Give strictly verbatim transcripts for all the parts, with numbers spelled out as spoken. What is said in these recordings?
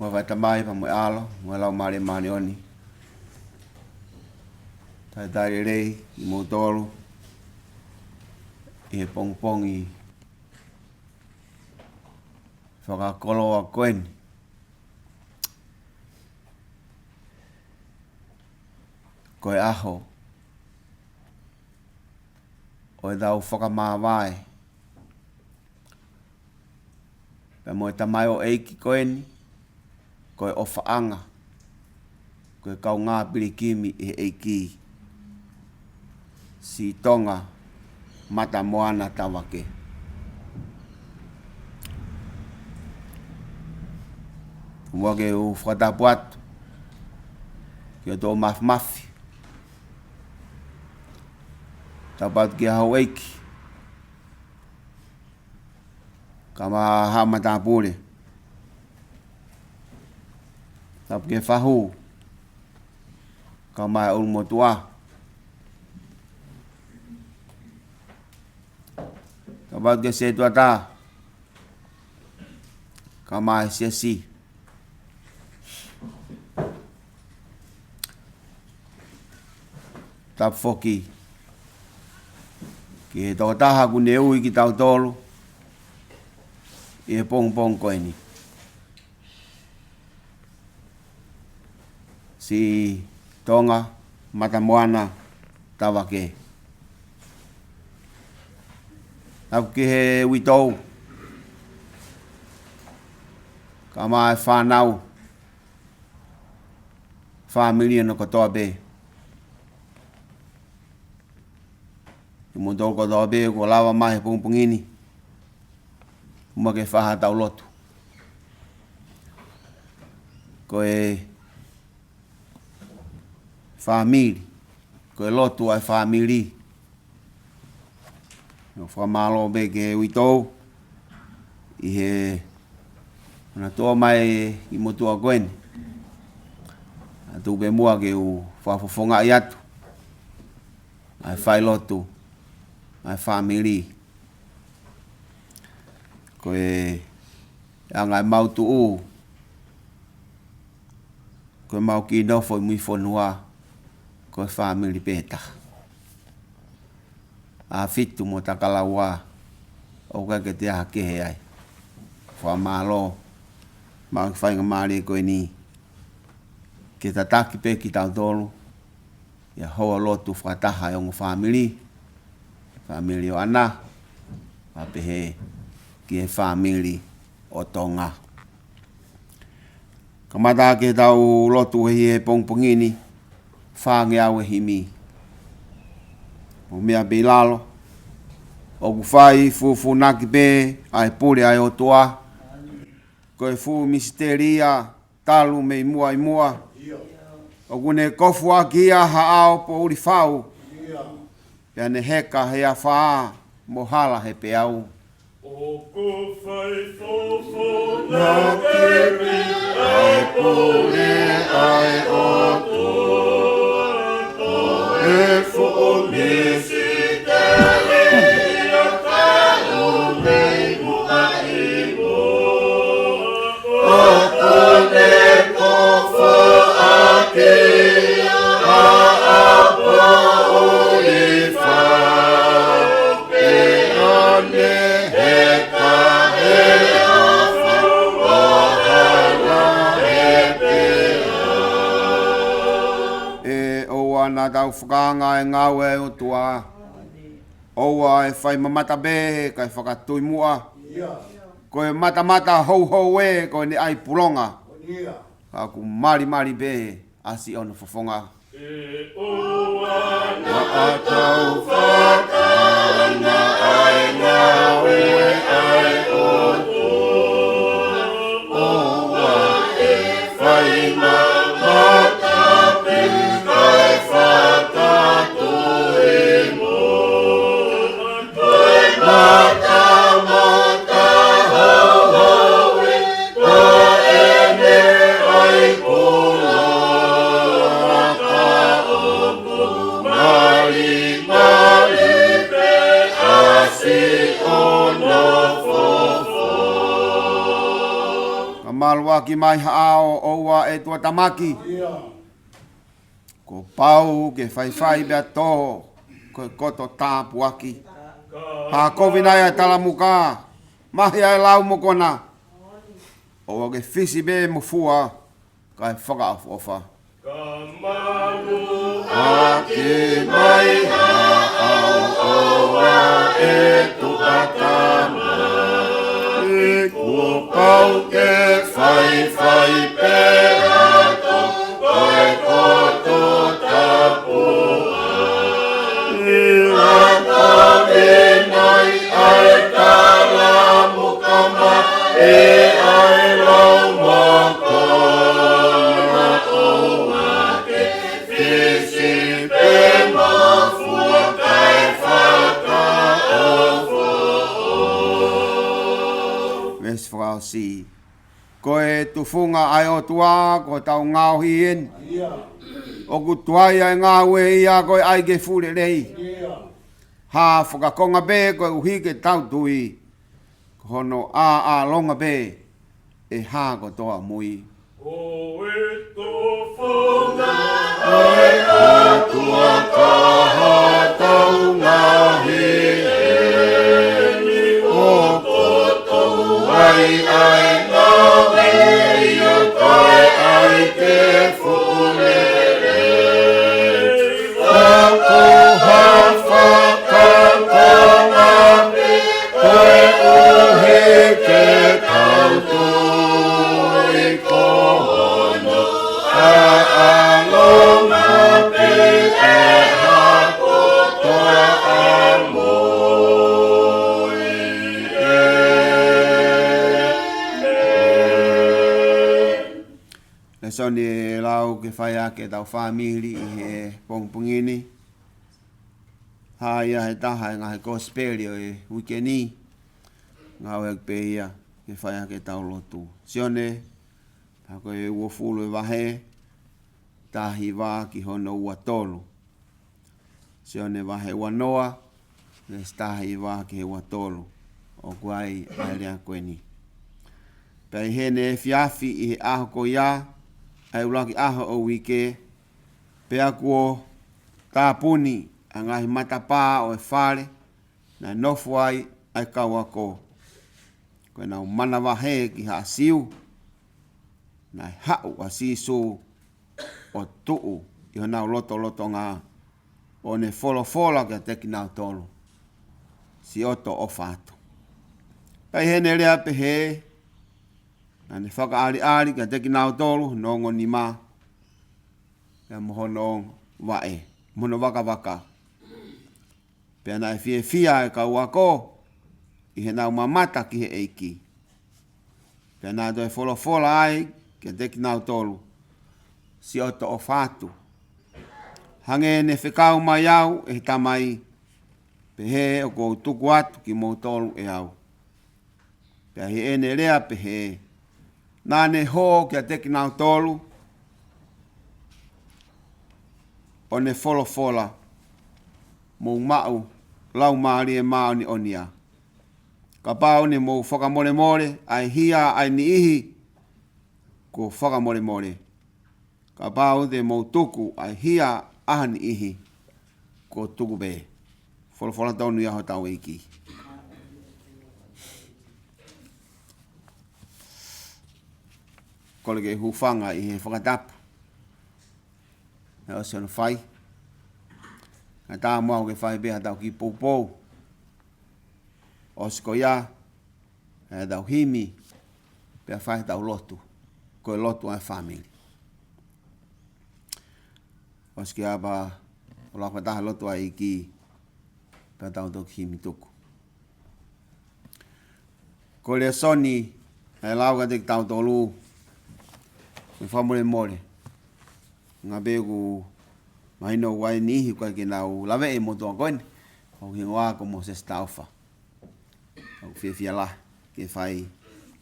Mo e Tamai, pea mo e ʻAlo, mo e Laumālie Māʻoniʻoni. Talitali lelei kimoutolu ʻi he pongipongi fakakoloa ko eni. Ko e ʻaho ʻo ʻetau fakamāvae pea mo e tamaioʻeiki ko eni, ko e ʻofaʻanga, ko e kaungā pilikimi ʻi he ʻEiki, Sitonga Matamoana Tavake. Muʻa ke u fakatapu atu ki hoʻo Toʻa Māfimafi. Tapu atu ki he houʻeiki, kae ʻumaʻā haʻa matāpule. Tapu ki he fahu, kae ʻumaʻā e ʻulumotuʻa. Tapu atu ki he setuata, kae ʻumaʻā e siasi. Tapu foki ki he tokotaha kuo ne ui kitautolu ʻi he pongipongi ko eni, Sitonga Matamoana Tavake. Tapu ki he uitou, kae ʻumaʻā e fānau, fāmili ʻana kotoa pē. Kimoutolu kotoa pē kuo lava mai he pongipongi ni, muʻa ke fai haʻatau lotu. Ko e fāmili, ko e lotu ʻa e fāmili. ʻOku fakamālō pē ki he uitou ʻi he ʻoua naʻa tuʻu mai ʻi motuʻa ko eni. Naʻa tuku pē muʻa ke u fakafofongaʻi atu ʻa e failotu ʻa e fāmili. Ko e anga ʻemau tuʻu Ko ʻemau kiʻi nofo ʻi mui fonua, ko e fāmili pē taha. ʻAfitu mo Takalaua, ʻoku ʻikai ke toe ʻi ai ha kehe ai. Fakamālō maʻa e faingamālie ko eni ke tataki pē kitautolu ʻi he houa lotu fakataha ʻa e ongo fāmili, fāmili ʻo ʻAna, pea pehē ki he fāmili ʻo Tonga. Kamata ʻaki ʻetau lotu he pongipongi ni, fāngeau e himi. Mou meʻa pē ʻi lalo, ʻoku fai fūfūnaki pē ʻa e pule ʻa e ʻOtua. Ko e fuʻu misiteli ia talu mei muʻa ʻi muʻa. ʻOku ne kofuʻaki ia ha ʻao poʻuli fau, pea ne heka he afā mo hala he peau. ʻOku fai fūfūnaki pē ʻa e pule ʻa e ʻOtua. Ko e fuʻu misiteli ia talu mei muʻa ʻi muʻa. ʻOku ne kofuʻaki ha ʻao poʻuli fau, pea ne heka he afā mo hala he peau. ʻE ʻoua naʻa tau fakaanga e ngāue ʻa e ʻOtua. ʻOua ʻe fai mamata pē kae fakatui muʻa. Ko e matamata houhou ē, ko ʻene ʻai pulonga. Ka ʻoku malimali pē ʻa siʻono fofonga. ʻE ʻoua naʻa tau fakaanga e ngāue ʻa e ʻOtua. ʻOua ʻe fai mamata pē kae fakatui muʻa. Ko e matamata houhou ē, ko ʻene ʻai pulonga, ka ʻoku malimali pē ʻa siʻono fofonga. Ka maluʻaki mai ha ʻao, ʻoua ʻe tuʻatamaki. Kuo pau ke faifai pea tō, ko e koto tāpuaki. Hakovi nai ʻa e talamuka, mahi ʻa e lau mo kona. ʻOua ke fisi pē mo fua, kae fakaʻofoʻofa. Ka maluʻaki mai ha ʻao, ʻoua ʻe tuʻatamaki. Kuo pau ke faifai pē ʻa tō, ko e koto tāpuaki. Hakovi nai ʻa e talamuka, mahi ʻa e lau mo kona, ʻoua ke fisi pē mo fua, kae fakaʻofoʻofa. Veesi fakaʻosi. Ko e tufunga ʻa e ʻOtua ko hotau ngaohi eni. ʻOku tuai ʻa e ngāue ia ko e ʻai ke fuʻu lelei. Hā fakakonga pē koeʻuhi ke tau tui, ko hono ʻāʻālonga pē ʻe hā kotoa mui. Ko e tufunga ʻa e ʻOtua ko hotau ngaohi eni, ʻoku tuai ʻa e ngāue ia ko e ʻai ke fuʻu lelei. ʻOku hā fakakonga pē koeʻuhi ke tau tui, ko hono ʻāʻālonga pē ʻe hā kotoa mui. Lēsoni ʻe lau ke fai ʻaki ʻetau fāmili ʻi he pongipongi ni. Hā ia he taha e ngaahi kosipeli ʻo e uike ni. Ngāueʻaki pē ia ke fai ʻaki ʻetau lotu. Sione, pea ko e uofulu e vahe, taha hiva ki hono ua tolu. Sione vahe ua noa, veesi taha hiva ki he ua tolu. ʻOku ʻi ai ʻa e lea ko eni. Pea ʻi heʻene efiafi ʻi he ʻaho ko ia, ʻa e ʻuluaki ʻaho ʻo e uike, pea kuo tāpuni ʻa e ngaahi matapā ʻo e fale naʻe nofo ai ʻa e kau ako. Ko ʻenau manavahē ki Haʻa Siu, naʻe haʻu ʻa Sīsū ʻo tuʻu ʻi honau lotolotonga, ʻo ne folofola kiate kinautolu, Siʻoto ʻofa atu. Pea ʻi heʻene lea pehē, naʻa ne fakaʻaliʻali kiate kinautolu hono ongo nima, pea mo hono ongo vaʻe, mo hono vakavaka. Pea naʻe fiefia ʻa e kau ako ʻi heʻenau mamata ki he ʻEiki. Pea naʻa ne toe folofola ai kiate kinautolu, Siʻoto ʻofa atu. Hangē ne fekau mai au ʻe he Tamai, pehē ʻoku ou tuku atu kimoutolu ʻe au. Pea ʻi heʻene lea pehē, naʻa ne hō kiate kinautolu, ʻo ne folofola, mou maʻu Laumālie Māʻoniʻoni ā. Kapau ne mou fakamolemole ʻa e hia ʻa e niʻihi, kuo fakamolemole. Kapau te mou tuku ʻa e hia ʻa ha niʻihi, kuo tuku pē. Folofola tonu ia hotau ʻEiki. Kole ke hūfanga ʻi he fakatapu. Naʻe ʻosi hono fai. Naʻe tā muʻa ke fai pē haʻatau kiʻi poupou. ʻOsi ko ia, ʻe tau himi, pea fai ʻetau lotu, ko e lotu ʻa e fāmili. ʻOsi ko ia pea ʻoku lava ʻo taha lotu ʻa e ʻEiki, pea tau toki himi tuku. Ko e lēsoni naʻe lau kiate kitautolu, mo e fakamolemole. Ngā pē ʻoku mahino ʻoku ʻi ai e niʻihi ʻoku ʻikai ke nau laveʻi e motuʻa ko eni, ʻoku hingoa ko Mōsese Taufa. ʻOku fiefia lahi ke fai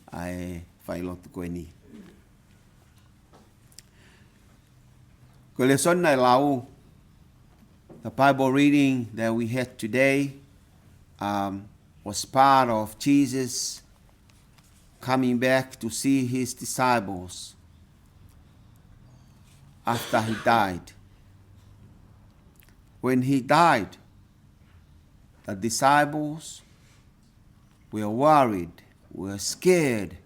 ʻa e fai lotu ko eni. Ko e lēsoni naʻe lau, the Bible reading that we had today, um, was part of Jesus coming back to see his disciples after he died. When he died, the disciples were worried, were scared.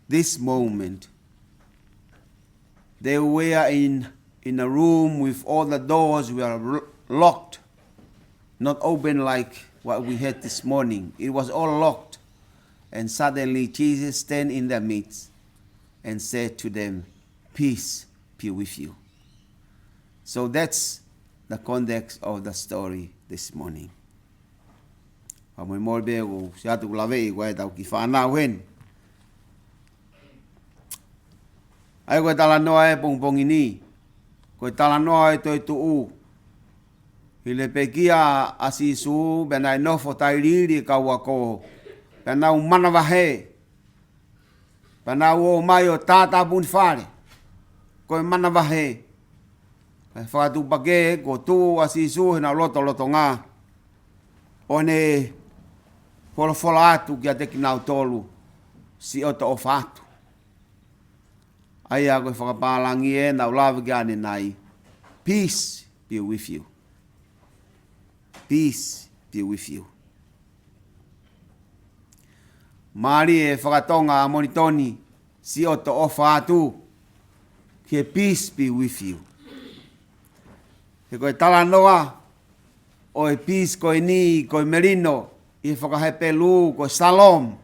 This moment, they were in, in a room with all the doors were lo-, locked, not open like what we had this morning. It was all locked. And suddenly Jesus stand in their midst and said to them, "Peace be with you." So that's the context of the story this morning. Fakamolemole pē ʻoku ʻosi atu ʻeku laveʻi ko ʻetau kiʻi fānau heni. ʻA ia ko e talanoa ʻo e pongipongi ni, ko e talanoa ʻo e toetuʻu. Hili e pekia ʻa Sīsū, pea naʻe nofo tailiili e kau ako, pea nau manavahē, pea nau ō mai ʻo tātāpuni fale, ko e manavahē. Pea fakatuʻupakē kuo tuʻu ʻa Sīsū heʻenau lotolotonga, ʻo ne folofola atu kiate kinautolu, Siʻoto ʻofa atu. ʻA ia ko e fakapālangi ē naʻa ku lave ki ai ʻanenai, "Peace be with you." Peace be with you. Mālie e faka-Tonga ʻa Monitoni, Siʻoto ʻofa atu, ki he peace be with you. He ko e talanoa ʻo e peace ko eni, ko e melino, ʻi he faka-Hepelū, ko e shalom.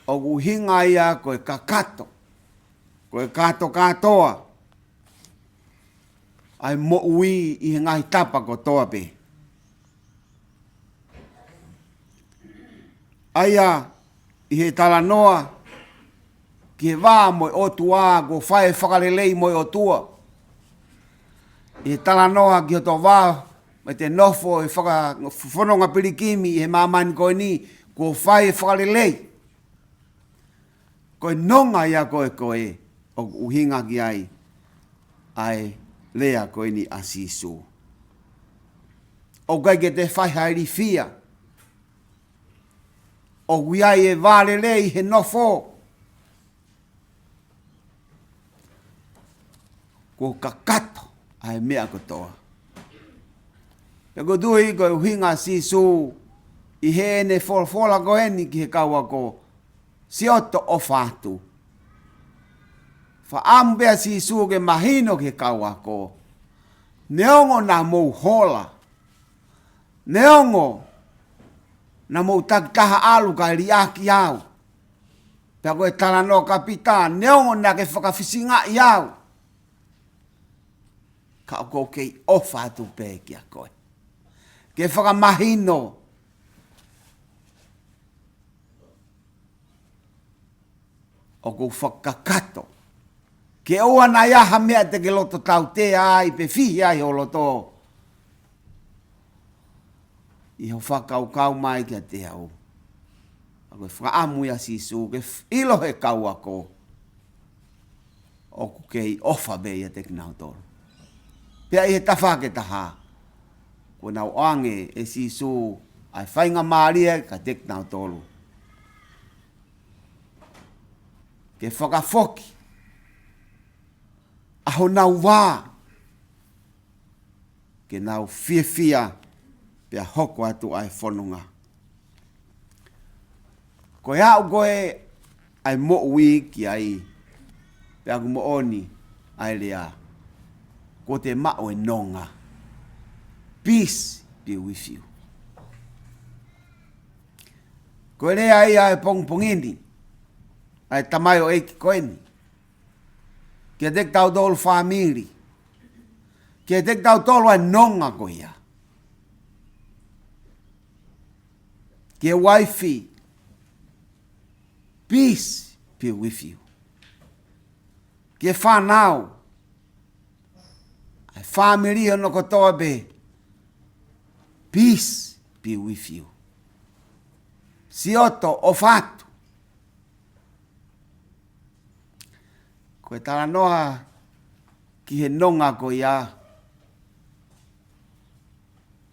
ʻOku ʻuhinga ia ko e kakato, ko e kātokātoa ʻa e moʻui ʻi he ngaahi tapa kotoa pē. ʻA ia, ʻi he talanoa ki he vā mo e ʻOtua, kuo fai e fakalelei mo e ʻOtua. ʻI he talanoa ki hoto vā, mo ʻete nofo ʻi he faka-, fononga pilikimi ʻi he māmani ko eni, kuo fai e fakalelei. Ko e nonga ia ko ē ko ē ʻoku ʻuhinga ki ai ʻa e lea ko eni ʻa Sīsū. ʻOku ʻikai ke te fai ha ilifia. ʻoku ʻi ai e vā lelei he nofo. Kuo kakato ʻa e meʻa kotoa. Pea ʻoku ou tui ko e ʻuhinga ʻa Sīsū ʻi heʻene folofola ko eni ki he kau ako, Sioto, ʻofa atu. Fakaʻamu pē ʻa Sīsū ke mahino ki he kau ako, neongo naʻa mou hola, neongo naʻa mou takitaha ʻalu kae liʻaki au, pea ko e talanoa ʻa Pita, neongo naʻa ke fakafisingaʻi au, ka ʻoku ou kei ʻofa atu pē kiate koe. Ke fakamahino ʻoku ou fakakakato, ke ʻoua naʻa ʻi ai ha meʻa te ke loto tautea ai pe fihi ai ho loto ʻi hoʻo fakakaukau mai kiate au. Ka ko e fakaʻamu ia ʻa Sīsū ke f-, ʻilo ʻe he kau ako ʻoku kei ʻofa pē ia kiate kinautolu. Pea ʻi he tafaʻaki ʻe taha, kuo nau ʻoange ʻe Sīsū ʻa e faingamālie kiate kinautolu ke fakafoki ʻa honau vā, ke nau fiefia pea hoko atu ʻa e fononga. Ko e aʻu ko ē ʻa e moʻui ki ai, pea ʻoku moʻoni ʻa e lea, kuo te maʻu e nonga. Peace be with you. Ko e lea ia ʻa e pongipongi ni ʻa e tamaioʻeiki ko eni kiate kitautolu fāmili, kiate kitautolu ʻa e nonga ko ia. Ki he uaifi, peace be with you. Ki he fānau, ʻa e fāmili hono kotoa pē, peace be with you. Sioto, ʻofa atu. Ko e talanoa ki he nonga ko ia,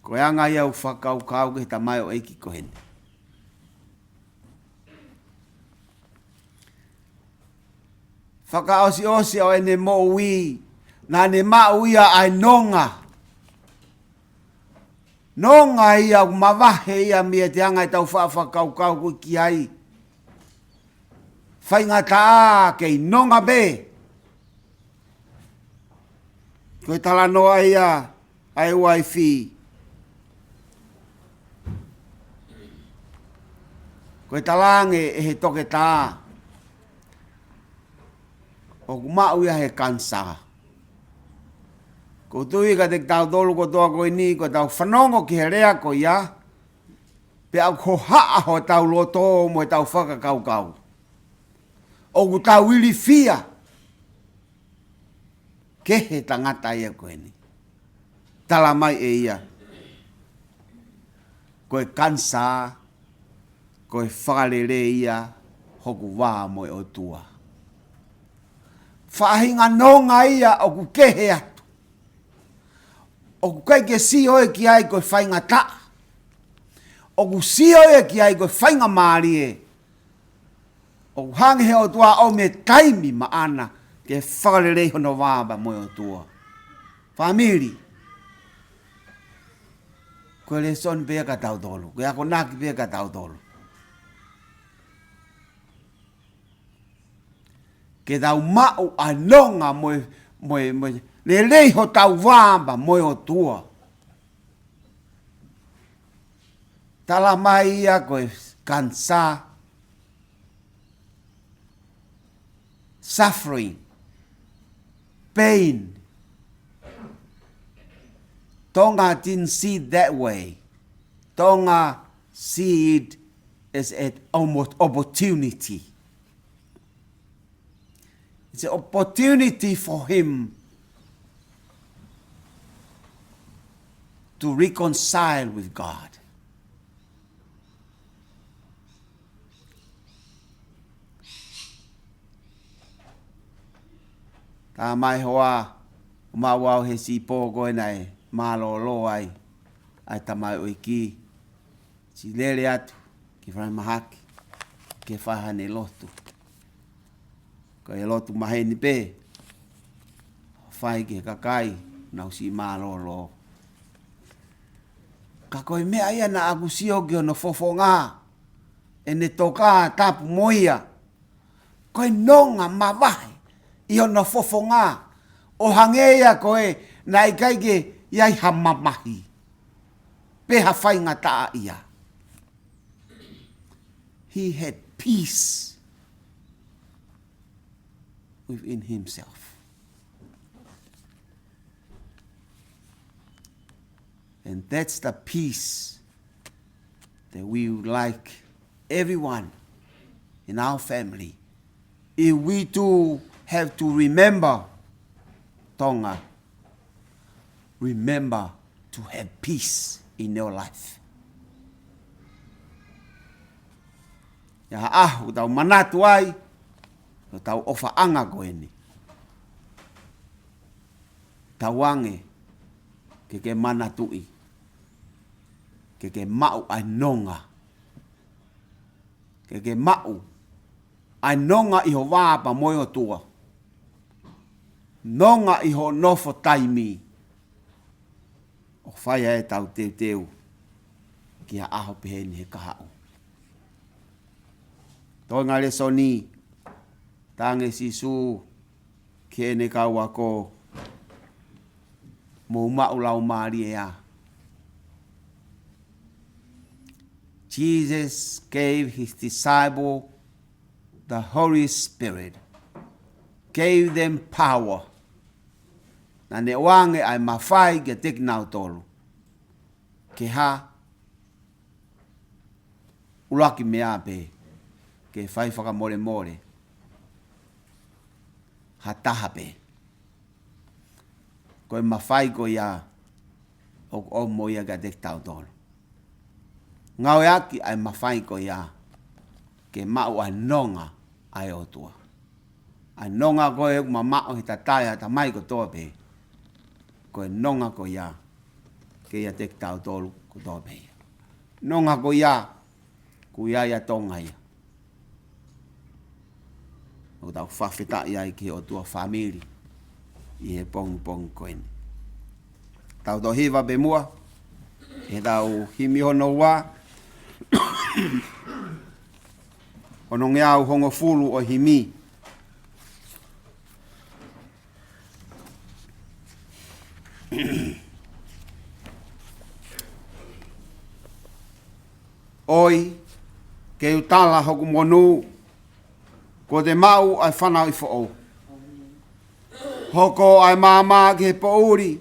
ko e anga ia ʻeku fakakaukau ki he tamaioʻeiki ko eni. Fakaʻosiʻosi ʻo ʻene moʻui, naʻa ne maʻu ia ʻa e nonga. Nonga ia ʻoku mavahe ia mei he anga ʻetau faʻa fakakaukau ko ē ki ai. Faingataʻa, kei nonga pē. Ko e talanoa ia ʻa e uaifi, ko e talaange ʻe he toketā ʻoku maʻu ia he kanisā. ʻOku ou tui kiate kitautolu kotoa ko eni, ko ʻetau fanongo ki he lea ko ia, pea ʻoku hohaʻa hotau loto mo ʻetau fakakaukau, ʻoku tau ilifia ki he tangata ia ko eni. Tala mai ʻe ia, ko e kanisā, ko e fakalelei ia hoku vā mo e ʻOtua. Faʻahinga nonga ia ʻoku kehe atu. ʻOku ʻikai ke sio ia ki ai ko e faingataʻa. ʻOku sio ia ki ai ko e faingamālie. ʻOku hanga he ʻOtua ʻo ʻomai e taimi maʻana ke fakalelei hono vā pea mo e ʻOtua. Fāmili, ko e lēsoni pē ia kiate kitautolu, ko e akonaki pē ia kiate kitautolu, ke tau maʻu ʻa e nonga mo e, mo e, mo e lelei hotau vā pea mo e ʻOtua. Tala mai ia ko e kanisā, suffering, pain. Tonga didn't see it that way. Tonga see it as an almost opportunity. It's an opportunity for him to reconcile with God. Tā mai hoa, ʻo maʻu au he sipō ko ē naʻe mālōlō ai ʻa e tamaioʻeiki, siʻi lele atu ki fale mahaki. ke fai haʻane lotu. Ko e lotu maheni pē, fai ki he kakai, nau siʻi mālōlō. Ka ko e meʻa ia naʻa ku sio ki hono fofonga, ʻene tokāteline mo ia. Ko e nonga mavahe ʻi hono fofonga, ʻo hangē ia ko ē naʻe ʻikai ke ʻi ai ha mamahi pe ha faingataʻaʻia. He had peace within himself. And that's the peace that we would like everyone in our family. If we do have to remember Tonga, remember to have peace in your life. ʻI ha ʻaho ʻoku tau manatu ai, ʻo tau ʻofaʻanga ko eni. Tauange ke ke manatuʻi, ke ke maʻu ʻa e nonga. Ke ke maʻu ʻa e nonga ʻi ho vā pea mo e ʻOtua. Nonga ʻi hoʻo nofo taimi. ʻO fai ai ʻetau teuteu ki ha ʻaho pehē ni he kahaʻu. Toenga lēsoni, talaange ʻe Sīsū ki heʻene kau ako, mou maʻu laumālie ā. Jesus gave his disciple the Holy Spirit, gave them power. Naʻa ne ʻoange ʻa e mafai kiate kinautolu ke hā? ʻUluaki meʻa pē, ke fai fakamolemole ha taha pē. Ko e mafai ko ia ʻoku ʻomai ia kiate kitautolu. Ngāueʻaki ʻa e mafai ko ia ke maʻu ʻa e nonga ʻa e ʻOtua. ʻA e nonga ko ē ʻoku mamaʻo he tatae ʻa e Tamai kotoa pē. Ko e nonga ko ia ke ʻiate kitautolu kotoa pē ia. Nonga ko ia, ʻoku ʻi ai ʻa Tonga ia. ʻOku tau fakafetaʻi ai ki he ʻOtua fāmili ʻi he pongipongi ko eni. Tau toʻo hiva pē muʻa, ʻi heʻetau himi hono ua, onongeau hongofulu ʻo e himi. ʻOi, ke u tala hoku monū, kuo te maʻu ʻa e fanauʻi foʻou. Hoko ʻa e maama ki he poʻuli,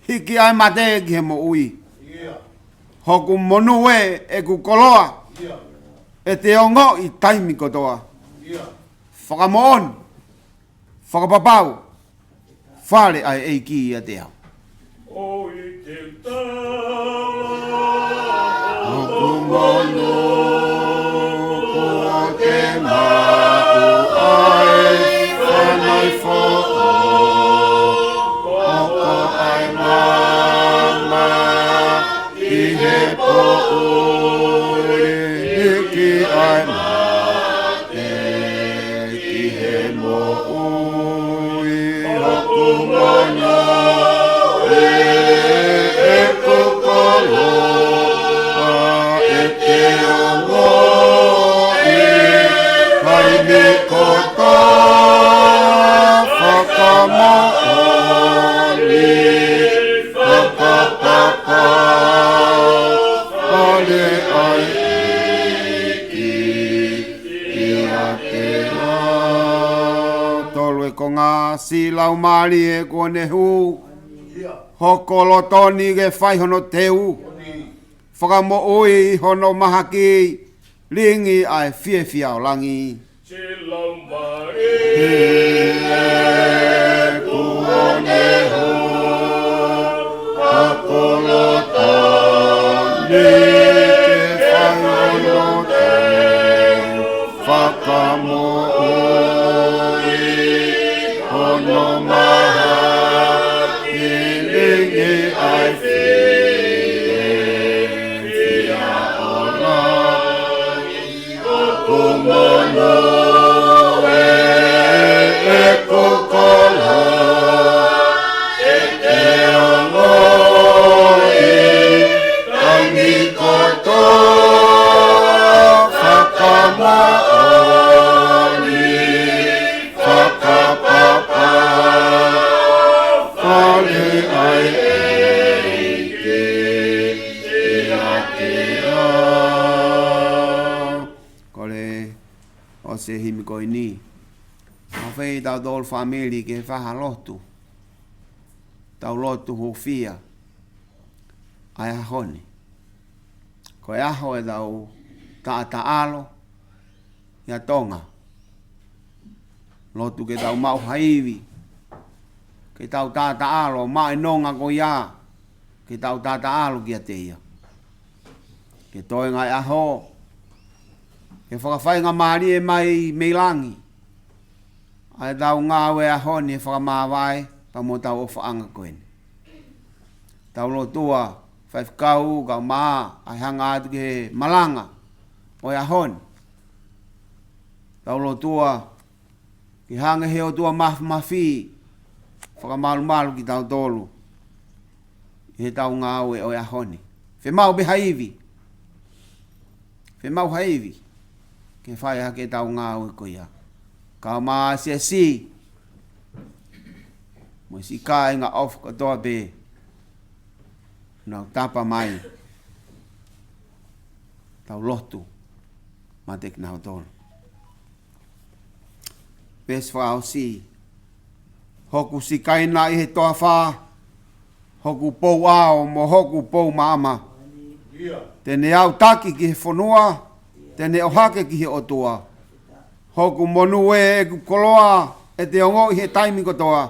hiki ʻa e mate ki he moʻui. Hoku monū ē, ʻeku koloa, ʻe te ongoʻi taimi kotoa. Fakamoʻoni, fakapapau, fale ʻa e ʻEiki ʻiate au. ʻOi, ke u tala hoku monū, kuo te maʻu ʻa e fanauʻi foʻou. Hoko ʻa e maama ki he poʻuli, hiki ʻa e mate ki he moʻui. Hoku monū ē, ʻeku koloa, ʻe te ongoʻi taimi kotoa. Fakamoʻoni, fakapapau, fale ʻa e ʻEiki ʻiate au. Tolu e konga, siʻi laumālie kuo ne hū, hoko loto ni ke fai hono teu. Fakamoʻui hono mahaki, lingi ʻa e fiefia ʻo langi. Siʻi laumālie kuo ne hū, hoko loto ni ke fai hono teu. Fakamoʻui hono mahaki, lingi ʻa e fiefia ʻo langi. ʻEku koloa ʻi he ongoʻi, taimi kotoa fakamoʻoni, fakapapau, fale ai ʻEiki ʻiate au. Kole ʻo se himi ko eni. ʻOfa ʻi tautolu fāmili ke fai ha lotu. Tau lotu hūfia ʻa e ʻaho ni. Ko e ʻaho ʻetau taʻataʻalo ʻia Tonga. Lotu ke tau maʻu ha ivi. Ke tau taʻataʻalo, maʻu e nonga ko ia. Ke tau taʻataʻalo kiate ia. Ke toe ngaahi ʻaho. Ke fakafaingamālie mai mei langi ʻa ʻetau ngāue ʻaho ni he fakamāvae pea mo ʻetau ʻofaʻanga ko eni. Tau lotua, faifekau, kae ʻumaʻā ʻa e hanga atu ki he malanga ʻo e ʻaho ni. Tau lotua, ke hanga he ʻOtua Māfimafi ʻo fakamalumalu kitautolu ʻi heʻetau ngāue ʻo e ʻaho ni. Fiemaʻu pē ha ivi. Fiemaʻu ha ivi ke fai hake ʻetau ngāue ko ia. Kae ʻumaʻā e siasi mo e siʻi kāinga ʻofa kotoa pē, nau tapa mai. Tau lotu maʻa kinautolu. Veesi fakaʻosi. Hoku sikaina ʻi he toafa, hoku pouʻao mo hoku pou maama. Te ne autaki ki he fonua, te ne ʻohake ki he ʻOtua. Hoku monū ē, ʻeku koloa, ʻe te ongoʻi he taimi kotoa.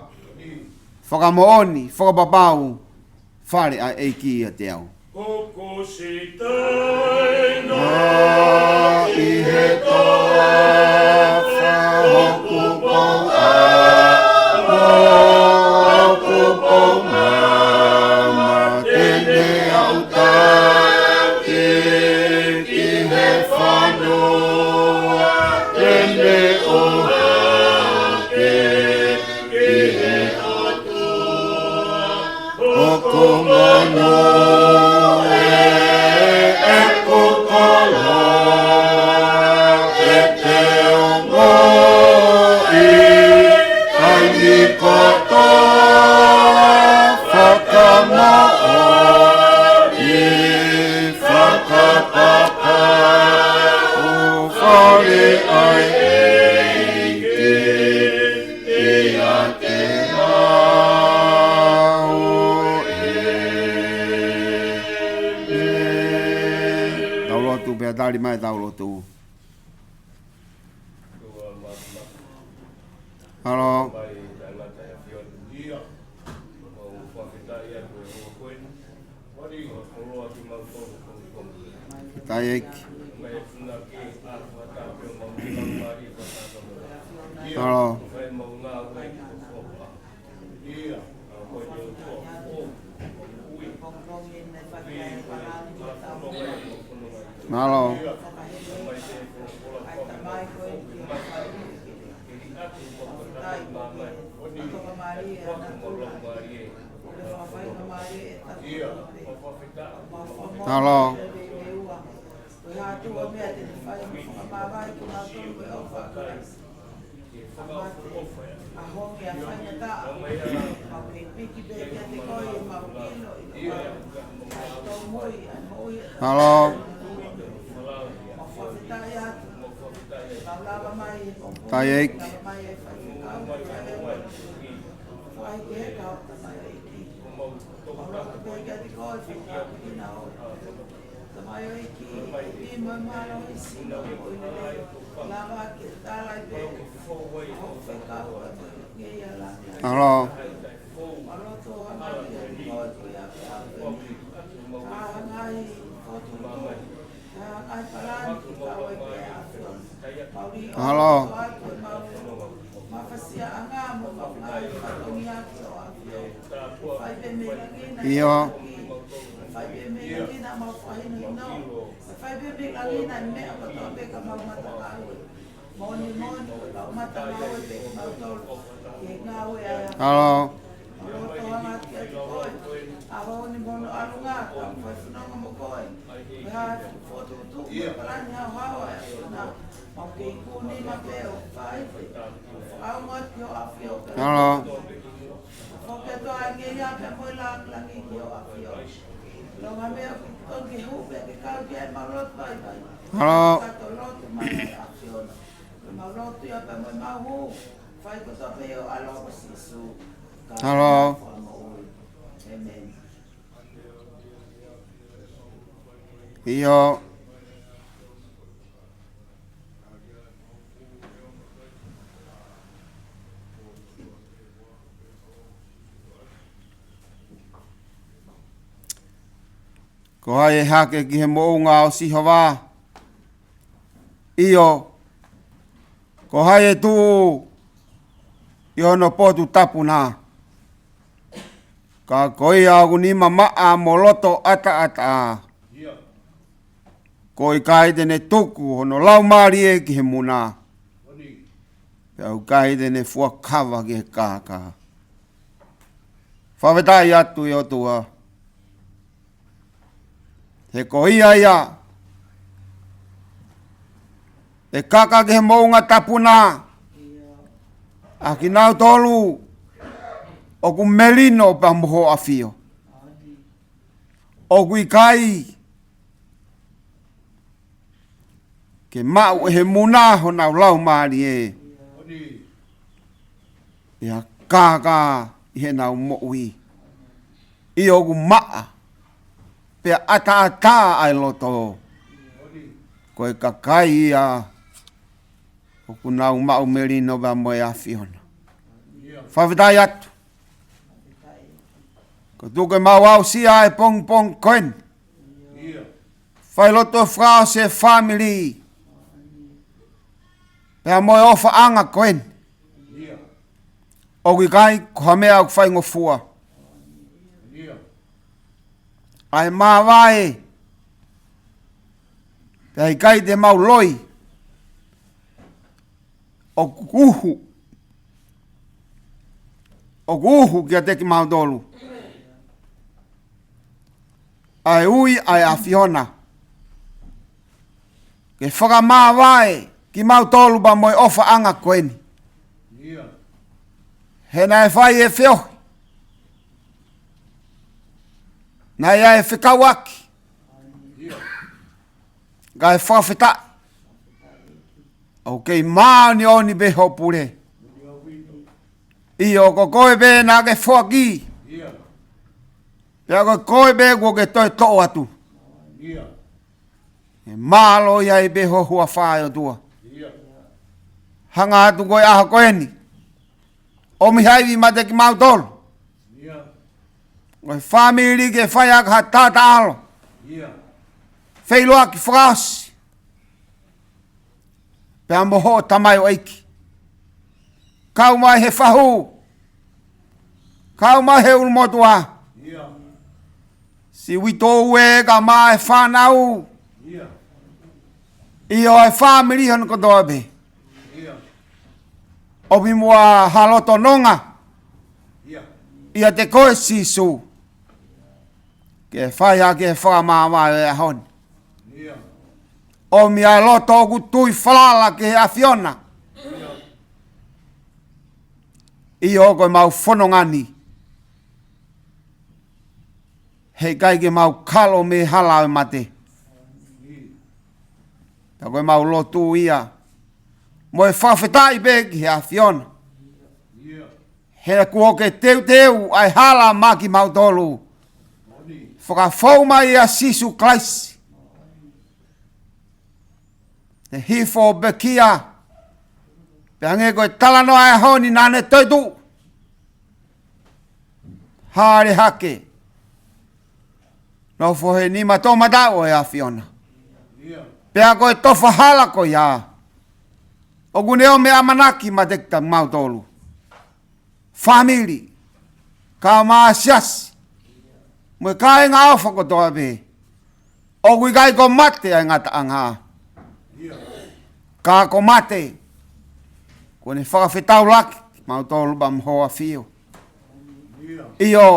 Fakamoʻoni, fakapapau, fale ʻa e ʻEiki ʻiate au. Hoku sikaina ʻi he toafa, hoku pouʻao mo hoku pou maama, te ne autaki ki he fonua, te ne ʻohake ki he ʻOtua. Hoku monū ē, ʻeku koloa, ʻe te ongoʻi taimi kotoa, fakamoʻoni, fakapapau, fale ʻa e ʻEiki ʻiate au. ʻĒmeni. Tau lotu pea tali mai ʻetau lotu. Mālō. Taʻeʻiki. Mālō. Mālō. Mālō. Mālō. Taʻeʻiki. Mālō. Mālō. ʻIo. Moʻoni moʻoni, ko e lau mata maue pē kimautolu ki he ngāue ʻa e ʻAlo. Loto anga ki atu koe. ʻAho ni mo hono ʻalunga, tau fai fononga mo koe. Ko e hā e fokotuʻutuʻu, ko e palani haohaoa ʻa e ʻAfiona. Mau kei kuni ma pē ʻo fai pē. Fakaongo atu ki hoʻo ʻAfio pē. ʻAlo. Foki atu ʻa e ngaahi ʻapi mo e langilangi ki hoʻo ʻAfio. Lo ma mea ku toki hupe ke kau ki ai mau lotu vaivai. ʻAlo. Ka to lotu mai ʻa e ʻAfiona. Mau lotu ia pea mo e mau hū. Fai kotoa pē ʻi ho ʻAlo ko Sīsū. ʻAlo. ʻAmeni. ʻIo. Ko hai ʻe hake ki he moʻunga ʻo Sihova? ʻIo, ko hai ʻe tuʻu ʻi hono potu tapu na? Ka ko ia ʻoku nima maʻa mo loto ʻataʻatā, ko e ʻikai te ne tuku hono laumālie ki he muna, pea ʻoku ʻikai te ne fuakava ki he kākā. Fakafetaʻi atu ʻi he ʻOtua. He ko ia ia ʻe kaka ki he moʻunga tapu na ʻa kinautolu ʻoku melino pea mo ho ʻAfio. ʻOku ʻikai ke maʻu ʻe he muna honau laumālie, pea kākā ʻi heʻenau moʻui. ʻIo, ʻoku maʻa pea ʻataʻatā ʻa e loto, ko e kakai ia ʻoku nau maʻu melino pea mo e ʻAfiona. Fakafetaʻi atu. Ko e tuku ke mau aʻusia e pongipongi ko eni. Fai loto fakaʻosi e fāmili pea mo e ʻofaʻanga ko eni. ʻOku ʻikai ko ha meʻa ʻoku faingofua ʻa e māvae, pea ʻikai te mau loi. ʻOku uhu, ʻoku uhu kiate kimautolu ʻa e ui ʻa e ʻAfiona ke fakamāvae kimautolu pea mo e ʻofaʻanga ko eni. He naʻe fai e feohi, naʻe ʻi ai e fekauʻaki, kae fakafetaʻi, ʻoku kei māʻoniʻoni pē hoʻo pule. ʻIo, ko koe pē naʻa ke foaki, pea ko koe pē kuo ke toe toʻo atu. ʻE mālō ʻi ai pē ho huafa, ʻe ʻOtua. Hanga atu ko e ʻaho ko eni, ʻomi ha ivi meiate kimautolu. Ko e fāmili ke fai ʻaki ha taʻataʻalo, feʻiloaki fakaʻosi pea mo hoʻo tamaioʻeiki, kau mai he fahu, kau mai he ʻulumotuʻa, siʻi uitou ē, kae ʻumaʻā e fānau. ʻIo, e fāmili hono kotoa pē, ʻomi muʻa ha loto nonga ʻiate koe Sīsū, ke fai ʻaki e fakamāvae ʻo e ʻaho ni. ʻOmi ʻa e loto ʻoku tui falala ki he ʻAfiona. ʻIo, ko e mau fononga ni, heʻikai ke mau kalo mei he hala ʻo e mate. Ka ko e mau lotu ia mo e fakafetaʻi pē ki he ʻAfiona, he kuo ke teuteu ʻa e hala maʻa kimautolu. Fakafou mai ʻia Sīsū Kalaisi, ʻe hifo ʻo pekia, pea hangē ko e talanoa ʻo e ʻaho ni, naʻa ne toetuʻu, hāʻele hake, nofo he nima toʻomataʻu ʻo e ʻAfiona. Pea ko e tofa hala ko ia ʻoku ne ʻomi e ʻamanaki meiate kimautolu, fāmili, kaeʻumaʻā e siasi, mo e kāinga ʻofa kotoa pē. ʻOku ʻikai ko mate ʻa e ngataʻanga, ka ko mate Kuo ne fakafetaulaki kimautolu pea mo hoʻo ʻAfio. ʻIo,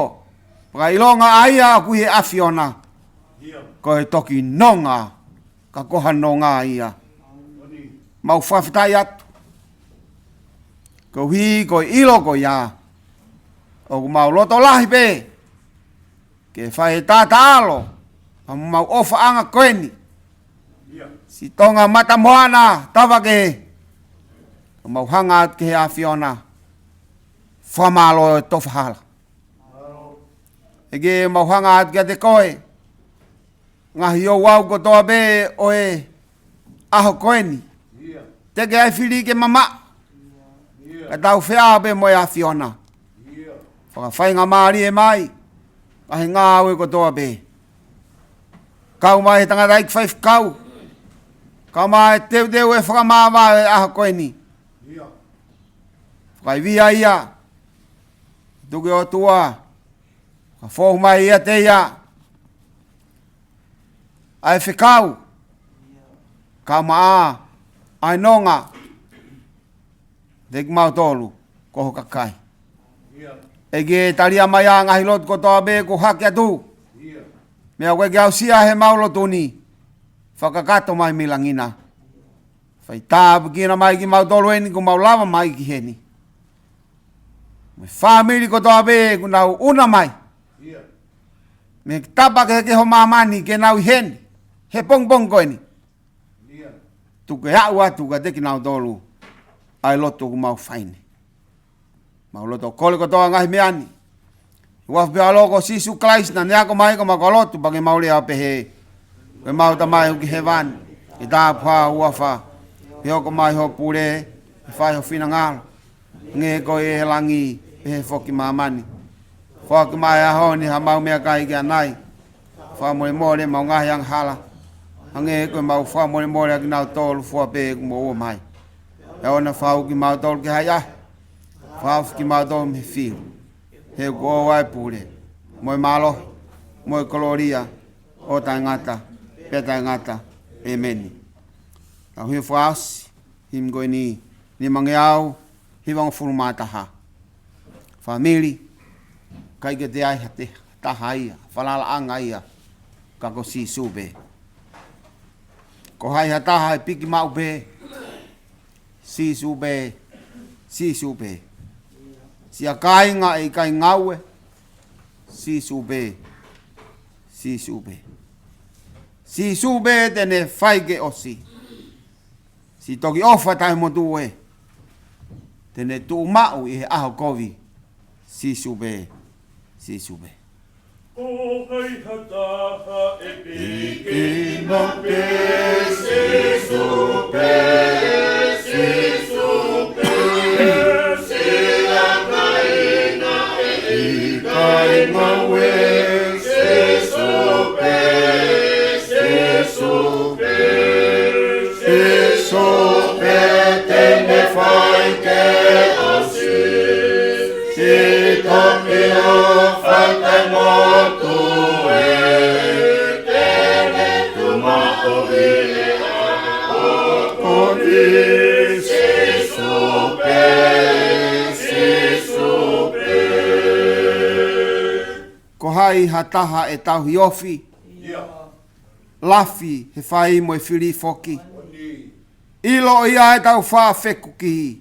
fakaʻilonga ʻa ia ʻoku ʻi he ʻAfiona, ko e toki nonga, ka ko ha nonga ia. Mau fakafetaʻi atu koeʻuhi ko e ʻilo ko ia, ʻoku mau loto lahi pē ke fai e taʻataʻalo ʻa homau ʻofaʻanga ko eni, siʻi Tonga mata moana tava kehe, ʻo mau hanga atu ki he ʻAfiona, fakamālō e tofa hala. ʻEiki, mau hanga atu kiate koe, ngaahi ouau kotoa pē ʻo e ʻaho ko eni, teʻeki ai fili ke mamaʻo, ka tau feʻao pē mo e ʻAfiona. Fakafaingamālie mai ʻa e ngāue kotoa pē. Kau mai he tangataʻeiki faifekau, kau mai he teuteu e fakamāvae ʻo e ʻaho ko eni. Fakaivia ia, tuku ʻOtua, ka fou mai ʻiate ia ʻa e fekau, ka maʻa ʻa e nonga kiate kimautolu ko ho kakai. ʻEiki, talia mai ʻa e ngaahi lotu kotoa pē kuo hake atu, meʻa ʻoku ʻikai ke aʻusia ʻe heʻemau lotu ni, fakakakato mai mei langi na. Fai tāpuekina mai kimautolu eni kuo mau lava mai ki heni, mo e fāmili kotoa pē kuo nau ʻuna mai mei he tapa kehekehe ʻo māmani ke nau ʻi heni he pongipongi ko eni. Tuku ke aʻu atu kiate kinautolu ʻa e lotu ʻoku mau fai ni. Mau loto kole kotoa ngaahi meʻa ni ʻi he huafa pē ʻo ho ʻAlo ko Sīsū Kalaisi, naʻa ne ako mai, ka mau ka lotu pea ke mau lea ʻo pehē: Ko ʻemau Tamai ʻoku ʻi hēvani, ke tāpuhā ho huafa, ke hoko mai hoʻo pule, ke fai ho finangalo, hangē ko ia ʻi he langi, pehē foki ʻi māmani. Foaki mai he ʻaho ni haʻamau meʻakai ki ʻanai. Fakamolemole ʻemau ngaahi angahala, hangē ko ʻemau fakamolemole ʻa kinautolu fua pē kuo moʻua mai. ʻOua naʻa fakahū kimautolu ki he ʻahiʻahi, ka ke fakahaofi kimautolu mei he fiu. He ʻoku ʻoʻou ʻa e pule, mo e mālohi, mo e kolōlia, ʻo taʻengata pea taʻengata. ʻĒmeni. Tau hifo fakaʻosi, himi ko eni, nimangeau hivangofulu mā taha. Fāmili, ʻikai ke toe ʻi ai ha taha ia, falalaʻanga ia, ka ko Sīsū pē. Ko hai ha taha ʻe piki maʻu pē? Sīsū pē, Sīsū pē. Siʻa kāinga ʻe ʻikai ngaue, Sīsū pē, Sīsū pē. Sīsū pē te ne fai ke ʻosi. Siʻi toki ʻofa taʻemotu ē, te ne tuʻu maʻu ʻi he ʻaho kovi. Sīsū pē, Sīsū pē. Ko hai ha taha ʻe piki maʻu pē? Sīsū pē, Sīsū pē. Siʻa kāinga ʻe ʻikai ngaue, Sīsū pē, Sīsū pē. Sīsū pē te ne fai ke ʻosi. Siʻi toki ʻofa taʻemotu ē, te ne tuʻu maʻu ʻi he ʻaho kovi. Sīsū pē, Sīsū pē. Ko hai ha taha ʻe tauhi ofi? Lafi he fai mo e fili foki. ʻIlo ʻe ia ʻetau faʻa fekuki.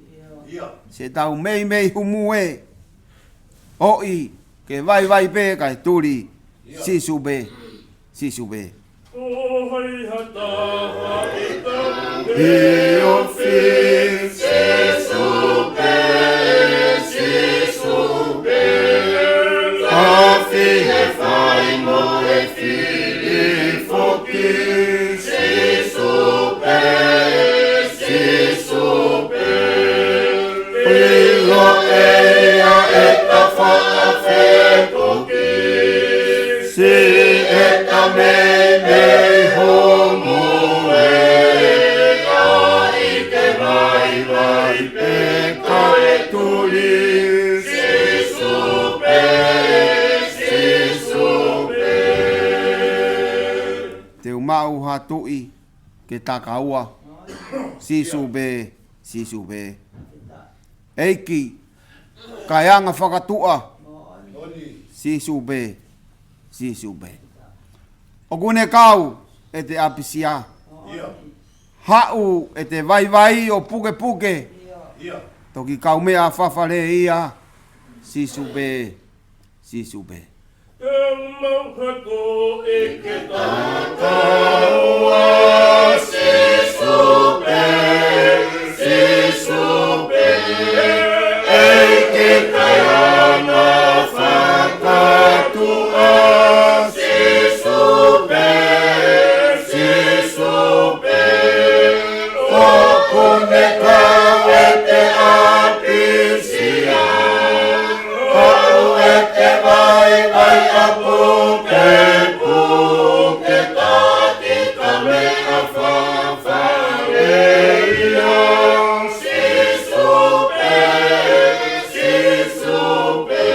Siʻetau meimei humu ē. ʻOi, ke vaivai pē kae tuli. Sīsū pē, Sīsū pē. Ko hai ha taha ʻe tauhi ofi? Sīsū pē, Sīsū pē. Lafi he fai mo e fili foki. Sīsū pē, Sīsū pē. ʻIlo ʻe ia ʻetau faʻa fekuki. Siʻetau meimei humu ē. ʻOi, ke vaivai pē kae tuli. Sīsū pē, Sīsū pē. Te u maʻu ha tuʻi ke takaua. Sīsū pē, Sīsū pē. ʻEiki, kae anga fakatuʻa. Sīsū pē, Sīsū pē. ʻOku ne kau ʻete ʻapisia. Haʻu ʻete vaivai ʻo pukepuke. Toki kaumeʻa fafale ia. Sīsū pē, Sīsū pē. Te u mau hako ʻi he taʻataʻa, Sīsū pē, Sīsū pē. ʻEiki kae anga fakatuʻa, Sīsū pē, Sīsū pē. ʻOku ne kau ʻete ʻapisia. Haʻu ʻete vaivai ʻo pukepuke, toki kaumeʻa fafale ia. Sīsū pē, Sīsū pē.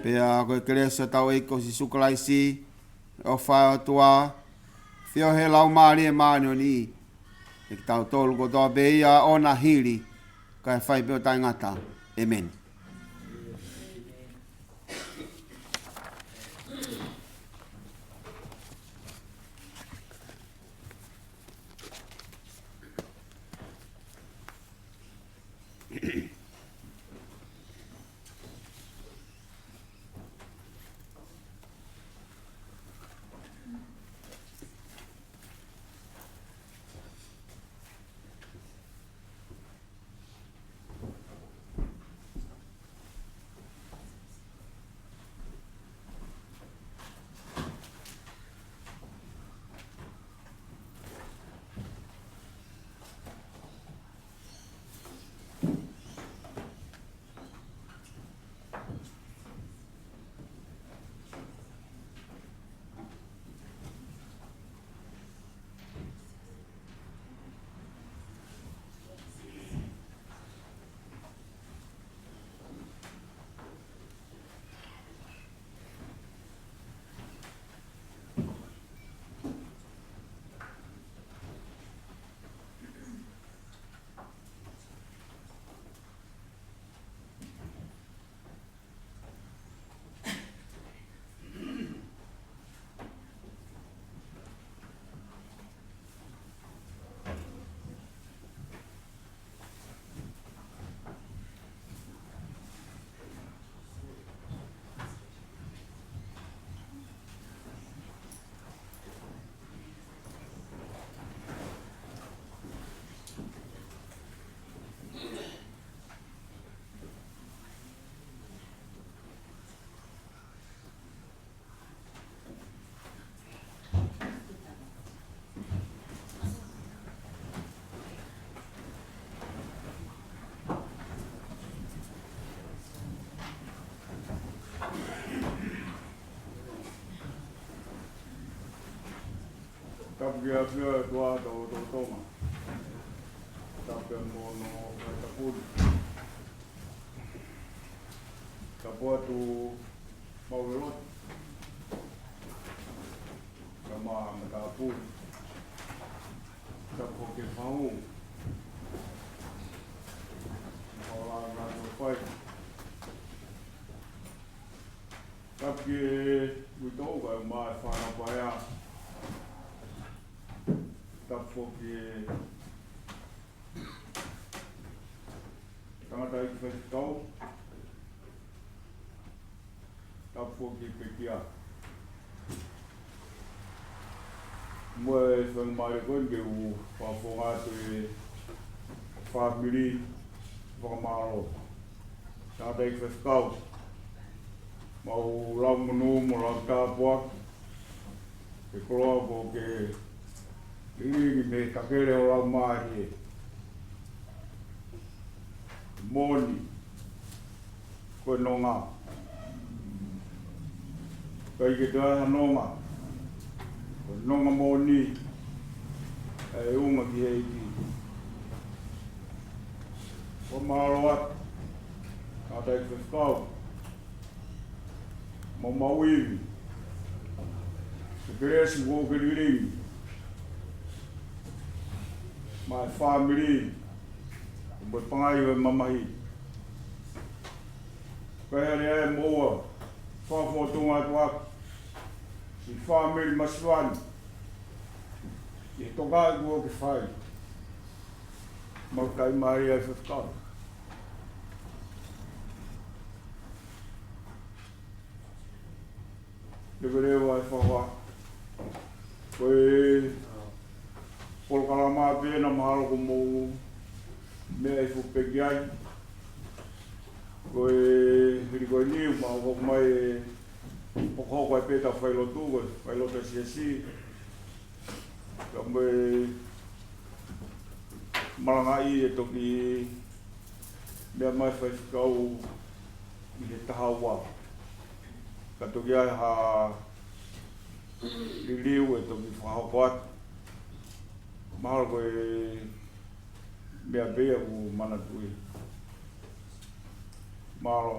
Pea ko e kelesi ʻa hotau ʻEiki ko Sīsū Kalaisi, ʻofa ʻa e ʻOtua, feohi ʻa e Laumālie Māʻoniʻoni, ʻiate kitautolu kotoa pē ʻi he ʻaho ni, kae fai pē ʻo taʻengata. ʻĒmeni. Tapu ki he ʻAfio ʻa e ʻOtua ʻo e lotolotonga. Tapu ki he mono ʻo e tapuni. Tapu atu Maulelot. Kama matāpule. Tapu ki he fahu. Maulelot ʻo fai. Tapu ki he uitou kae ʻumaʻā e fānau paea. Tapu ki he tangataʻeiki faifekau. Tapu ki he pekia. Mo e faingamālie ko eni ke u fakafofonga atu e fāmili fakamālō. Tangataʻeiki faifekau, mau lau monū mo lau tāpuaki, ke koloa ko ke lilingi mei he takele ʻo e Laumālie. Moʻoni, ko e nonga. ʻIkai ke toe ʻi ai ha nonga. Ko e nonga moʻoni, ʻa e ʻunga ki he ʻEiki. Ko e mālō atu, tangataʻeiki faifekau. Mau maʻu ivi. Ko e kelesi kuo ke lilingi. ʻa e fāmili, mo e pangai ʻo e mamahi. Kae hale ai mo ua, fakafotunga atu ʻa e fāmili masiva ni ʻi he tokaʻi kuo ke fai. Mau kai mai ai fefkau. Leveleva e fafa. Ko e polokalama pē ena mahalo ko mou meʻa ʻi fupeki ai. Ko e hili ko eni ʻoku mau hoko mai e hokohoko ai pē ʻetau failotu, ko e failotu ʻa e siasi. Ka mou malangaʻi e toki meʻa mai faifekau ʻi he taha ua. Ka toki ʻai ha liliu e toki fakahoko atu. Mahalo ko e meʻa pē ia ʻoku manatuʻi. Mālō.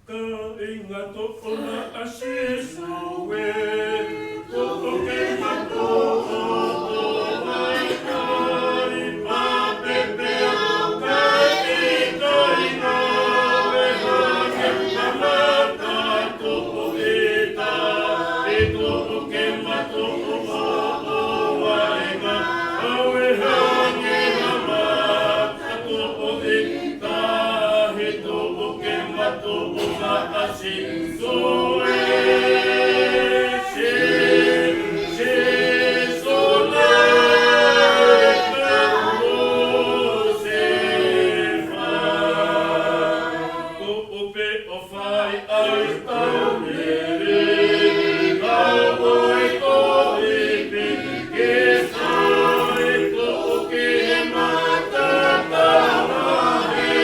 Kāinga, toʻo maʻa Sīsū ē, toʻo ke matoʻotoʻo mai ai, mapepe ʻo kāinga, ʻave hake kamata toʻo ʻita, ʻe toʻo ke matoʻotoʻo ai, ʻave hake kamata toʻo ʻita, ʻe toʻo ke matoʻotoʻo maʻa Sīsū ē, Sī-, Sīsū naʻe kalose fai. Toʻo pē ʻo fai ai tau lele, kau ai ko ipi ke sai, toʻo ke mata tau lahi,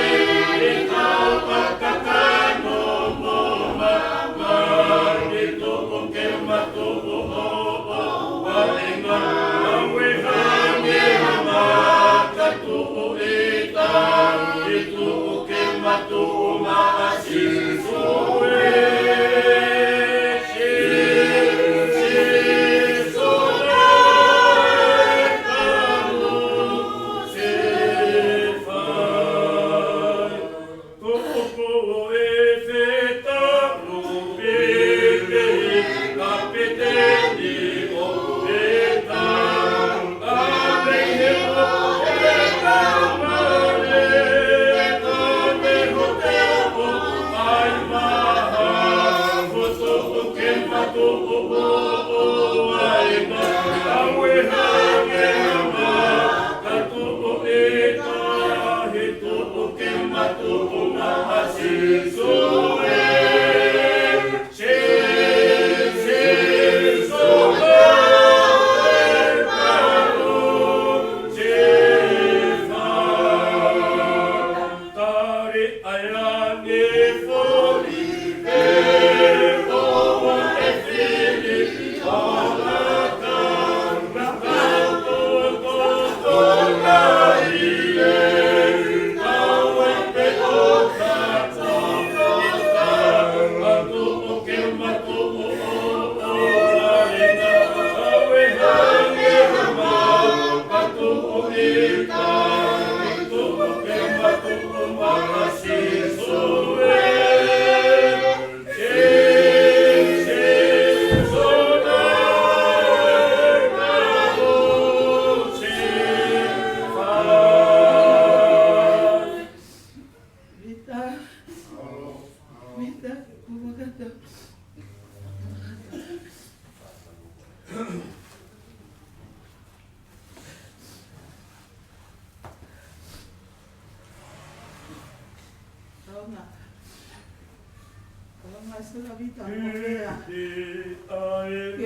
ʻe kau kakano mo mamahi, toʻo ke matoʻotoʻo ai, ʻave hake kamata toʻo ʻita, ʻe toʻo ke matoʻotoʻo maʻa Sīsū ē, Sī-, Sīsū naʻe kalose fai. Ko e pō ʻe fetaulaki pē, kapiteni ʻo e tau, ʻa mei he pō ʻe kau male, ka mei he pō ʻai maha, ko toʻo ke matoʻotoʻo ai, ʻave hake kamata toʻo ʻita, ʻe toʻo ke matoʻotoʻo maʻa Sīsū ē, Sī-, Sīsū naʻe kalose fai. Tali ai ange foʻi pē, ʻoua ʻe fili ʻo laka, na kau tō tō tō nai ē, kau ai pē ʻo kata, ʻa toʻo ke matoʻotoʻo ai, ʻave hake kamata toʻo ʻita, ʻe toʻo ke matoʻotoʻo maʻa Sīsū ē, Sī-, Sīsū naʻe kalose fai. Vita. Vita, kuo kata. Tōna. Tōna sila Vita, mo ia. Ke puli ai.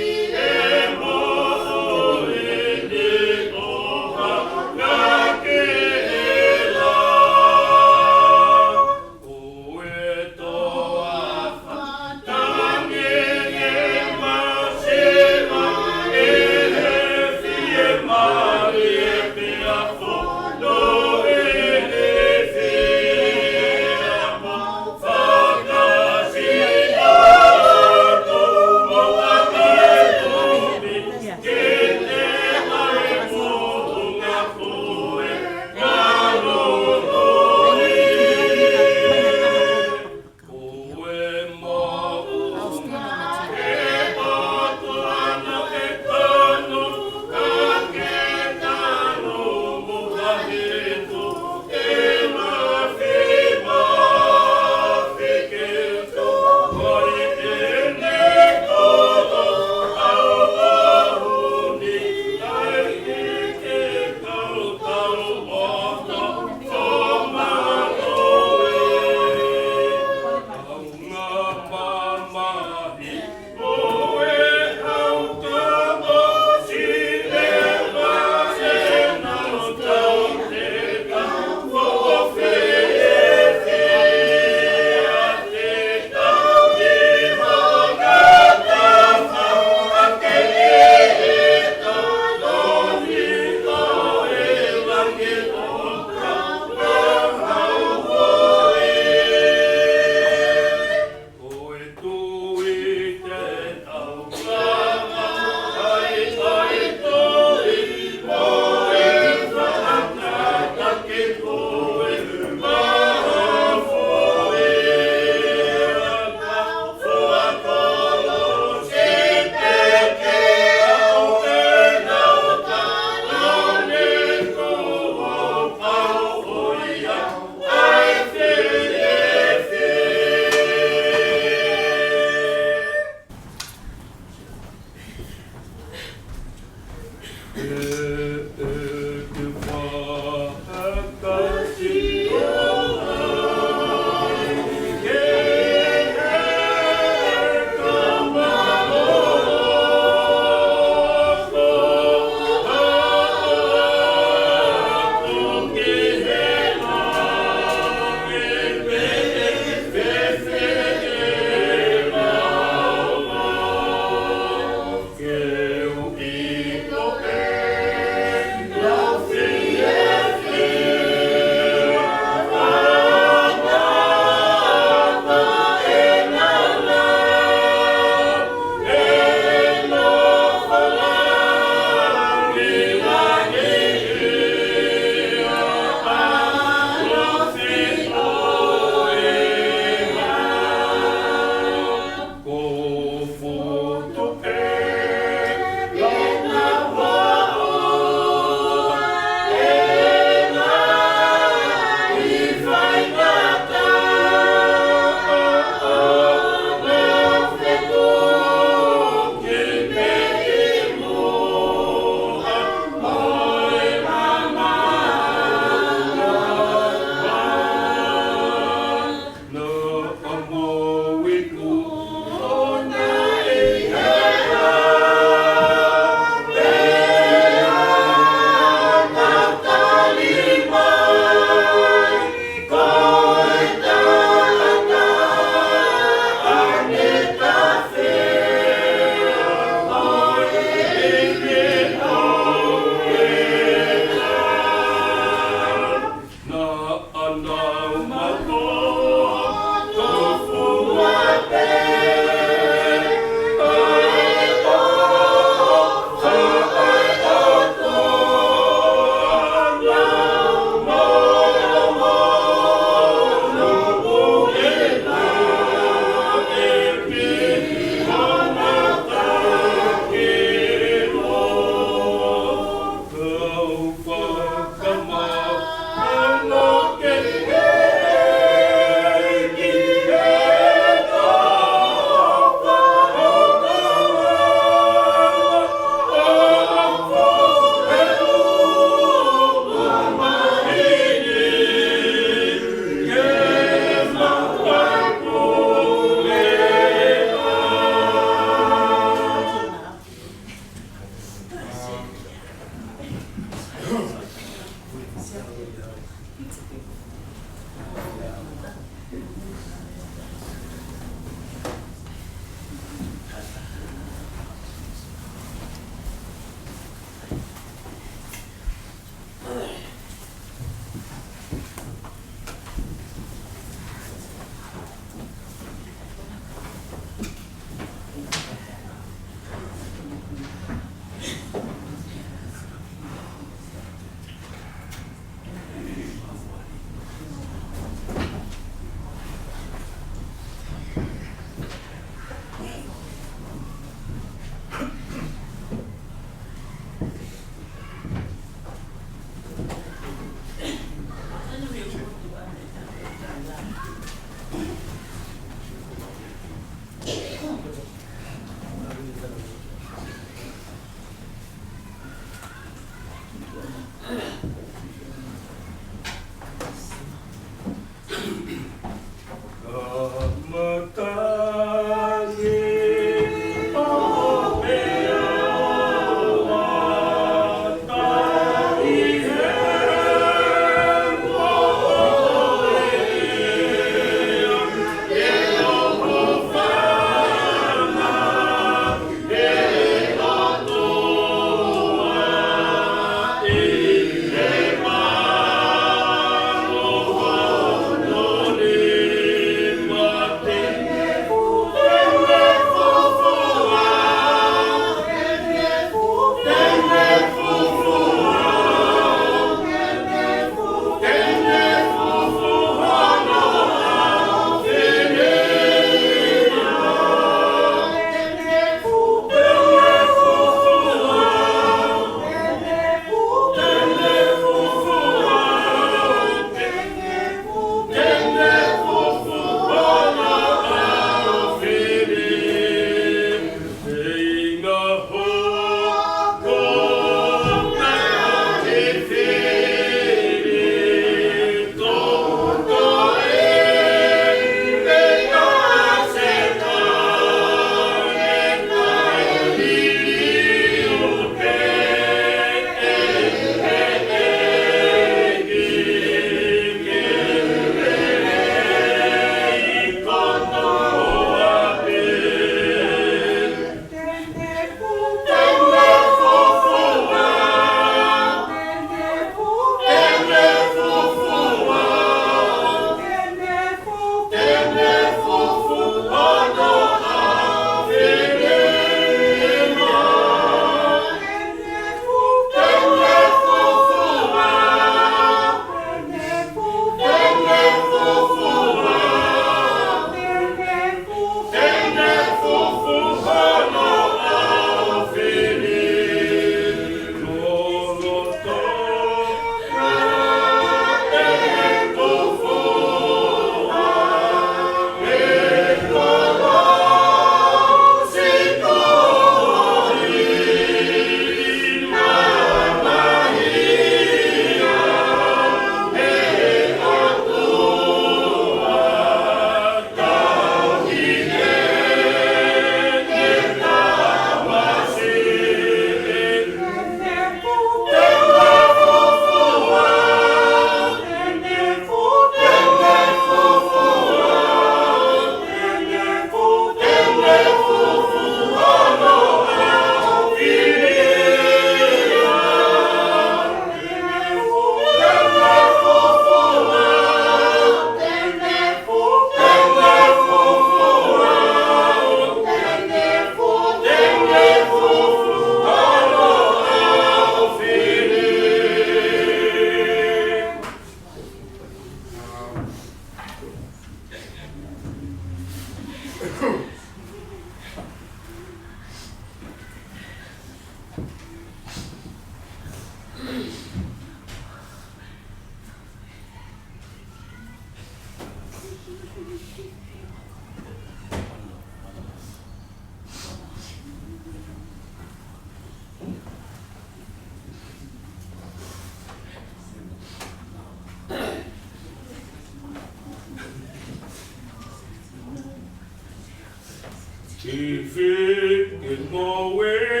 If it can always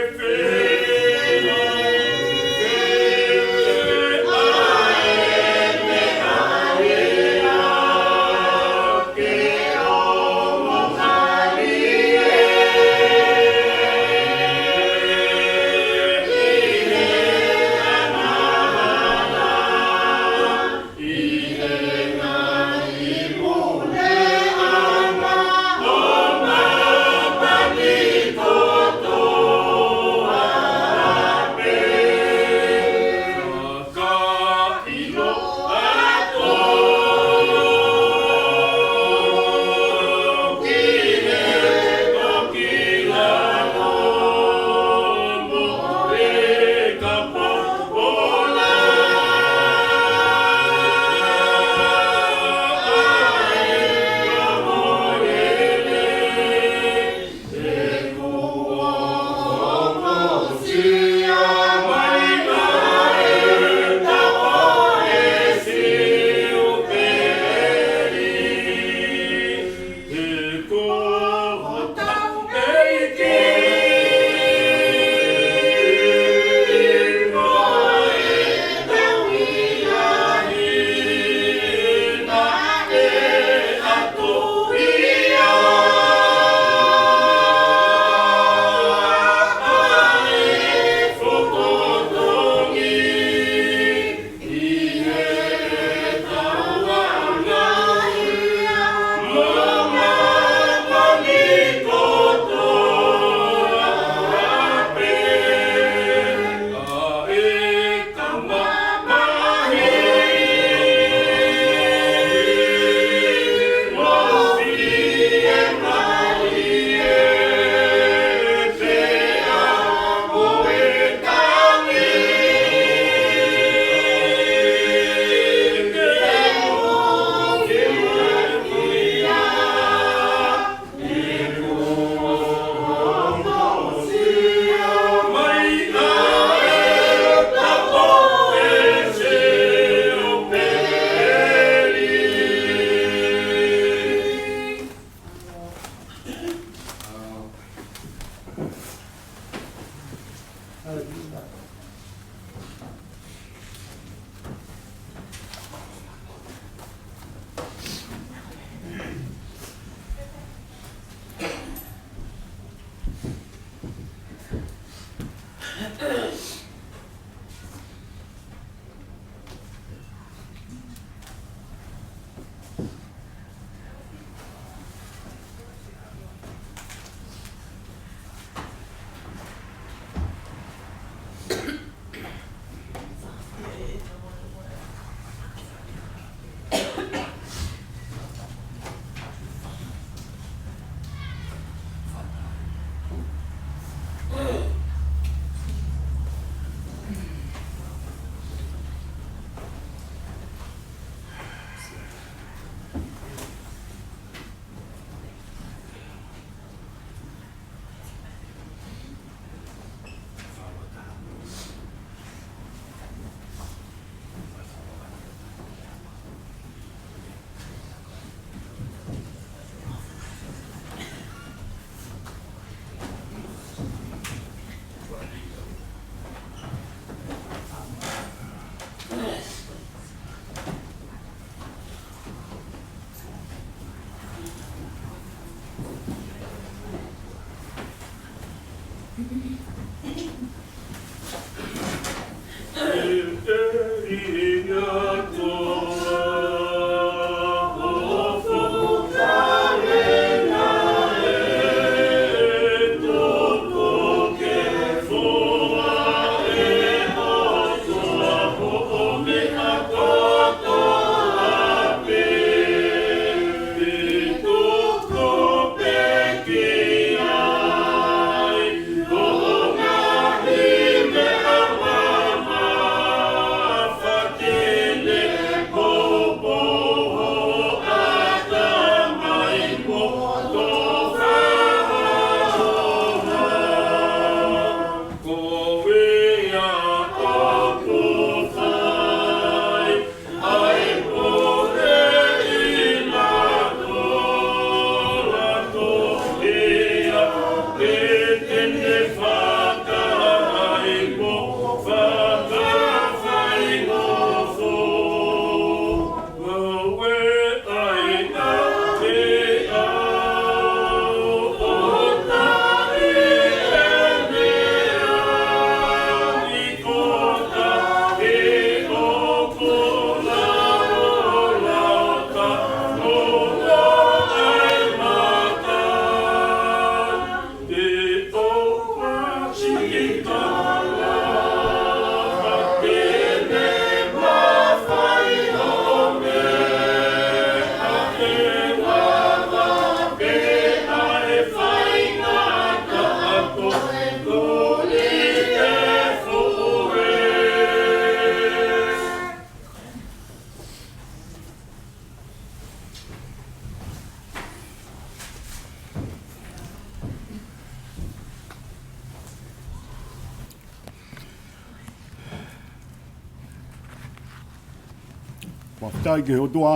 Fakafetaʻi ki he ʻOtua,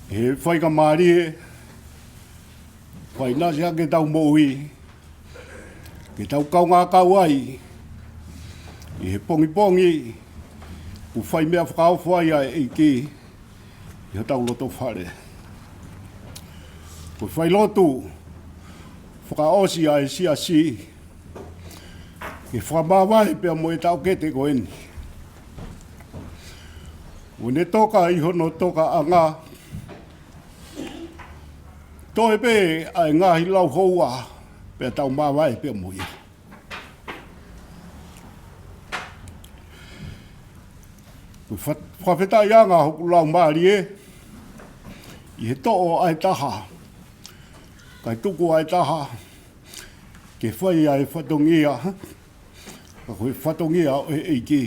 he faingamālie, fai naʻa siʻaki ʻetau moʻui, ke tau kaungā kau ai ʻi he pongipongi kuo fai meʻa fakaofo ai ʻa e ʻEiki ʻi hotau loto fale. Ko e failotu fakaʻosi ʻa e siasi, ke fakamāvae pea mo e taʻokete ko eni. ʻOku ne toka ʻi hono tokaʻanga, toe pē ʻa e ngaahi lauhoua pea tau māvae pea mo ia. Ko e fa-, fakafetaʻiʻanga hoku laumālie ʻi he toʻo ʻa e taha, kae tuku ʻa e taha ke fai ʻa e fatongia, ka ko e fatongia ʻo e ʻEiki,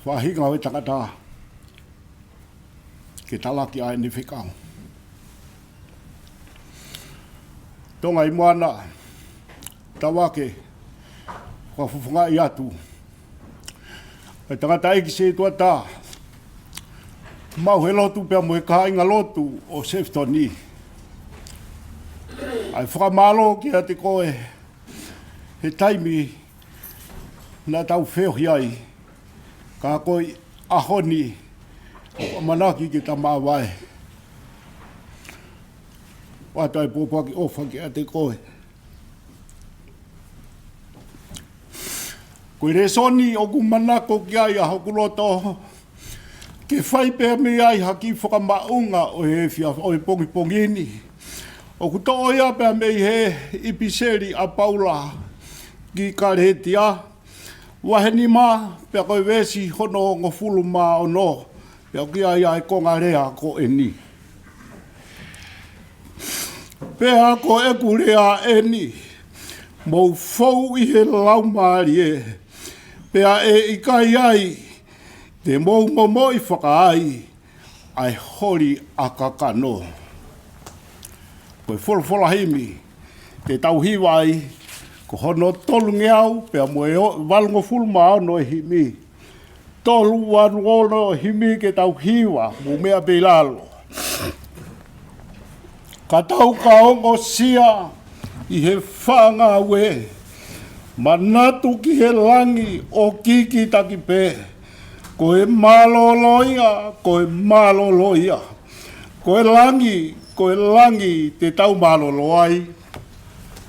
faʻahinga ʻo e tangata, ke talaki ʻa ʻene fekau. Tonga ʻi Moana, Tavake, fakafofongaʻi atu ʻa e tangataʻeiki sētuata, maʻu he lotu pea mo e kāinga lotu ʻo Sefitoni, ʻa e fakamālō kiate koe he taimi naʻa tau feohi ai, ka ko e ʻaho ni, ʻoku ʻamanaki ke ta māvae. ʻOatu ʻa e pōpoaki ʻofa kiate koe. Ko e lēsoni ʻoku manako ki ai ʻa hoku loto, ke fai pea mei ai ha kiʻi fakamaʻunga ʻo e efiafi, ʻo e pongipongi ni. ʻOku toʻo ia pea mei he ʻipiseli ʻa Paula ki Kalētia, Vahe nima, pea ko e veesi hono hongofulu mā ono, pea ʻoku ʻi ai ʻa e konga lea ko eni. Pea ko ʻeku lea eni, mou fou ʻi he Laumālie, pea ʻe ʻikai ai te mou momoʻi fakaai ʻa e holi ʻa kakano. Ko e folofola himi te tau hiva ai, ko hono tolungeau pea mo e o-, valungofulu mā ono e himi. Tolu valu ono e himi ke tau hiva, mou meʻa pē ʻi lalo. Ka tau ka ongosia ʻi he faʻa ngāue, manatu ki he langi ʻo kikitaki pē, ko e mālōlō ia, ko e mālōlō ia. Ko e langi, ko e langi te tau mālōlō ai.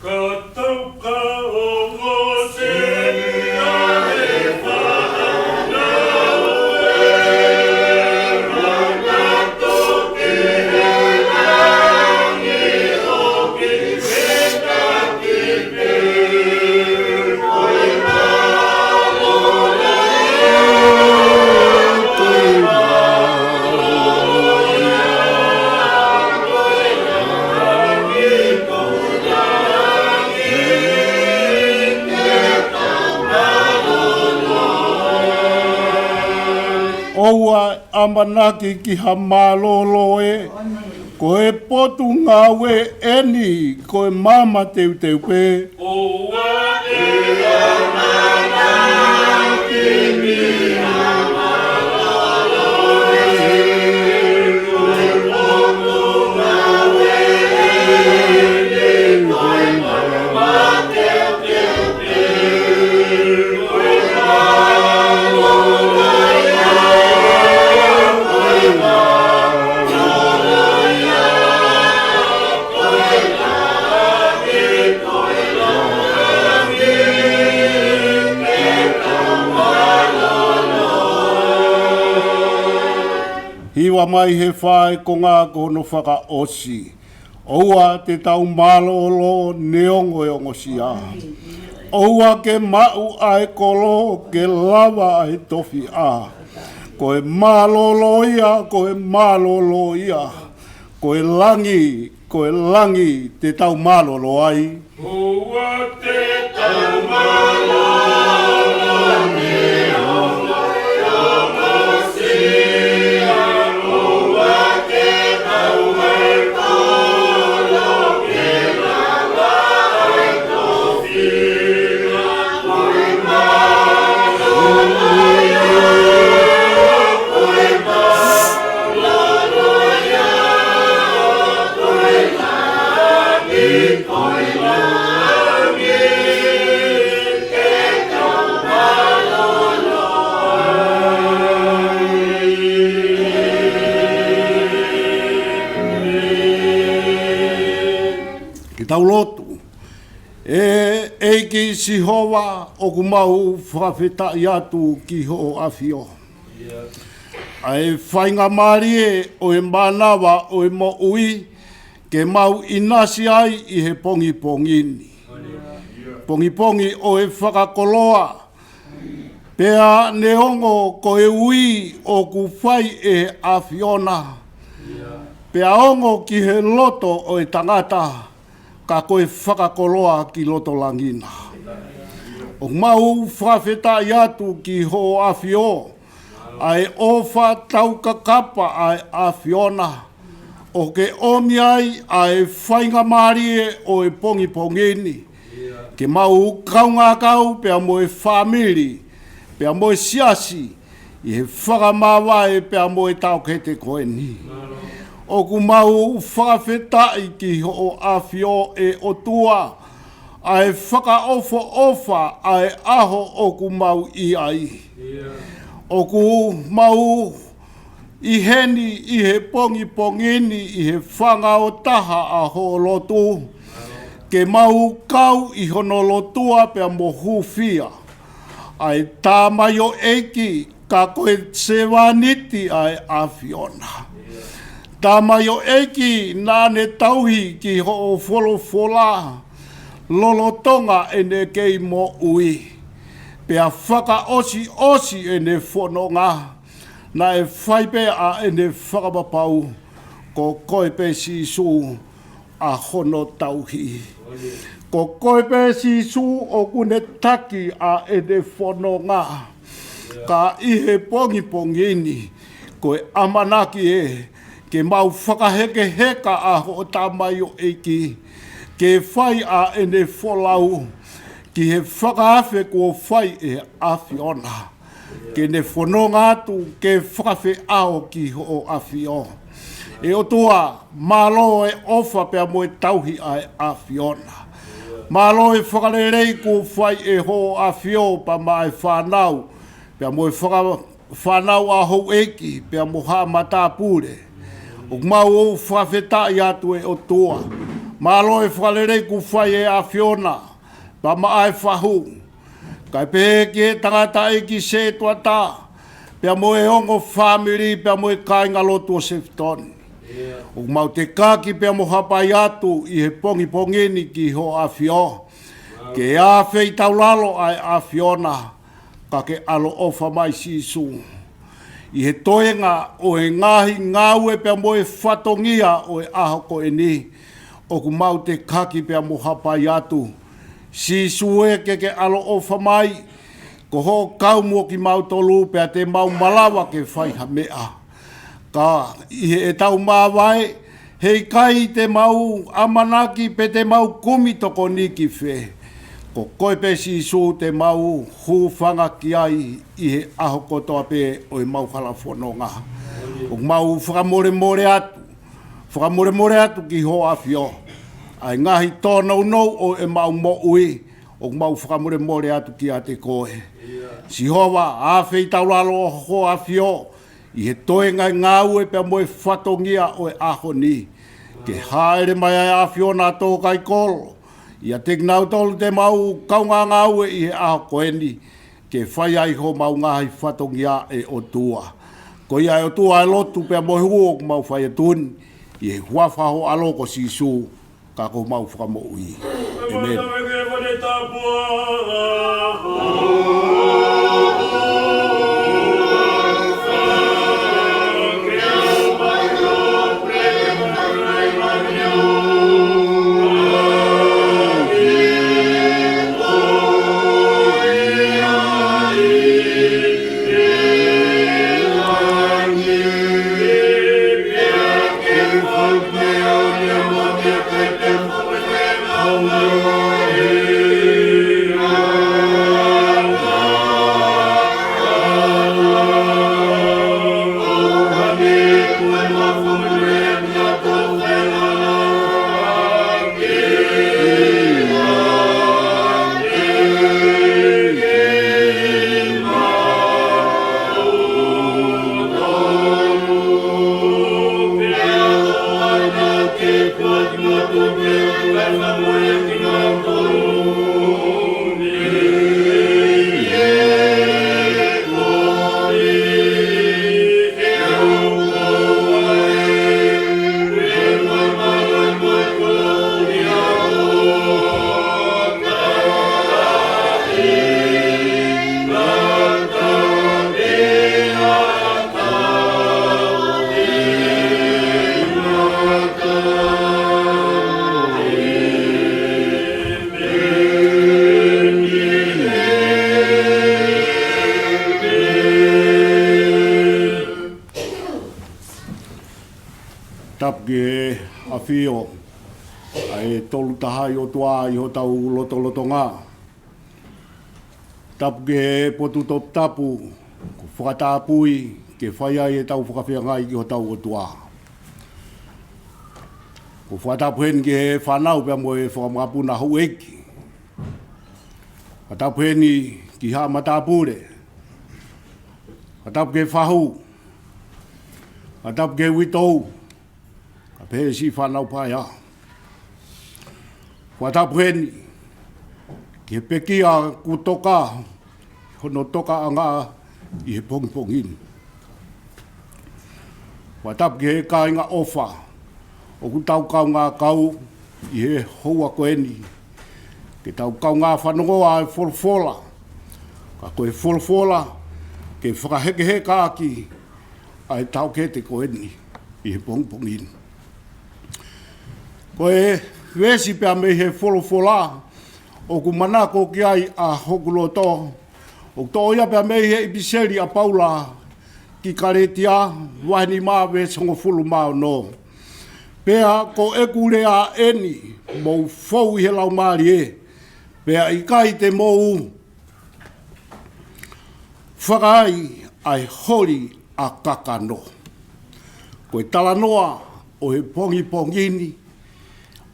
Ka tau ka ongosia ʻi he faʻa ngāue, manatu ki he langi ʻo kikitaki pē, ko e mālōlō ia, ko e mālōlō ia, ko e langi, ko e langi te tau mālōlō ai. ʻOua ʻamanaki ki ha mālōlō ē, ko e potungāue eni, ko e maama teuteu pē. ʻOua ʻe ʻamanaki ki ha mālōlō ē, ko e potungāue eni, ko e maama teuteu pē. Hiva mai he fā e konga ko hono fakaʻosi. ʻOua te tau mālōlō neongo e ongosia. ʻOua ke maʻu ʻa e kolo ke lava ʻa e tofiʻa. Ko e mālōlō ia, ko e mālōlō ia. Ko e langi, ko e langi te tau mālōlō ai. ʻOua te tau mālōlō neongo e ongosia. ʻOua ke maʻu ʻa e kolo ke lava ʻa e tofiʻa. Ko e mālōlō ia, ko e mālōlō ia, ko e langi, ko e langi te tau mālōlō ai. Ke tau lotu. ʻE ʻEiki Sihova, ʻoku mau fakafetaʻi atu ki hoʻo ʻAfio. ʻA e faingamālie ʻo e mānava ʻo e moʻui, ke mau ʻinasi ai ʻi he pongipongi ni. Pongipongi ʻo e fakakoloa, pea neongo ko e ui ʻoku fai ʻe he ʻAfiona, pea ongo ki he loto ʻo e tangata, ka ko e fakakoloa ki loto langi na. ʻOku mau fakafetaʻi atu ki hoʻo ʻAfio, ʻa e ʻofa taukakapa ʻa e ʻAfiona, ʻoku ke ʻomi ai ʻa e faingamālie ʻo e pongipongi ni, ke mau kaungā kau pea mo e fāmili, pea mo e siasi, ʻi he fakamāvae pea mo e taʻokete ko eni. ʻOku mau fakafetaʻi ki hoʻo ʻAfio ʻe ʻOtua, ʻa e fakaʻofoʻofa ʻa e ʻaho ʻoku mau ʻi ai. ʻOku mau ʻi heni ʻi he pongipongi ni ʻi he fanga ʻo taha ʻa hoʻo lotu, ke mau kau ʻi hono lotua pea mo hūfia ʻa e tamaioʻeiki, ka ko e sevāniti ʻa e ʻAfiona. Tamaioʻeiki naʻa ne tauhi ki hoʻo folofola lolotonga ʻene kei moʻui. Pea fakaʻosiʻosi ʻene fononga, naʻe fai pē ʻa ʻene fakapapau, ko koe pē Sīsū ʻa hono tauhi. Ko koe pē Sīsū ʻoku ne taki ʻa ʻene fononga. Ka ʻi he pongipongi ni, ko e ʻamanaki ē, ke mau fakahekeheka ʻa hoʻo tamaioʻeiki, ke fai ʻa ʻene folau, ki he fakaafe kuo fai ʻe he ʻAfiona. Ke ne fononga atu ke fakafeʻao ki hoʻo ʻafio. ʻE ʻOtua, mālō e ʻofa pea mo e tauhi ʻa e ʻAfiona. Mālō e fakalelei kuo fai ʻe hoʻo ʻafio pea maʻa e fānau, pea mo e faka-, fānau ʻa houʻeiki, pea mo haʻa matāpule. ʻOku mau ʻofa fakafetaʻi atu ʻe ʻOtua. Mālō e fakalelei kuo fai ʻe he ʻAfiona, pea maʻa e fahu. Kae pehē ki he tangataʻeiki sētuata, pea mo e ongo fāmili, pea mo e kāingalotu ʻo Sefitoni. ʻOku mau tekaki pea mo hapai atu ʻi he pongipongi ni ki hoʻo ʻafio. Ke ʻafeitaulalo ʻa e ʻAfiona, ka ke ʻaloʻofa mai Sīsū. ʻI he toenga ʻo e ngaahi ngāue pea mo e fatongia ʻo e ʻaho ko eni, ʻoku mau tekaki pea mo hapai atu. Sīsū ē, ke ke ʻaloʻofa mai, ko hoʻo kau mo kimautolu pea te mau malava ke fai ha meʻa. Ka ʻi heʻetau māvae, heʻikai te mau ʻamanaki pe te mau kumi tokoni ki fē. Ko koe pē Sīsū te mau hūfanga ki ai ʻi he ʻaho kotoa pē ʻo ʻemau hala fononga. ʻOku mau fakamolemole atu, fakamolemole atu ki hoʻo ʻafio. ʻA e ngaahi tōnounou ʻo ʻemau moʻui, ʻoku mau fakamolemole atu kiate koe. Sihova, ʻafeitaulalo hoʻo ʻafio, ʻi he toenga e ngāue pea mo e fatongia ʻo e ʻaho ni. Ke hāʻele mai ʻa e ʻAfiona ʻo tō kai kolo ʻiate kinautolu te mau kaungā ngāue ʻi he ʻaho ko eni, ke fai ai homau ngaahi fatongia ʻe ʻOtua. Ko ia ʻe ʻOtua e lotu pea mo e hū ʻoku mau fai atu ni, ʻi he huafa ho ʻAlo ko Sīsū, ka ko homau Fakamoʻui. ʻĒmeni. Tapu ki he ʻafio ʻa e Tolu Tahaʻi ʻOtua ʻi hotau lotolotonga. Tapu ki he potu toputapu kuo fakatapui ke fai ai ʻetau fakafeangai ki hotau ʻOtua. Ko e fakatapu heni ki he fānau pea mo e fanga mokopuna houʻeiki. Fakatapu heni ki haʻa matāpule. Fakatapu ki he fahu. Fakatapu ki he uitou. Kae pehē siʻi fānau paea. Fakatapu heni ki he pekia kuo toka, hono tokaʻanga ʻi he pongipongi ni. Fakatapu ki he kāinga ʻofa ʻoku tau kaungā kau ʻi he houa ko eni, ke tau kaungā fanongo ʻa e folofola, Ka ko e folofola ke fakahekeheka ʻaki ʻa e taʻokete ko eni ʻi he pongipongi ni. Ko e veesi pea mei he folofola ʻoku manako ki ai ʻa hoku loto, ʻoku toʻo ia pea mei he ʻipiseli ʻa Paula ki Kalētia, vahe nima, veesi hongofulu mā ono. Pea ko ʻeku lea eni, mou fou ʻi he Laumālie, pea ʻikai te mou fakaai ʻa e holi ʻa kakano. Ko e talanoa ʻo e pongipongi ni,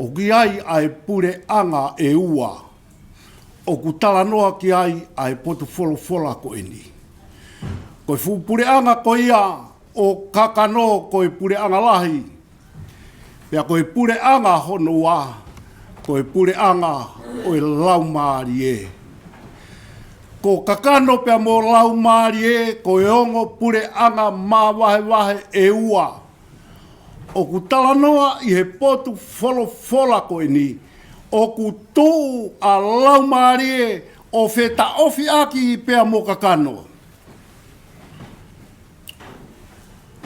ʻoku ʻi ai ʻa e puleʻanga ʻe ua ʻoku talanoa ki ai ʻa e potu folofola ko eni. Ko e fuʻu puleʻanga ko ia ʻo kakano ko e puleʻanga lahi, pea ko e puleʻanga hono ua, ko e puleʻanga ʻo e laumālie. Ko kakano pea mo laumālie, ko e ongo puleʻanga māvahevahe ʻe ua ʻoku talanoa ʻi he potu folofola ko eni, ʻoku tuʻu ʻa laumālie ʻo fetaʻofi ʻaki pea mo kakano.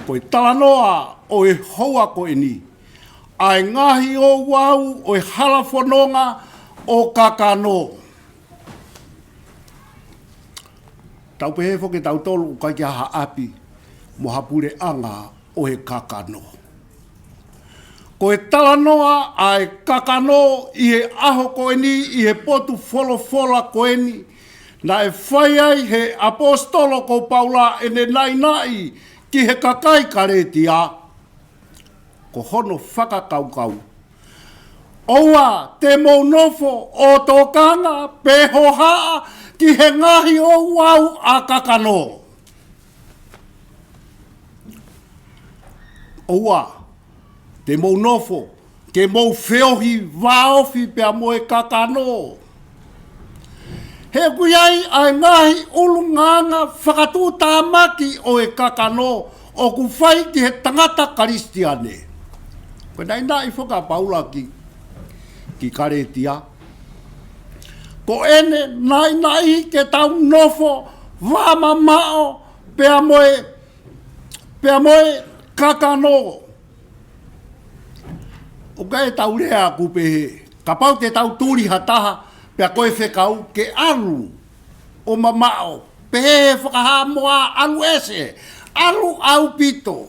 Ko e talanoa ʻo e houa ko eni, ʻa e ngaahi ouau ʻo e hala fononga ʻo kakano. Tau pehē foki ʻe tautolu ʻoku ʻikai ke ʻi ai ha ʻapi mo ha puleʻanga ʻo e kakano. Ko e talanoa ʻa e kakano ʻi he ʻaho ko eni, ʻi he potu folofola ko eni, naʻe fai ai he ʻaposetolo ko Paula ʻene naʻinaʻi ki he kakai Kalētia, ko hono fakakaukau: ʻOua te mou nofo ʻo tokanga pe hohaʻa ki he ngaahi ouau ʻa kakano. ʻOua te mou nofo ke mou feohi vāofi pea mo e kakano. He ʻoku ʻi ai ʻa e ngaahi ʻulungaanga fakatuʻutāmaki ʻo e kakano ʻoku fai ki he tangata Kalisitiane. Ko e naʻinaʻi foki ʻa Paula ki, ki Kalētia, ko ʻene naʻinaʻi ke tau nofo vāmamaʻo pea mo e, pea mo e kakano. ʻOku ʻi ai ʻetau lea ʻoku pehē, kapau te tau tuli ha taha pea ko e fekau ke ʻalu ʻo mamaʻo, pehē he faka-Haʻamoa, ʻalu ʻese, ʻalu ʻaupito.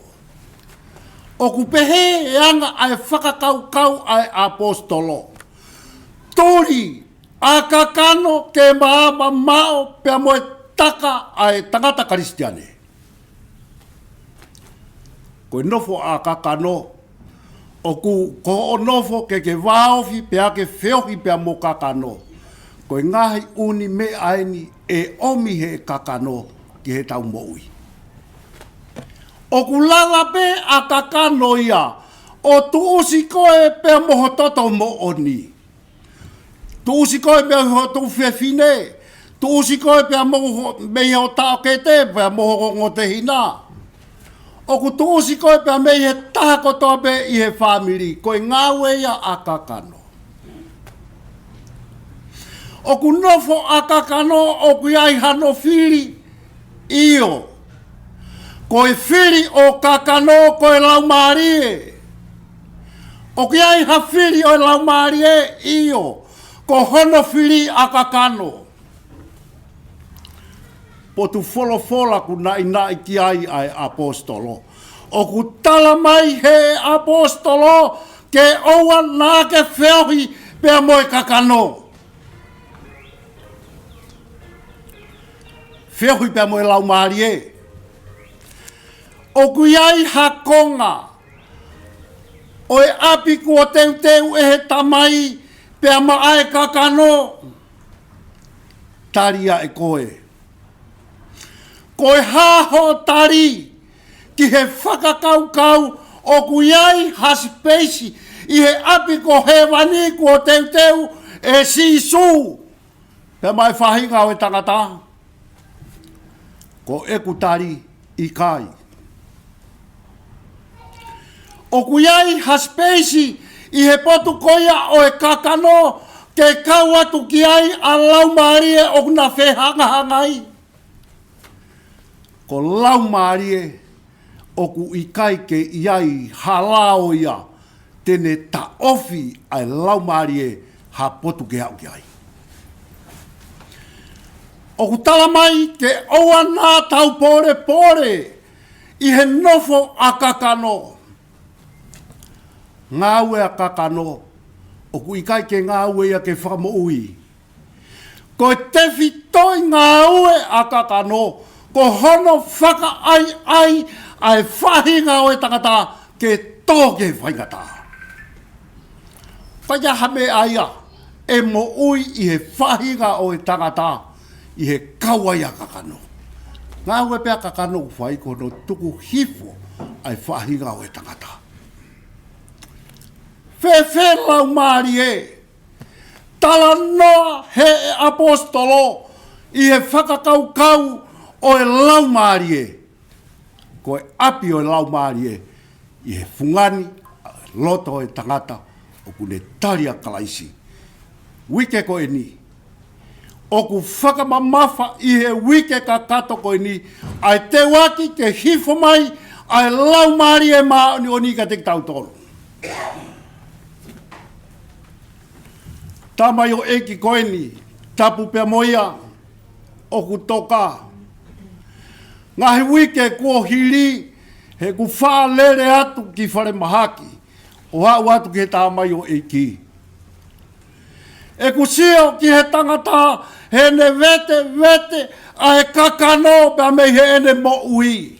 ʻOku pehē ʻe anga ʻa e fakakaukau ʻa e ʻaposetolo, tuli ʻa kakano ke mamaʻo pea mo e taka ʻa e tangata Kalisitiane. Ko e nofo ʻa kakano, ʻoku ko hoʻo nofo ke ke vāofi pea ke feohi pea mo kakano. Ko e ngaahi ʻū meʻa eni ʻe ʻomi he kakano ki heʻetau moʻui. ʻOku lava pē ʻa kakano ia ʻo tuʻusi koe pea mo ho toto moʻoni. Tuʻusi koe pea mo ho tuofefine, tuʻusi koe pea mo ho, mei ho taʻokete pea mo ho ongo tehina. ʻOku tuʻusi koe pea mei he taha kotoa pē ʻi he fāmili, ko e ngāue ia ʻa kakano. ʻOku nofo ʻa kakano, ʻoku ʻi ai hano fili, ʻio. Ko e fili ʻo kakano ko e laumālie. ʻOku ʻi ai ha fili ʻo e laumālie, ʻio. Ko hono fili ʻa kakano. Potu folofola ʻoku naʻinaʻi ki ai ʻa e ʻaposetolo. ʻOku tala mai he ʻaposetolo ke ʻoua naʻa ke feohi pea mo e kakano. Feohi pea mo e laumālie. ʻOku ʻi ai ha konga ʻo e ʻapi kuo teuteu ʻe he Tamai pea maʻa e kakano. Tali ia ʻe koe. Ko e hā hoʻo tali ki he fakakaukau ʻoku ʻi ai ha sipeisi ʻi he ʻapi ko hēvani kuo teuteu ʻe Sīsū pea maʻa e faʻahinga ʻo e tangata? Ko ʻeku tali, ʻikai. ʻOku ʻi ai ha sipeisi ʻi he potu ko ia ʻo e kakano ke kau atu ki ai ʻa e laumālie ʻoku na fehangahangai. Ko e laumālie ʻoku ʻikai ke ʻi ai ha lao ia te ne taʻofi ʻa e laumālie ha potu ke aʻu ki ai. ʻOku tala mai ke ʻoua naʻa tau pōlepole ʻi he nofo ʻa kakano. Ngāue ʻa kakano, ʻoku ʻikai ke ngāue ia ke fakamoʻui. Ko e tefitoʻi ngāue ʻa kakano, ko hono fakaʻaiʻai ʻa e faʻahinga ʻo e tangata ke tō ki he faingataʻa. Pea ʻi ai ha meʻa ia ʻe moʻui ʻi he faʻahinga ʻo e tangata ʻi he kau ai ʻa kakano. Ngāue pē ʻa kakano ʻoku fai ko hono tuku hifo ʻa e faʻahinga ʻo e tangata. Fēfē laumālie? Talanoa he ʻaposetolo ʻi he fakakaukau ʻo e laumālie. Ko e ʻapi ʻo e laumālie ʻi he fungani, loto ʻo e tangata ʻoku ne tali ʻa Kalaisi. Uike ko eni, ʻoku fakamamafa ʻi he uike kakato ko eni ʻa e teuaki ke hifo mai ʻa e laumālie māʻoniʻoni kiate kitautolu. Tamaioʻeiki ko eni, tapu pea mo ia ʻoku toka. Ngaahi uike kuo hili, he ʻoku faʻa lele atu ki falemahaki ʻo aʻu atu ki he tamaioʻeiki. ʻOku sio ki he tangata heʻene vetevete ʻa e kakano pea mei heʻene moʻui.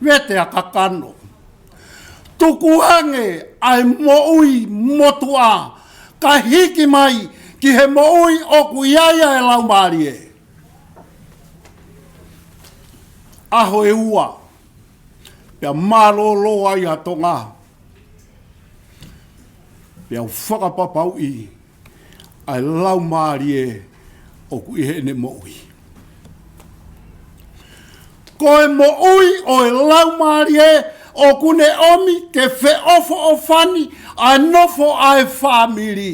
Vete ʻa kakano. Tukuange ʻa e moʻui motuʻa, ka hiki mai ki he moʻui ʻoku ʻi ai ʻa e laumālie. ʻAho ʻe ua, pea mālōlō ai ʻa Tonga. Pea u fakapapauʻi ʻa e laumālie ʻoku ʻi heʻene moʻui. Ko e moʻui ʻo e laumālie ʻoku ne ʻomi ke feʻofoʻofani ʻa e nofo ʻa e fāmili.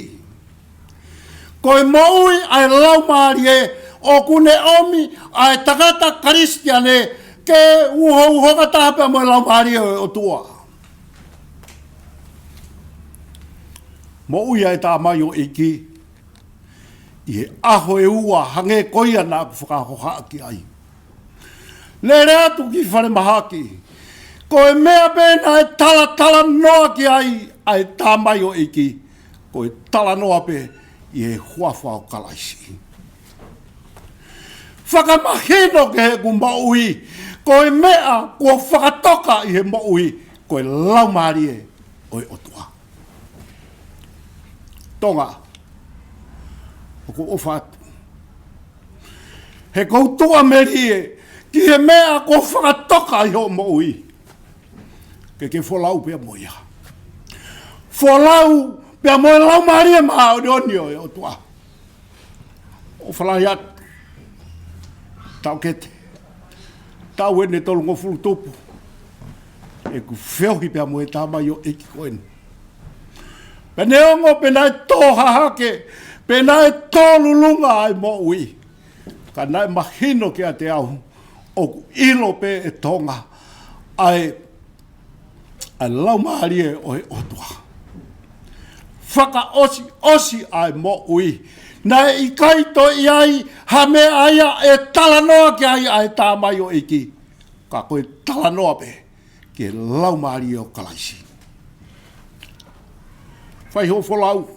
Ko e moʻui ʻa e laumālie ʻoku ne ʻomi ʻa e tangata Kalisitiane ke uhouho fakataha pea mo e laumālie ʻo e ʻOtua. Moʻui ʻa e tamaioʻeiki ʻi he ʻaho ʻe ua hangē ko ia naʻa ku fakahohaʻa ki ai. Lele atu ki falemahaki, ko e meʻa pē naʻe talatalanoa ki ai ʻa e tamaioʻeiki, ko e talanoa pē ʻi he huafa ʻo Kalaisi. Fakamahino ki heʻeku moʻui, ko e meʻa kuo fakatoka ʻi he moʻui, ko e laumālie ʻo e ʻOtua. Tonga, ʻoku ou ʻofa atu. He ʻoku ou tuʻamelie ki he meʻa kuo fakatoka ʻi hoʻo moʻui. Ke ke folau pea mo ia. Folau pea mo e laumālie māʻoniʻoni ʻo e ʻOtua. ʻOfa lahi atu. Taʻokete. Taʻu ʻeni ʻe tolungofulu tupu ʻeku feohi pea mo e tamaioʻeiki ko eni. Pea neongo pe naʻe tō hahake, pe naʻe tō lulunga ʻa e moʻui, ka naʻe mahino kiate au ʻoku ʻilo pē ʻe Tonga ʻa e ʻa e laumālie ʻo e ʻOtua. Fakaʻosiʻosi ʻa e moʻui. Naʻe ʻikai toe ʻi ai ha meʻa ia ʻe talanoa ki ai ʻa e tamaioʻeiki. Ka ko e talanoa pē ki he laumālie ʻo Kalaisi. Fai hoʻo folau.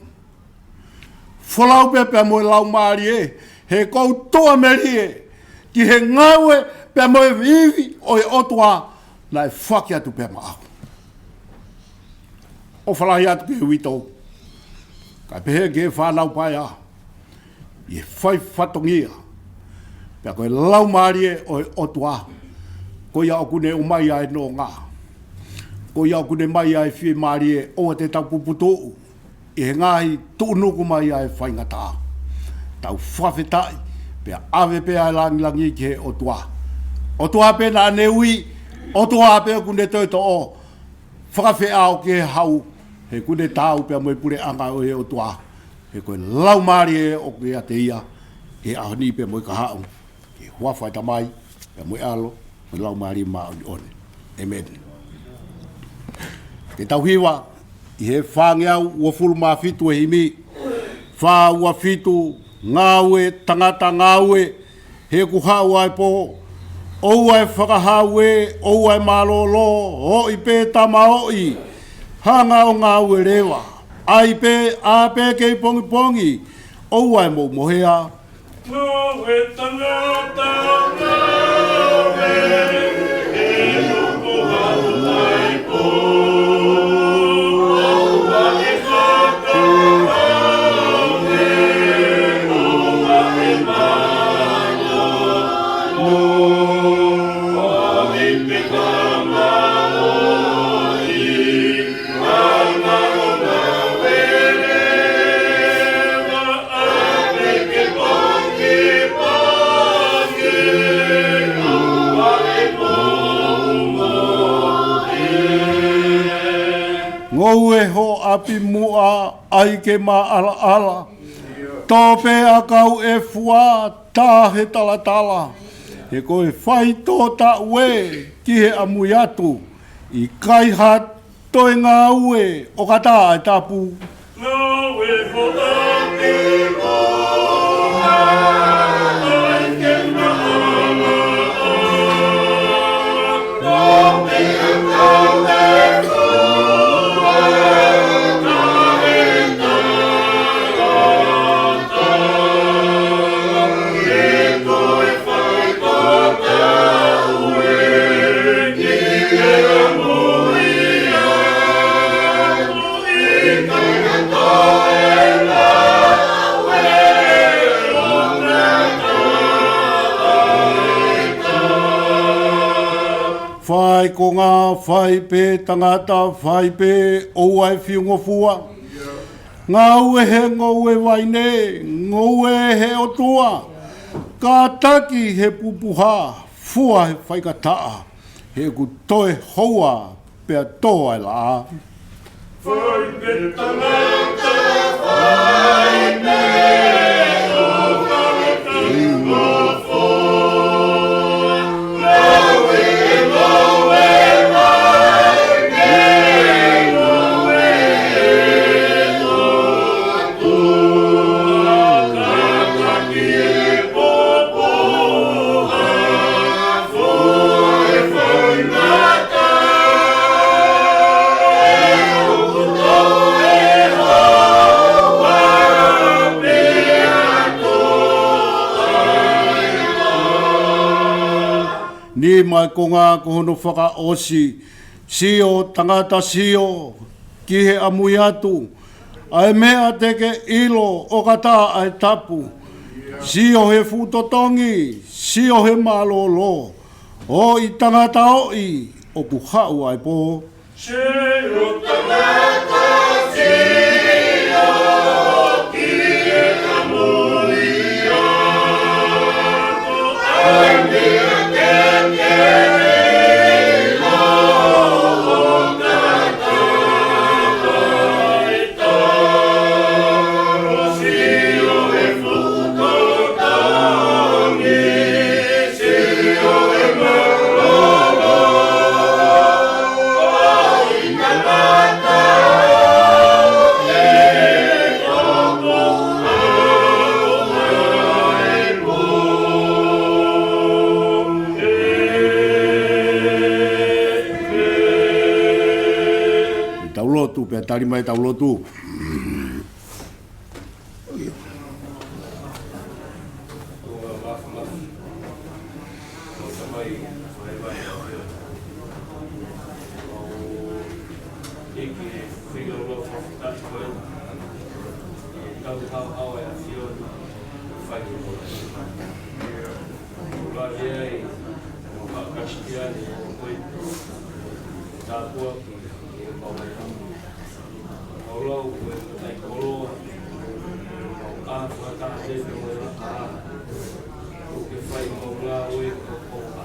Folau pē pea mo e laumālie, he ʻoku ou tuʻamelie ki he ngāue pea mo e ivi ʻo e ʻOtua naʻe foaki atu pea maʻau. ʻOfa lahi atu ki he uitou, kae pehē ki he fānau paea, ʻi he fai fatongia, pea ko e laumālie ʻo e ʻOtua, ko ia ʻoku ne ʻomai ʻa e nonga, ko ia ʻoku ne ʻomai ʻa e fiemālie, ʻoua te tau puputuʻu ʻi he ngaahi tuʻunuku mai ʻa e faingataʻa. Tau fakafetaʻi, pea ʻave pē ʻa e langilangi ki he ʻOtua. ʻOtua pē naʻa ne ui, ʻOtua pē ʻoku ne toe toʻo, fakafeʻao ki he hau, he ʻoku ne taau pea mo e puleʻanga ʻo e ʻOtua. He ko e Laumālie ʻoku ʻiate ia, he ʻaho ni pea mo e kahaʻu. Ki he huafa ʻo e Tamai, pea mo e ʻAlo, mo e Laumālie Māʻoniʻoni. ʻĒmeni. Ke tau hiva ʻi he fāngeau uofulu mā fitu e himi, fā ua fitu, ngāue, tangata ngāue, he ʻoku haʻu ʻa e pō, ʻoua ʻe fakahau ē, ʻoua ʻe mālōlō, ʻoʻi pē tamaoʻi, hanga ʻo ngāue leva, ʻai pē, ʻā pē kei pongipongi, ʻoua ʻe mou mohea. Ngāue tangata, ngāue, ʻe nofo haʻu ʻa e pō. ʻOua ʻe fakahau ē, ʻoua ʻe mālōlō, ʻoʻi pē tamaoʻi. Ngoue ho ʻapi muʻa, ʻai ke maʻalaʻala. Tō pē ʻakau ʻe fua, tā he talatala. He ko e faitō taʻu ē ki he ʻamui atu, ʻikai ha toe ngāue ʻo ka taʻetapu. Ngāue ho ʻapi muʻa, ʻai ke maʻalaʻala. Tō pē ʻakau ʻe fua, tā he talatala. Fai konga, fai pē tangata, fai pē, ʻoua ʻe fiungofua. Ngāue he ngoue vaine, ngoue he ʻOtua, kātaki he pupuha, fua he faingataʻa, he ʻoku toe houa pea tō ʻa e laʻā. Fai pē tangata, fai pē, ʻoua ʻe fiungofua. Ngāue he ngoue vaine, ngoue he ʻOtua, kātaki he pupuha, fua he faingataʻa, he ʻoku toe houa pea tō ʻa e laʻā. Nima e konga ko hono fakaʻosi, sio tangata sio ki he ʻamui atu, ʻa e meʻa te ke ʻilo ʻo ka taʻetapu. Sio he fuʻu totongi, sio he mālōlō, ʻoʻi tangata ʻoʻi, ʻoku haʻu ʻa e pō. Sio tangata sio ki he ʻamui atu, ʻa e meʻa te ke ʻilo ʻo ka taʻetapu. Tau lotu, pea tali mai tau lotu. Tāpuaki ʻe pau mai. Kau lau ko e matai koloa, kau ʻā fakataha pē mo e laka. ʻOku ke fai mau ngāue ko ko a.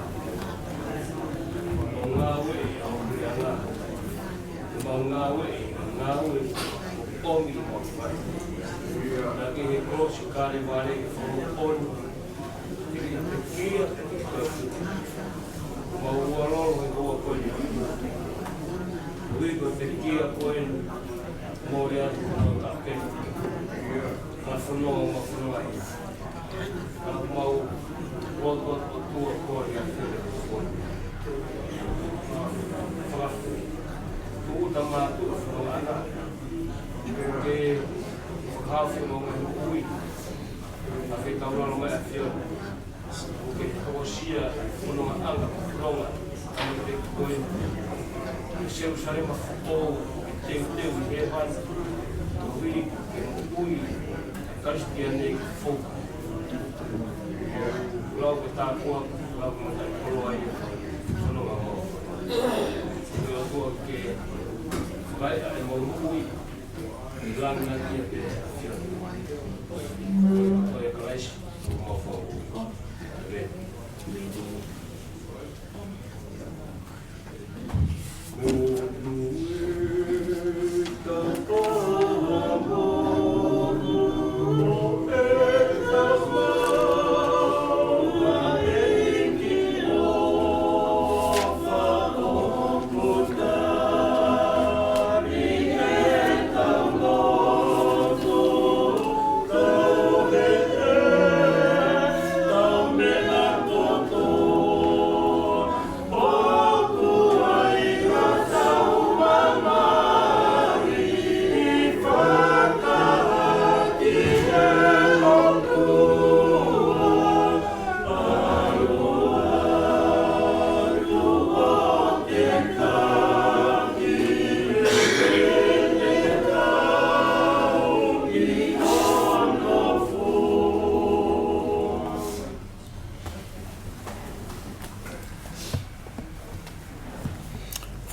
Mau ngāue ʻi ʻaho puleʻanga. Mau ngāue ʻi ngāue Kale vale ke fakamoʻoni. Te ke pekia. Mau ua lolo he koa ko eni. Ui ko e pekia ko eni. Mole atu ko e kapeni. Mafono, mafono ai. Ka mau ua ko e tua ko e atu ko eni. Fakafu. Tuʻu tama tuʻu fakaanga. Ke fakafu no ngai ui. ʻA e taulalo mai ʻa e ʻAfiona. ʻOku ke hokosia ʻa e fonongaʻanga, fononga, ʻa e te koe. Selusalema foʻou, teuteu ʻi hēvani. Ko Filipi ke moʻui, Kalisitiane ke foka. Lau ke tāpua, lau ke matai koloa ia, fononga mau. Ko e ʻOtua ke fai ʻa e mau moʻui.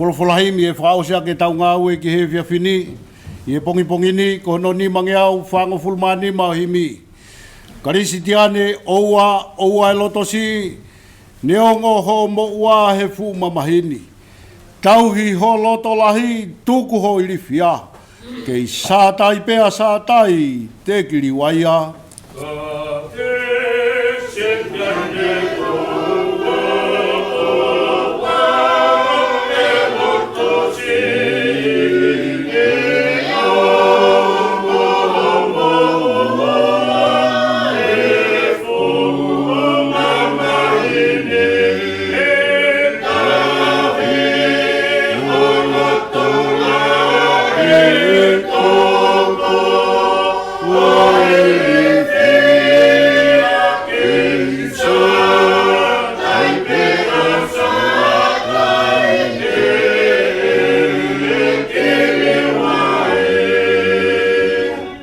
Folofola himi ʻe fakaʻosi ʻaki ʻetau ngāue ki he efiafi ni, ʻi he pongipongi ni, ko hono nimangeau fāngofulu mā nima ʻo e himi. Kalisitiane, ʻoua, ʻoua ʻe loto siʻi, neongo hoʻo moʻua he fuʻu mamahi ni. Tauhi ho loto lahi, tuku ho ilifia. Kei sātai pea sātai, te ke liliu ai ia.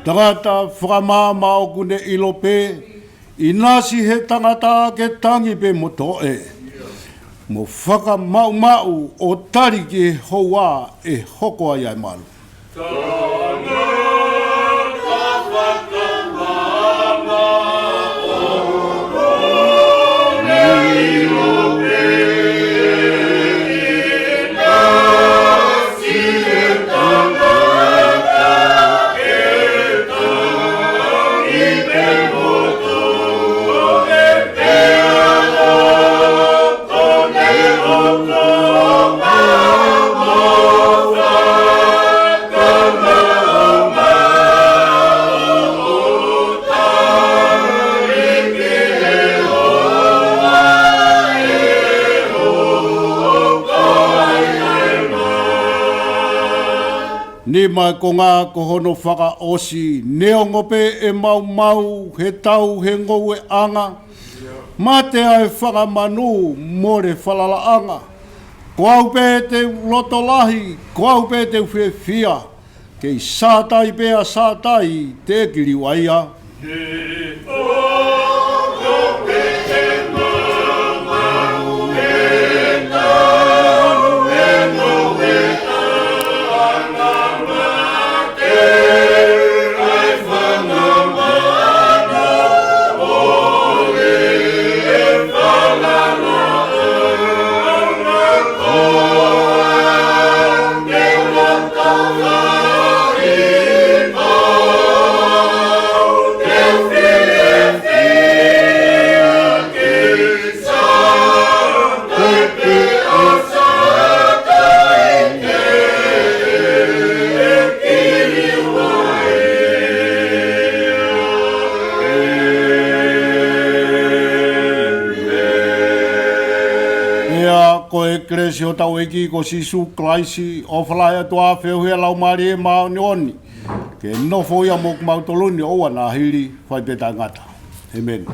Tangata fakamaama ʻoku ne ʻilo pē, ʻinasi he tangata ke tangi pē mo toʻe. Mo fakamaʻumaʻu ʻo tali ki he houa ʻe hoko ai ʻa e malu. Nima ʻo e konga ko hono fakaʻosi, neongo pē ʻe maumau he tau he ngoueʻanga, mate ʻa e fanga manu, mole falalaʻanga. Ko au pē te u loto lahi, ko au pē te u fiefia, kei sātai pea sātai, te ke liliu ai ia. Ko e kelesi ʻa hotau ʻEiki ko Sīsū Kalaisi, ʻofa lahi ʻa e ʻOtua, feohi ʻa e Laumālie Māʻoniʻoni, ke nofo ia mo kimautolu ni ʻo ʻoua naʻa hili, fai pē taʻengata. ʻĒmeni.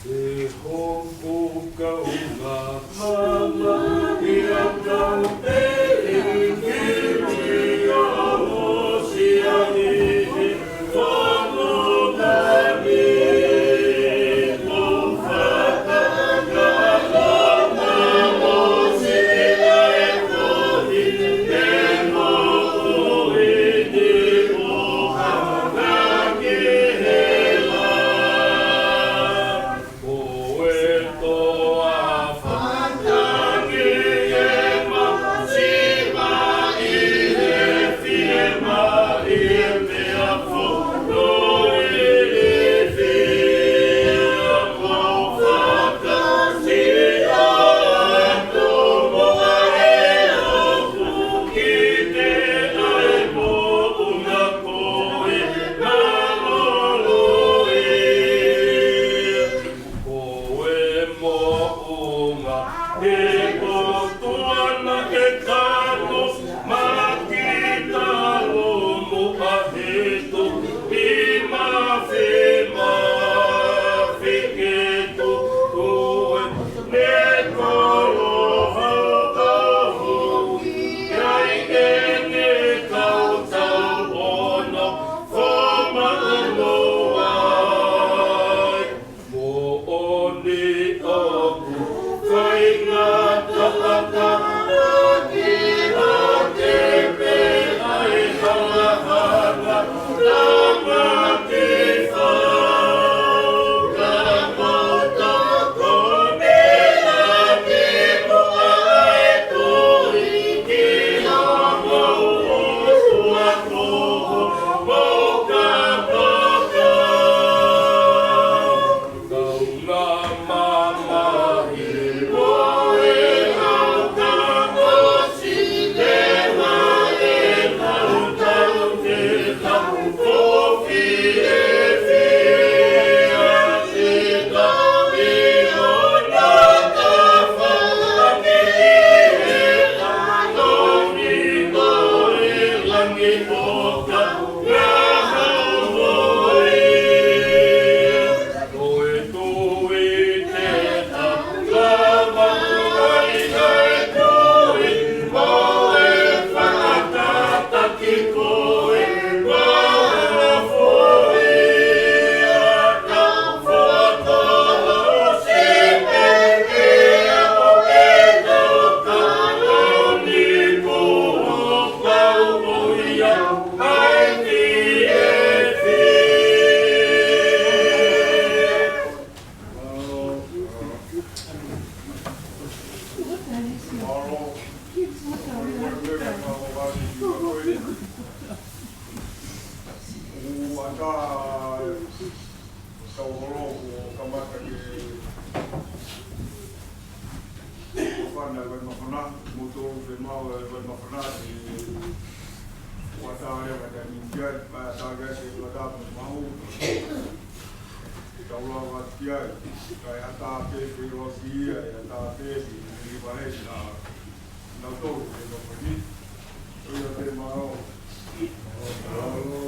Te hoku kaunga mama ia kau pē i kiri a o si a ni i fono mani. Ko faka ka lona o si a e kohi e mo ui ni o ha ka ki he la. Ko e toafa tangi e masiva ʻi he fiemaʻu e meʻa fakafiefia. Ko fakaʻosi ʻa e tomoa e lotu ki te ʻai moʻunga ko e mālōlō ē. Ko e moʻunga ē ko tuana e kano ma ki talo mo a he to i ma fe ma fe ke to ko e ne kolo ha ka hu i ai e ne kau tau ono fo ma ono ai. Moʻoni ʻoku faingataʻa ka ʻoku ʻi ai pē ʻa e halahalaʻanga ki fau ka mau toko meʻa ki muʻa e tui ki ha mau ʻotua ko ho mau kapaka. Tau holo kuo kamata ke ʻofa na e vai mafana, mou tō ke mau e vai mafana, ke ʻoatu leva e taimi ki ai, pea ʻoatu leva e ʻoatu mo mau. Ke tau lava ki ai, kae ʻatā pē ke ʻosi ia, ʻe ʻatā pē ke ʻi vahe na, na tō ke no pani. Ko ia pē mālō. Mālō.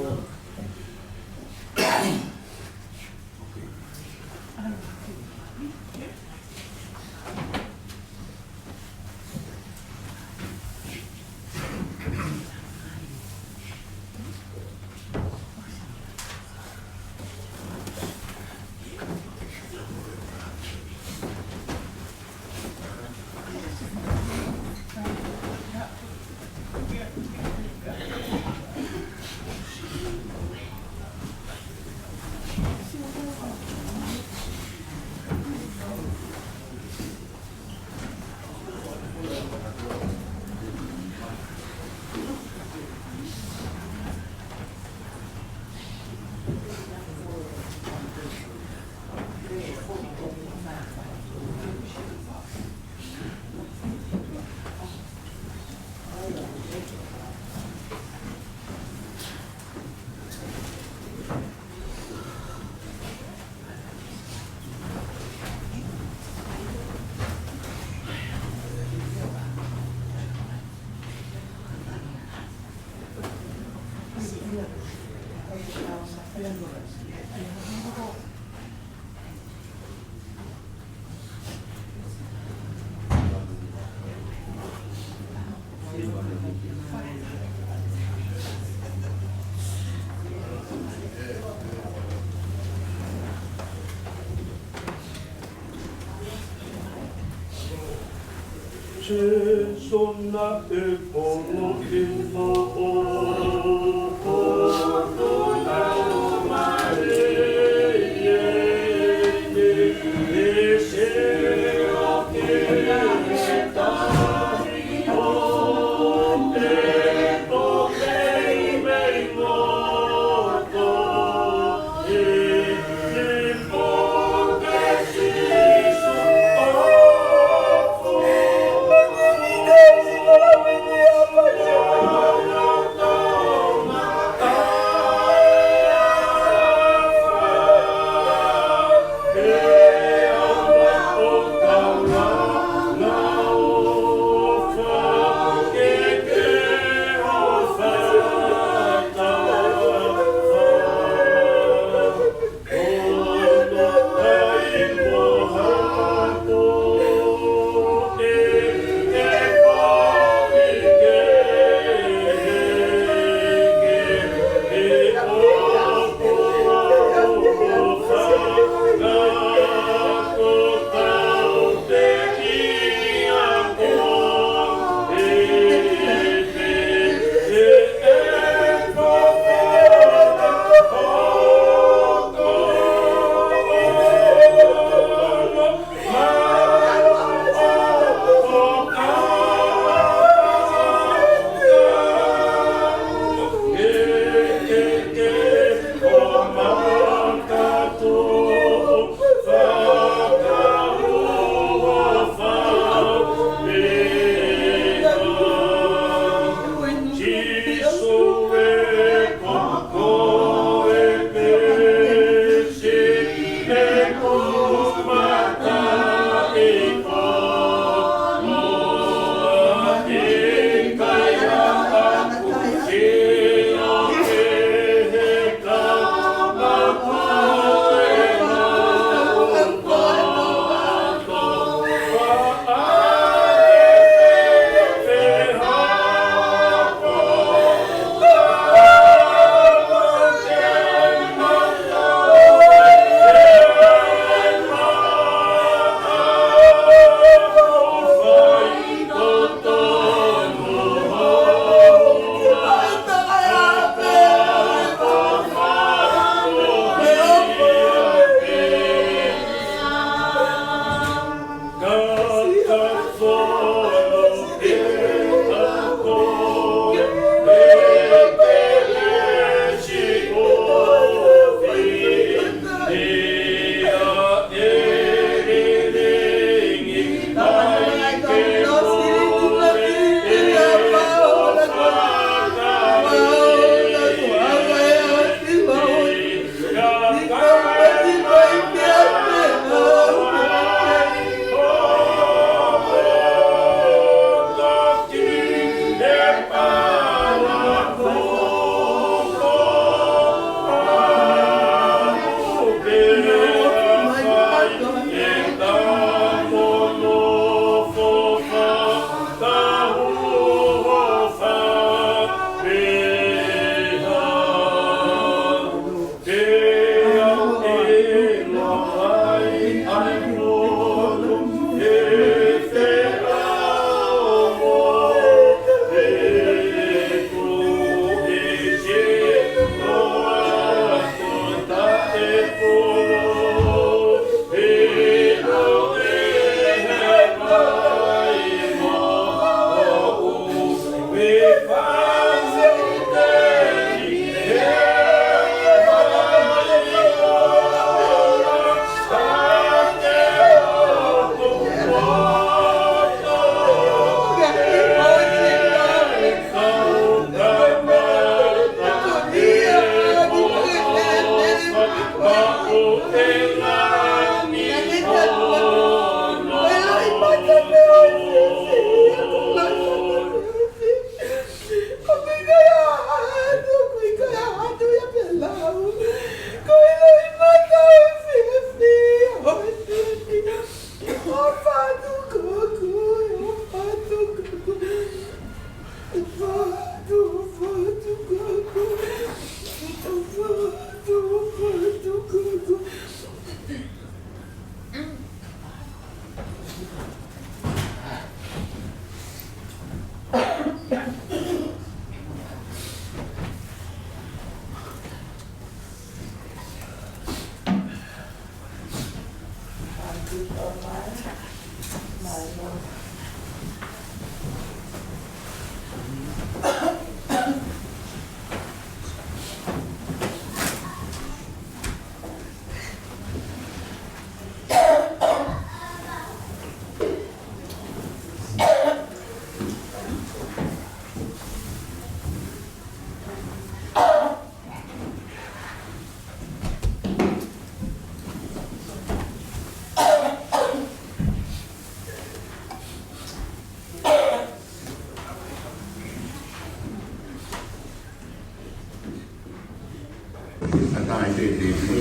Ai, te, te, te,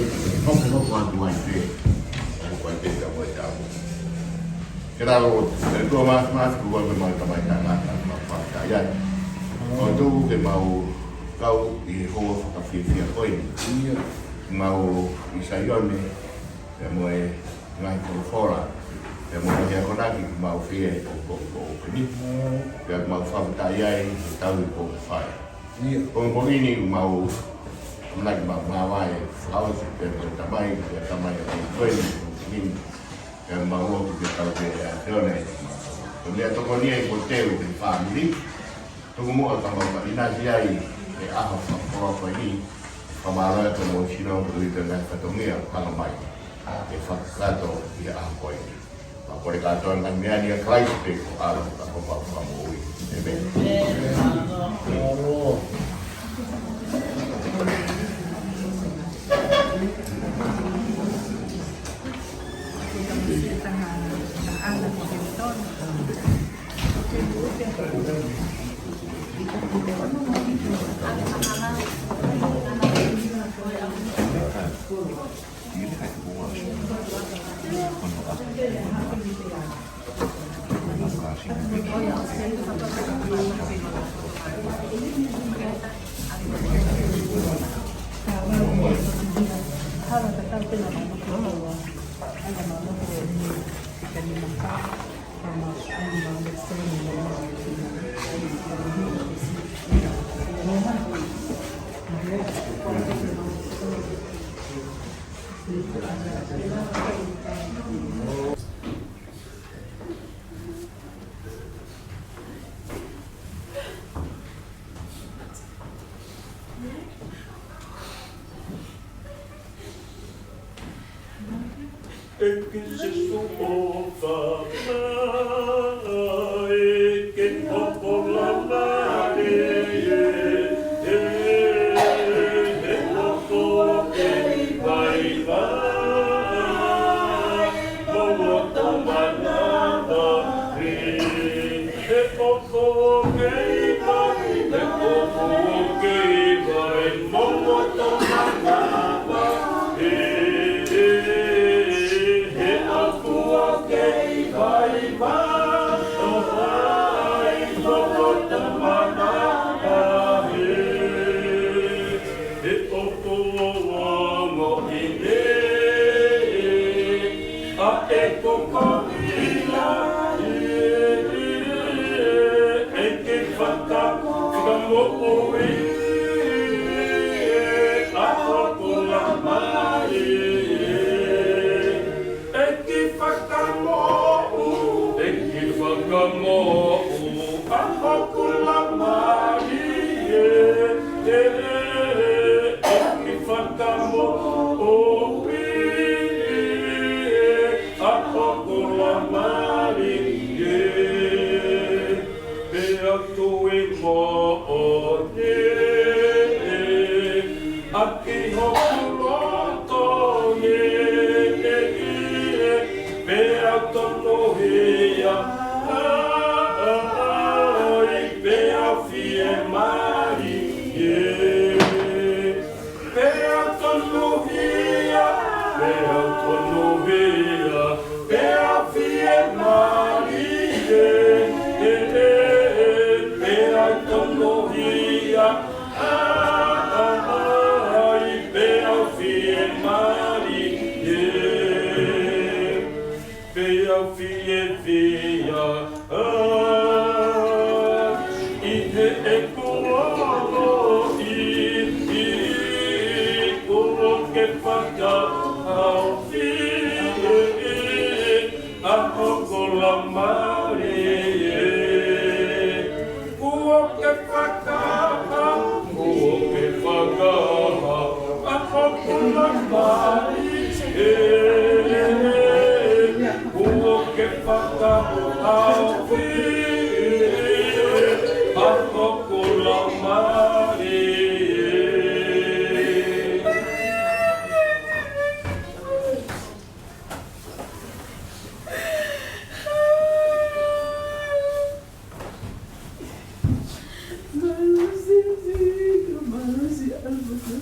hokohoko atu ai, te, hokohoko ai, te, te, te, te, ke la lo, e tuʻa mas, mas, ko koe mo e tamaiki tangata, mo e fakaʻaiʻai. ʻOku tuku ke mau kau ʻi he houa fakafiefia ko eni. Mau ʻi Saione, pea mo e ngaahi folofola, pea mo e akonaki kuo mau fie ʻo, ʻo, ʻo, ʻo eni. Pea mau fakafetaʻi ai, he tau ʻi ko fai. Ko e pō ni mau, ʻamanaki mau māvae, fakaʻosi pē mo e tamai, pea tamai ʻa e ko eni, ko eni. Pea mau lotu ke tau ke ʻa Saione. Ko e meʻa tokoni ia ʻi ko teu ki he fāmili. Tuku muʻa ka mau ka ʻinasi ai, he ʻaho fakakoloa ko eni, ka mālō atu mo sino ko ui pē ngaahi fatongia, hanga mai. ʻE fakakakato ʻi he ʻaho ko eni. Mau kole kātoa ngaahi meʻa ni ʻia Kalaisi pē ko e ʻAlo, ka ko homau Fakamoʻui. ʻĒmeni. ʻEiki Sīsū ʻofa mai, ke hoko lama e, e, e, he hoko kei vaivai, mo loto manava, e, he hoko kei vai, he hoko kei vai, mo loto manava, e, e, e, he ʻOtua kei vaivai, mo loto manava, e, he ʻOtua mo ʻene, ʻa e kokoʻia, ʻEiki Faka-, Fakamoʻui, ʻa hoku lama e, ʻEiki Fakamoʻui, ʻEiki Fakamoʻui, ʻa hoku lama e, e, e, ʻEiki Fakamoʻui, ʻa hoku lama e, pea toe moʻoni, ʻaki hoku loto e, pea tonuhia ai, pea fiemālie. Pea tonuhia, pea tonuhia, pea fiemālie, e, e, e, pea tonuhia ai, pea fiemālie. Pea fiefia ai ʻi heʻeku loloʻi, kuo ke fakahaofi ʻa hoku lama e. Kuo ke fakahā, kuo ke fakahā ʻa hoku lama e. Kuo ke fakahā ʻa hoku lama e. Malosi, malosi, malosi.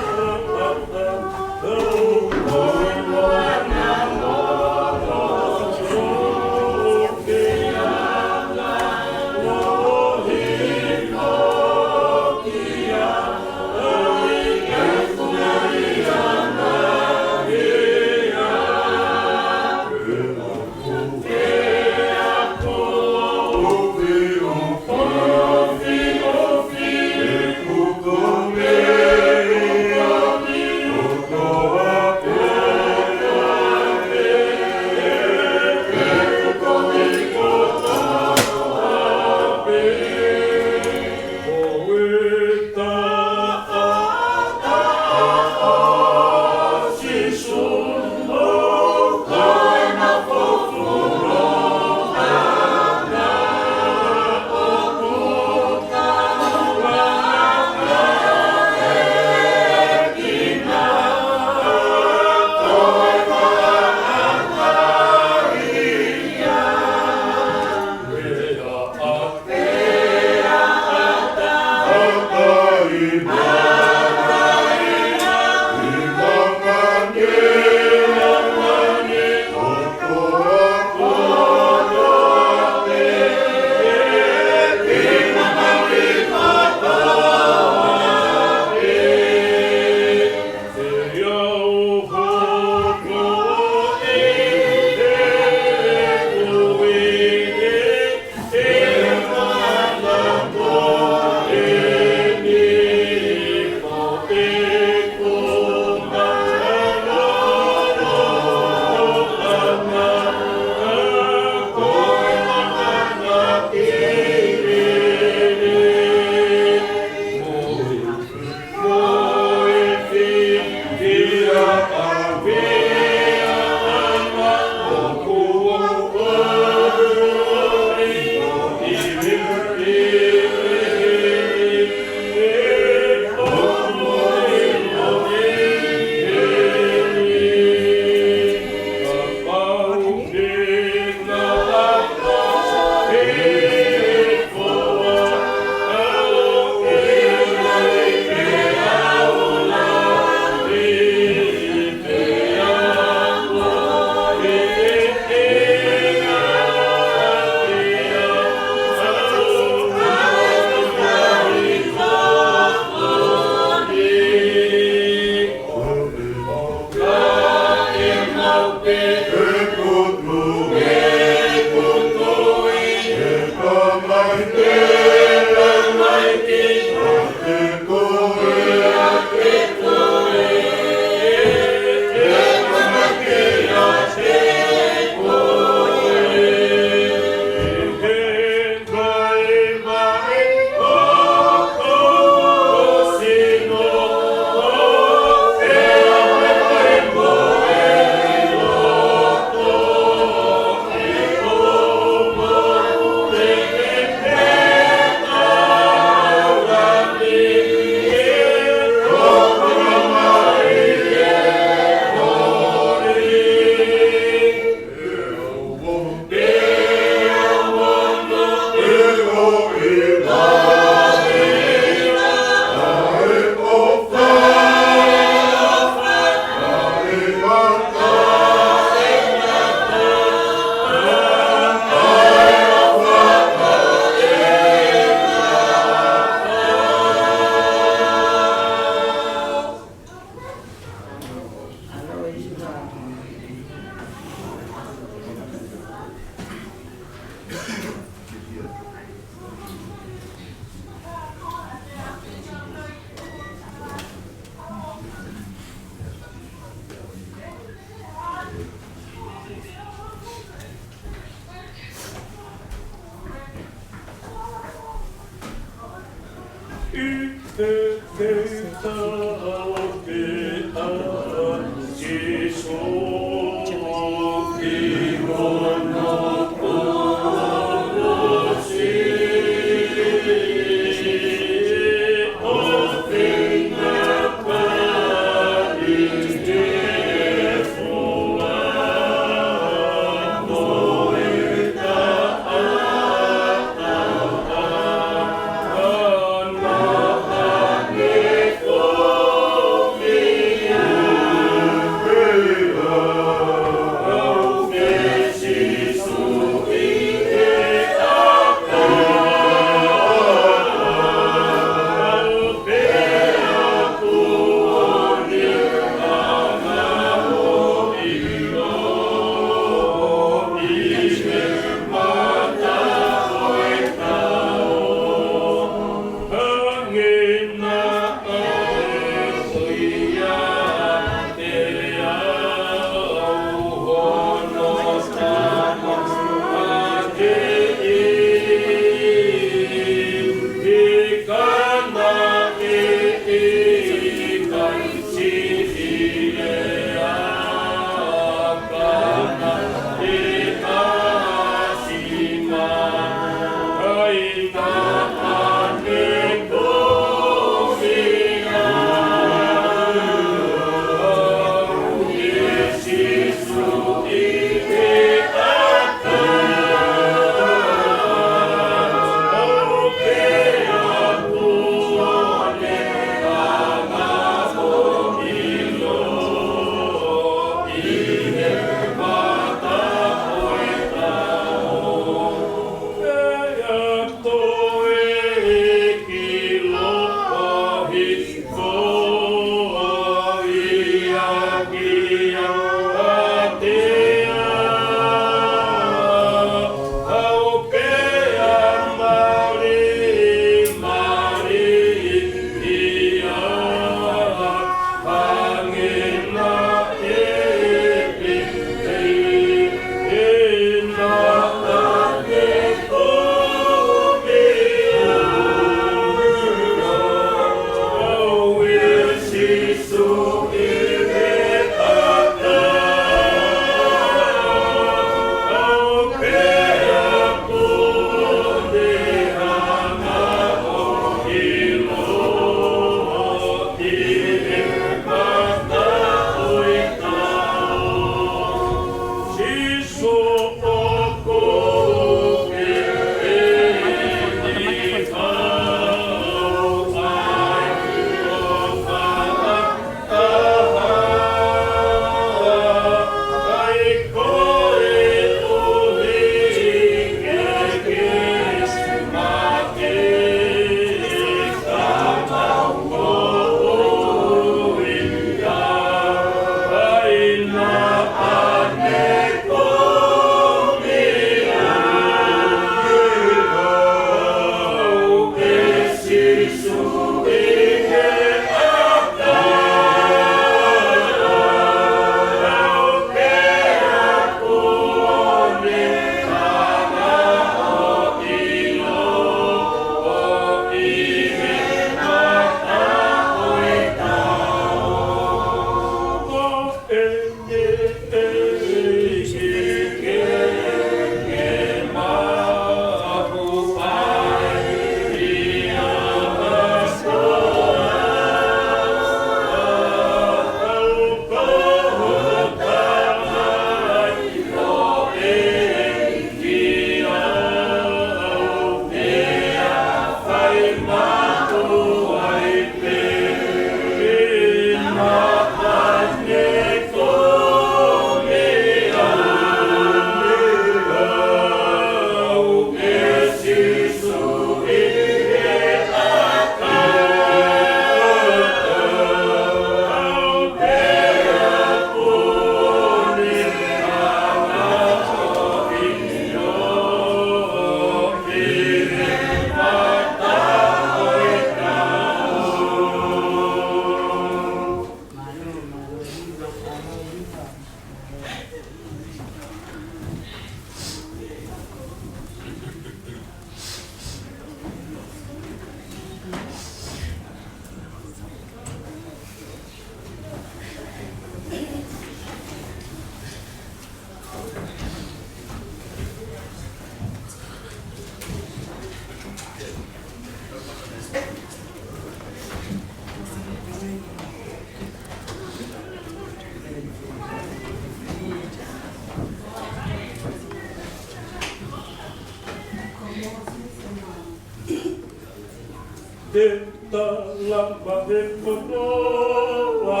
Te talama he kotoa,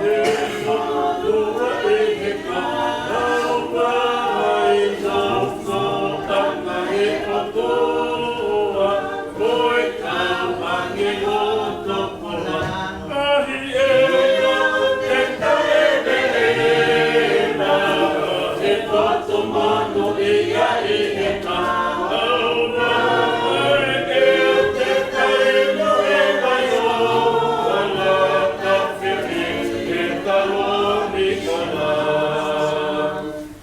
he kotoa ʻe he ka, lau mai nau sotanga he kotoa, ko e kau ʻāngelo tokolahi ʻe au te taʻemeʻema, he potu monūʻia ʻi he ka, lau mai ʻe au te taʻemeʻema ʻi o ala ka fili he taloni kola.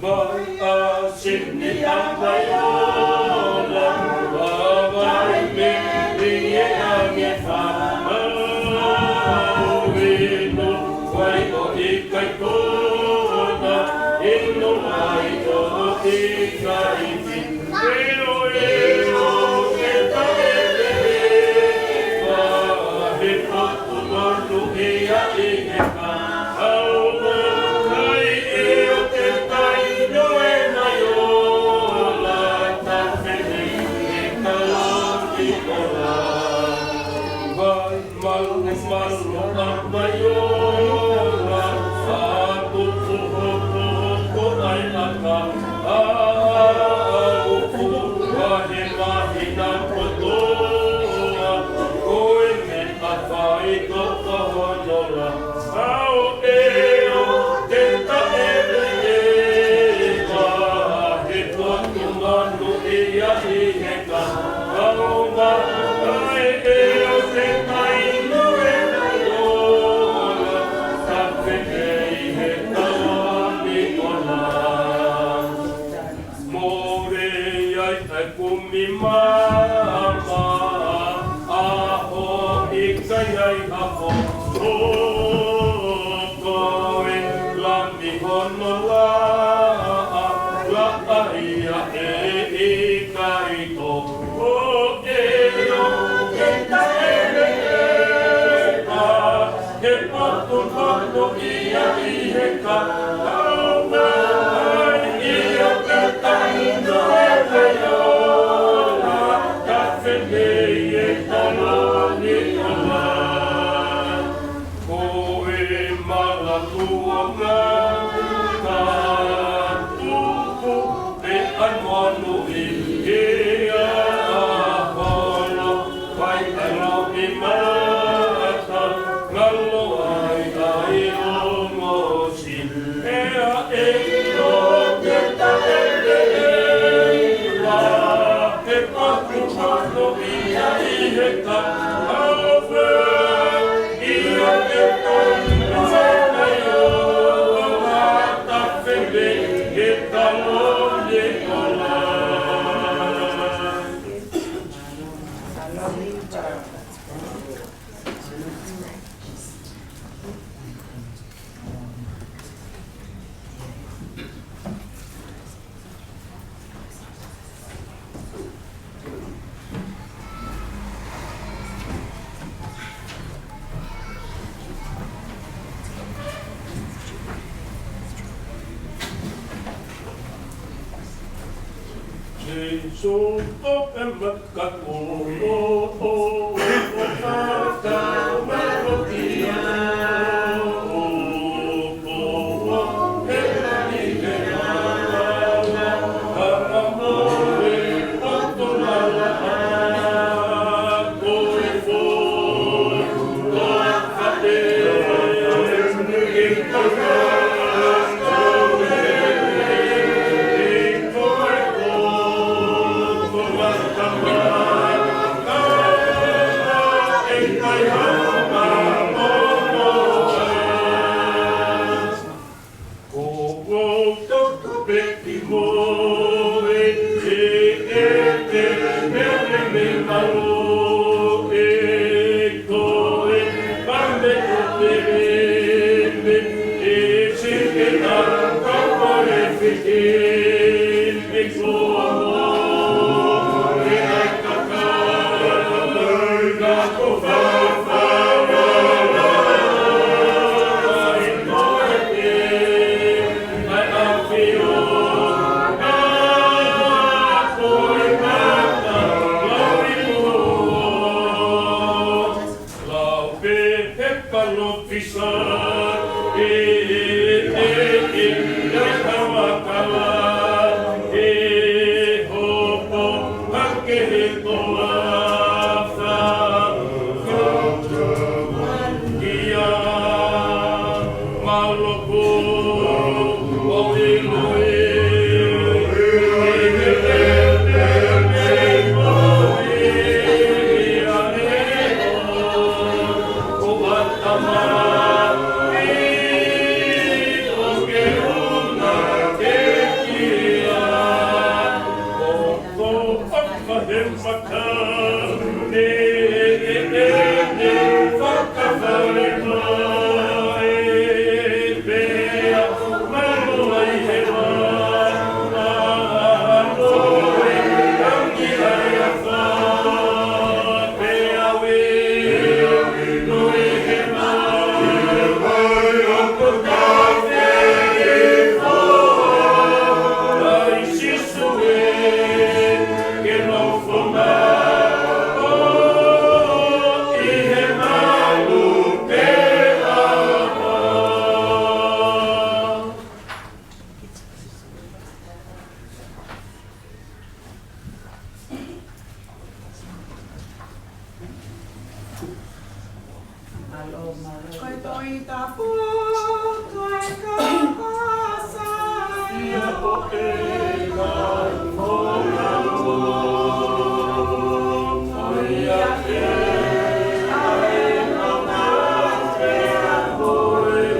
Mai ʻa Sini ʻa mai ola, ʻa mai me ʻi he ange fānau inu, vai ʻo ʻikai kona, inu mai ʻo ʻikai fini. ʻEo, ʻeo, ke taʻemeʻema, he potu monūʻia ʻi he ka, lau mai ʻe au te taʻemeʻema ʻi o ala ka fili he taloni kola. Vai malumalu ʻa mai ola, ʻa tutu hokohoko ʻa e ʻaka, ʻa uku ʻa e māhina kotoa, ko e meʻa faitoʻo hono la. ʻAo ʻeo te taʻemeʻema, he potu monūʻia ʻi he ka, lau mai ʻe au te taʻemeʻema ʻi o ala ka fili he taloni kola. Mole ai ʻa e kumi maama, ʻaho ʻikai ai ha foʻi, ko e lami hono laʻa, laʻa ia ʻe ʻikai tō. ʻAo ʻeo te taʻemeʻema, he potu monūʻia ʻi he ka, lau mai ʻe au te taʻemeʻema ʻi o ala ka fili he taloni kola. Ko e mala tuonga ka tupu pē ʻa e monūʻia hono fai ʻa e loʻimata, ngalo ai ʻa e ongo sili. ʻEa ʻeo te taʻemeʻema, he potu monūʻia ʻi he ka, lau mai ʻe au te taʻemeʻema ʻi o ala ka fili he taloni kola. Sīsū ko e maka Ko e Tohi Tapu, ko e kapakasa ia ʻo e kau fononga. Ko ia ʻe ʻai ʻo pehē mo e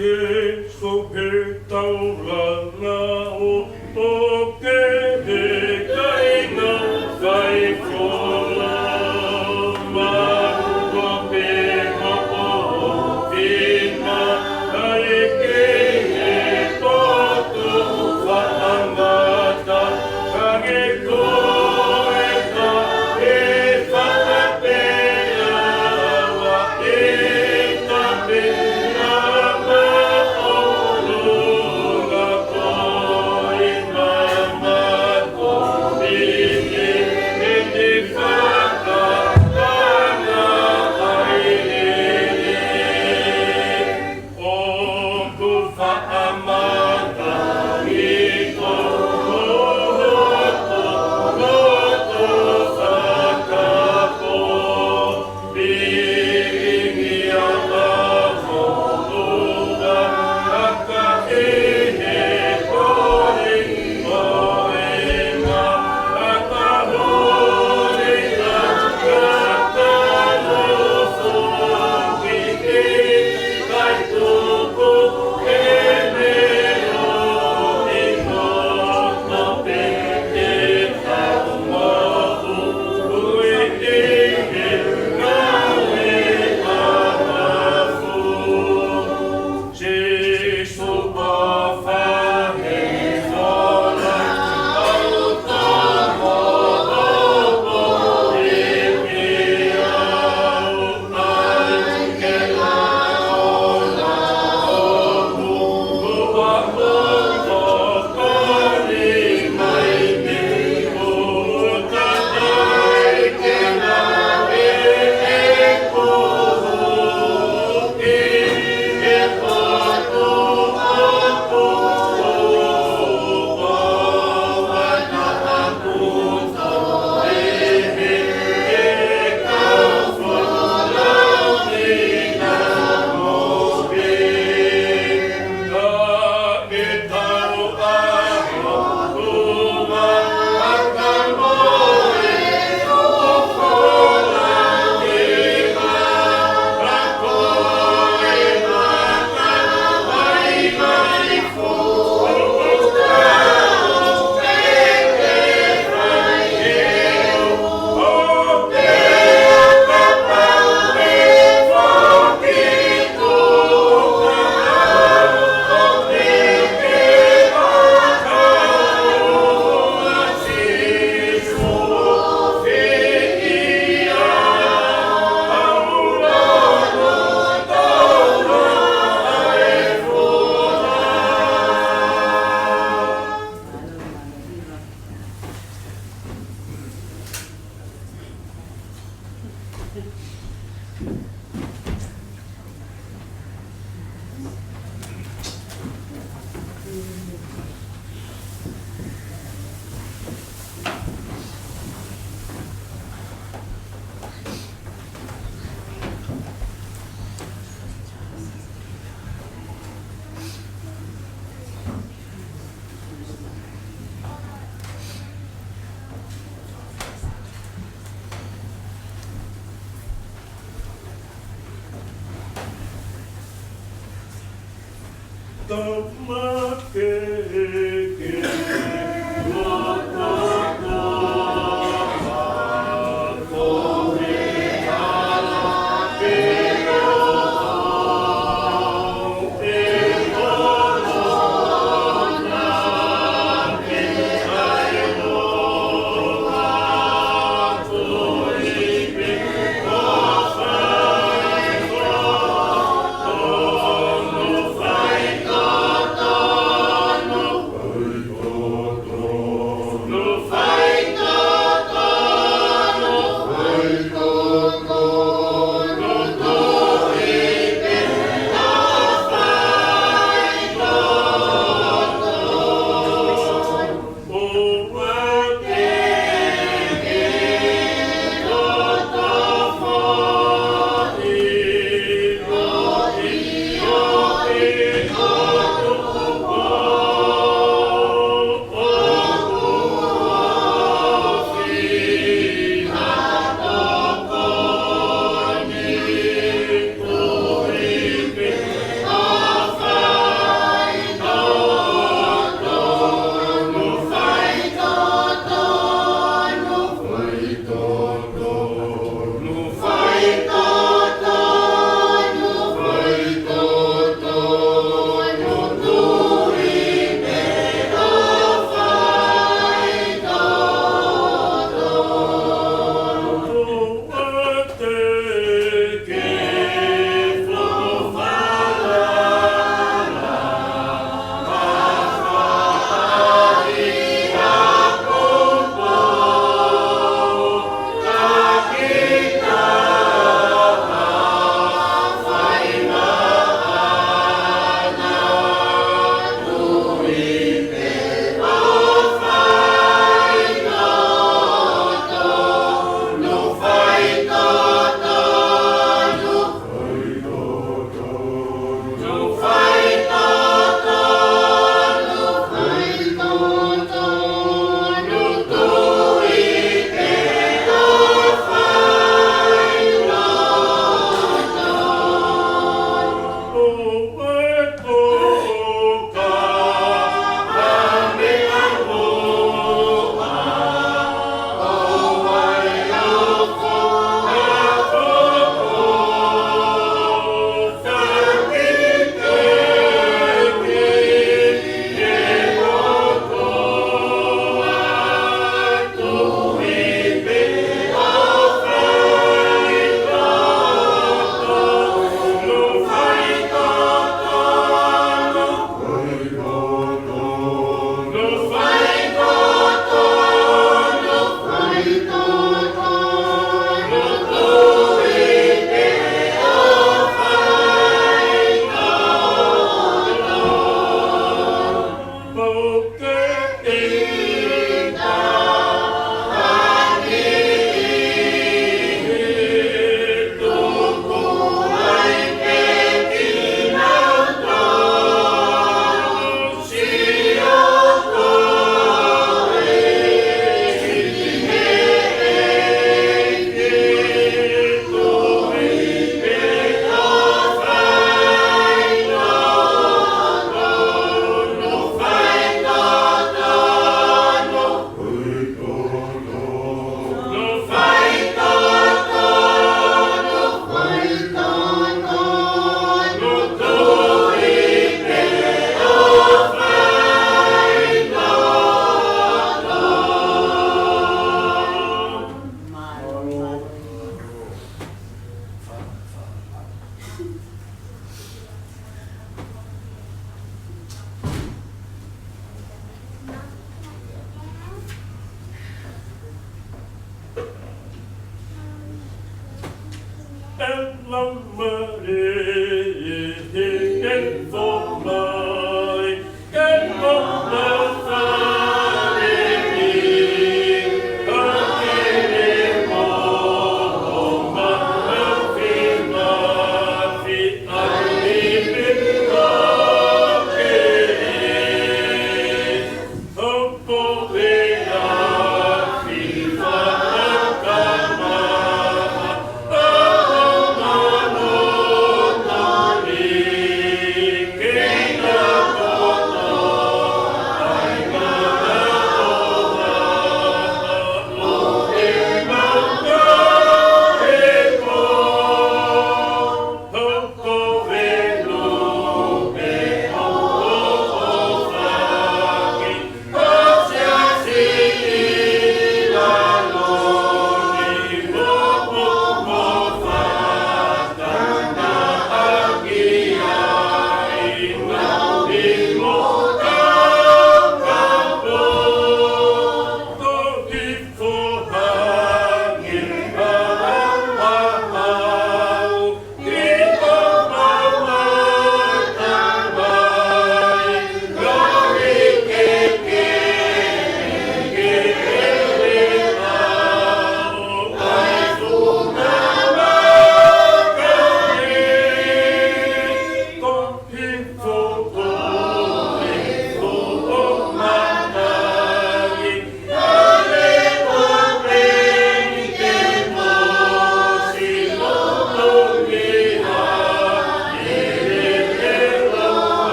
Sīsū he taulanga ʻo, ʻo ke he kāinga faifola. Mālō pē hoʻo ʻofa, ʻa e kei he potu faʻangata.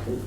Thank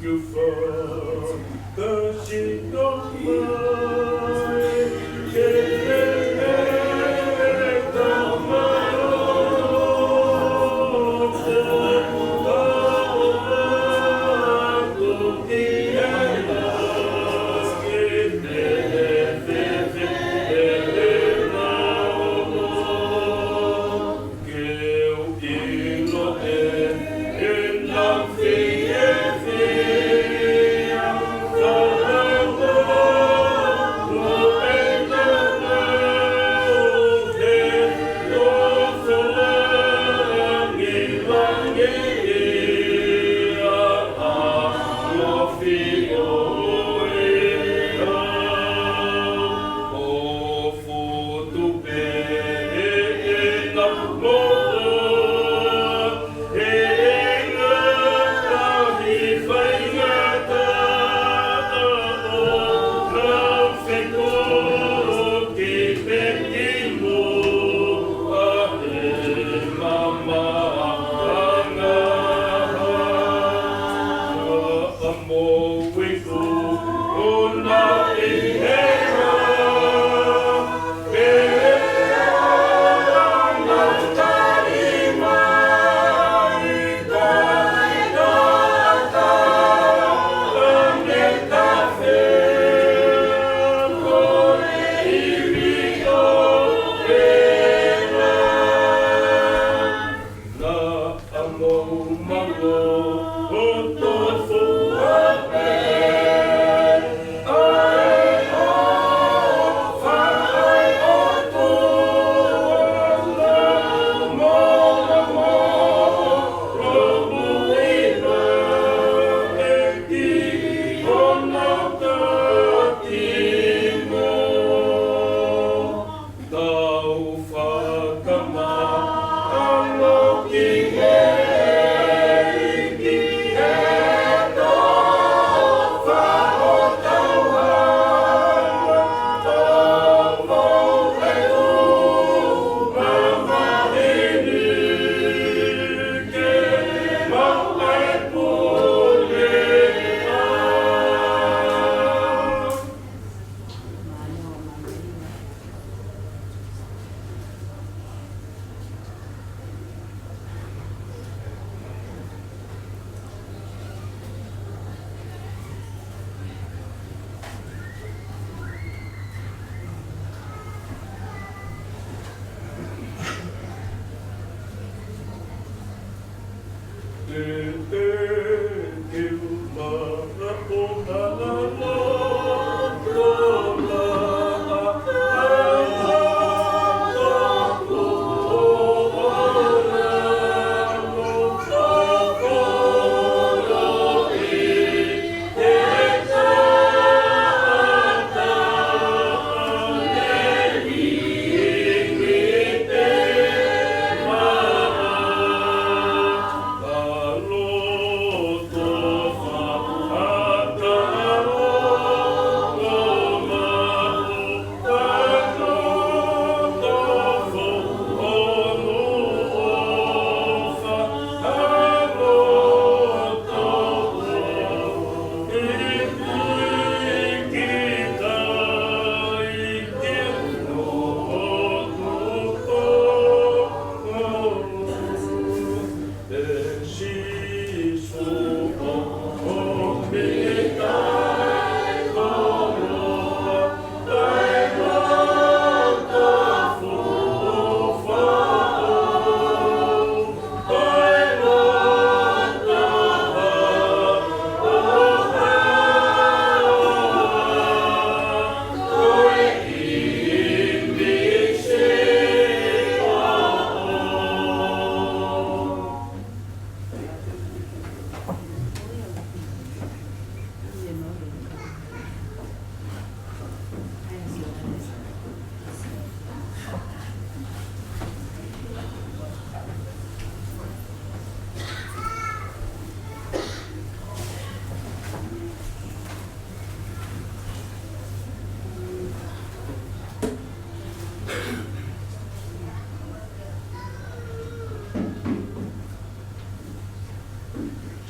you, Father.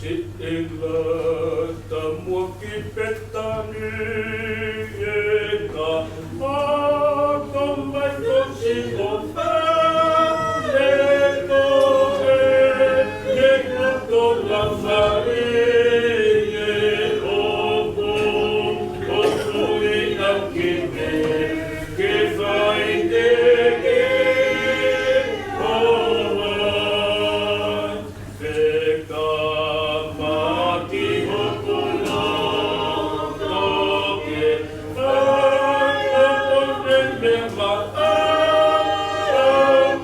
Siʻi lata muʻa ki Pētani ē ka hoko mai ko Sihova ē ko e, ē ko e tola fale ē ʻoku ʻoku ʻi ʻakene ke fai te ke hoa. Fekau mai ki hoku loto ke fai ʻa e meʻa maʻau,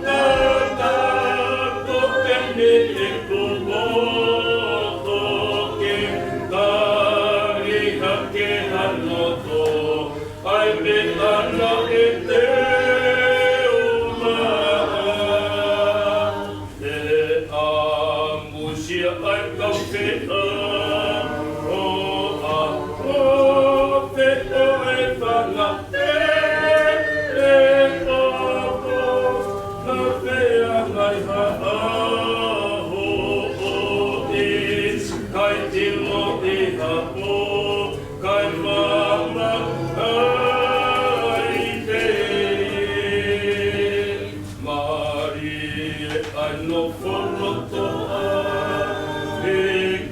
ka ka ko e meʻa ʻoku ou loto ke tali hake ha loto, ʻa e meʻa naʻe teu maʻau. ʻE ʻamusia ʻa e kau feʻao, ʻo ʻa, ʻo feʻao ʻe fanga pele ʻoku na feʻao ngai ha ʻaho ʻo ʻi kai tino ʻi ha ʻo kai mama ai pē. Mālie ʻa e nofo loto ʻa e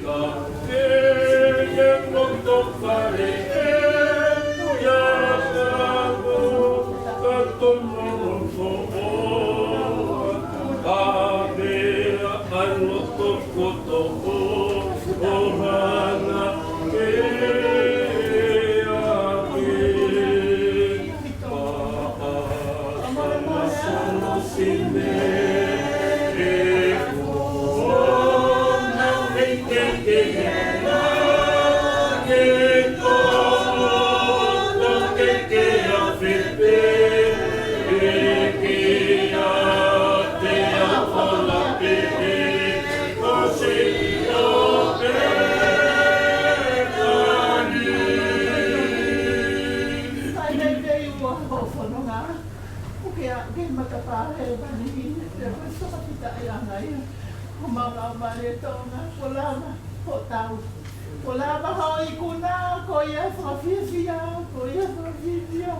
ka ke ke loto fale ē, ʻo ia ka ko ka tomo loto ʻo ʻa pē ʻa e loto kotoa ʻo hanga ke ake. Fai mai pē ʻi ua hoʻo fononga. ʻOku ke ʻa, ke matapā hēvani, pea ko e tokapitaʻi ʻana ia. Ko mau lau male Tonga, kuo lava hoʻo tau. Kuo lava hoʻo ikuna, ko ia fakafiefia, ko ia fakafiefia.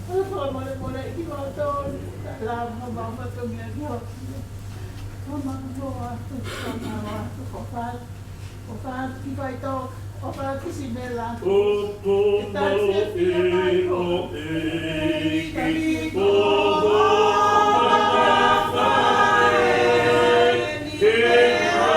Ko e fakamolemole kimautolu, ka lava mau matongia ki hoʻo. Ko mau ʻoatu, ko mau ʻoatu, ko fai. ʻOfa atu ki Faitoka, ʻofa atu ki Simela. ʻOku mau ʻilo ʻEiki ko ho mana fai ke hā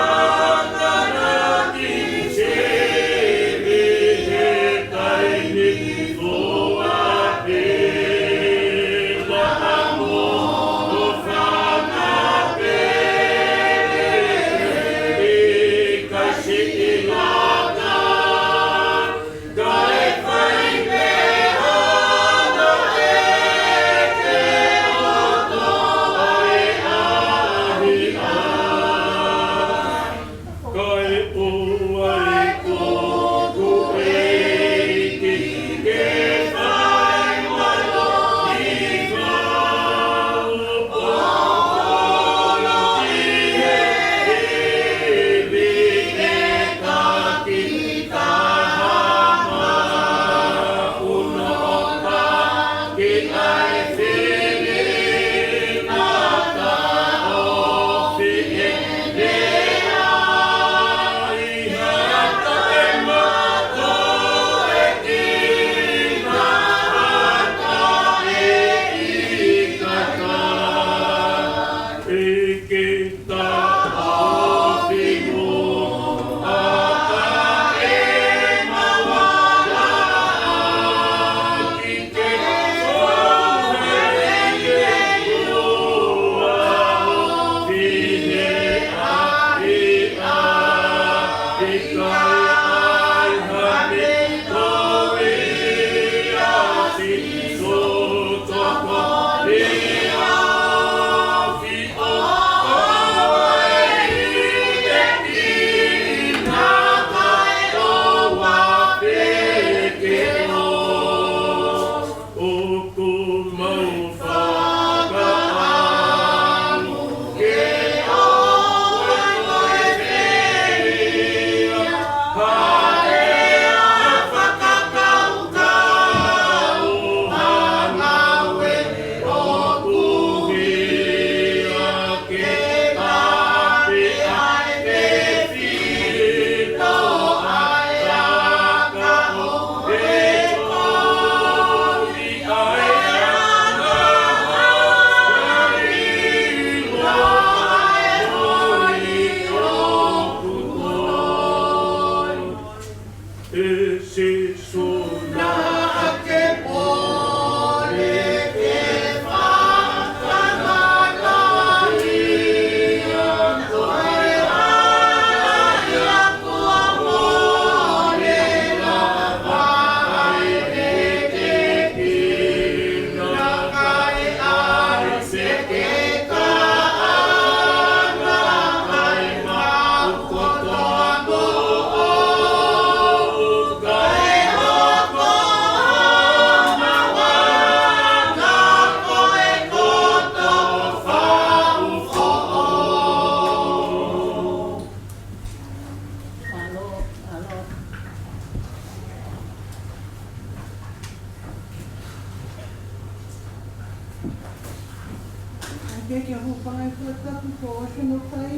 Ke ke hūfanga ʻi he tapu ko ʻosi no kai.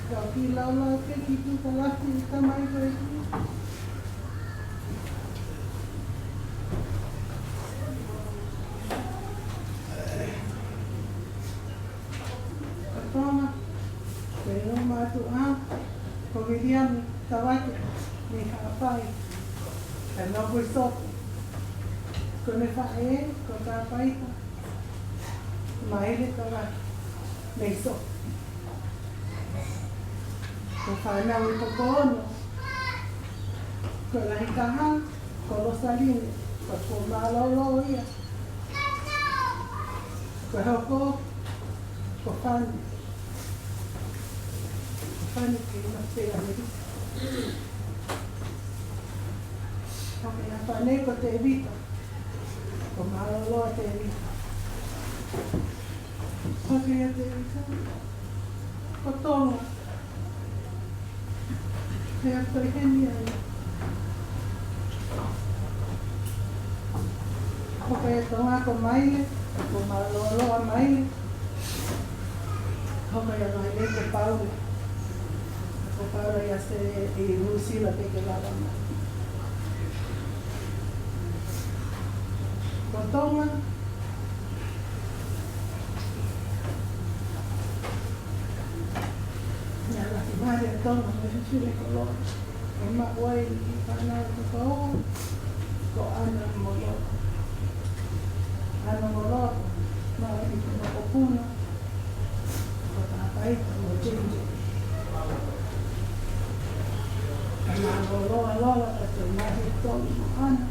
Kau kiʻi laulauloto ki tuʻa lahi ʻi tamai ko e ki. Ko Tonga, ko e nau mātuʻa, ko Viliami Tavake, mei Haʻapai, ka nau ko e soto. Ko ʻene faʻē, ko Tapaita, Maile Tavake, mei Soto. Ko e fānau ʻe toko ono, ko e lahi taha, ko Losaline, ko e ko mālōlō ia. Ko e hoko, ko Fani. Ko Fani ke ina pē ʻAmelika. Ko e ʻa Fani ko Tēvita. Ko mālōlō ʻa Tēvita. Ko e ʻa Tēvita. Ko Tonga. Pea ko e heni ai. Ko e Tonga ko Maile, ko mālōlō ʻa Maile. Ko e ʻa Maile ko Paula. Ko Paula ia se ʻi Nuʻusila pē ke lava mai. Ko Tonga. Ia la ki mare Tonga mo e fefine koloa. Ko maʻu ai ni ki fānau ko ko. Ko ʻAna mo Loa. ʻAna mo Loa. Maʻu ai ni ko Mokopuna. Ko Tapaita mo Jenge. Ka mālōlō ʻa Lola ka te mahi Tonga mo ʻAna.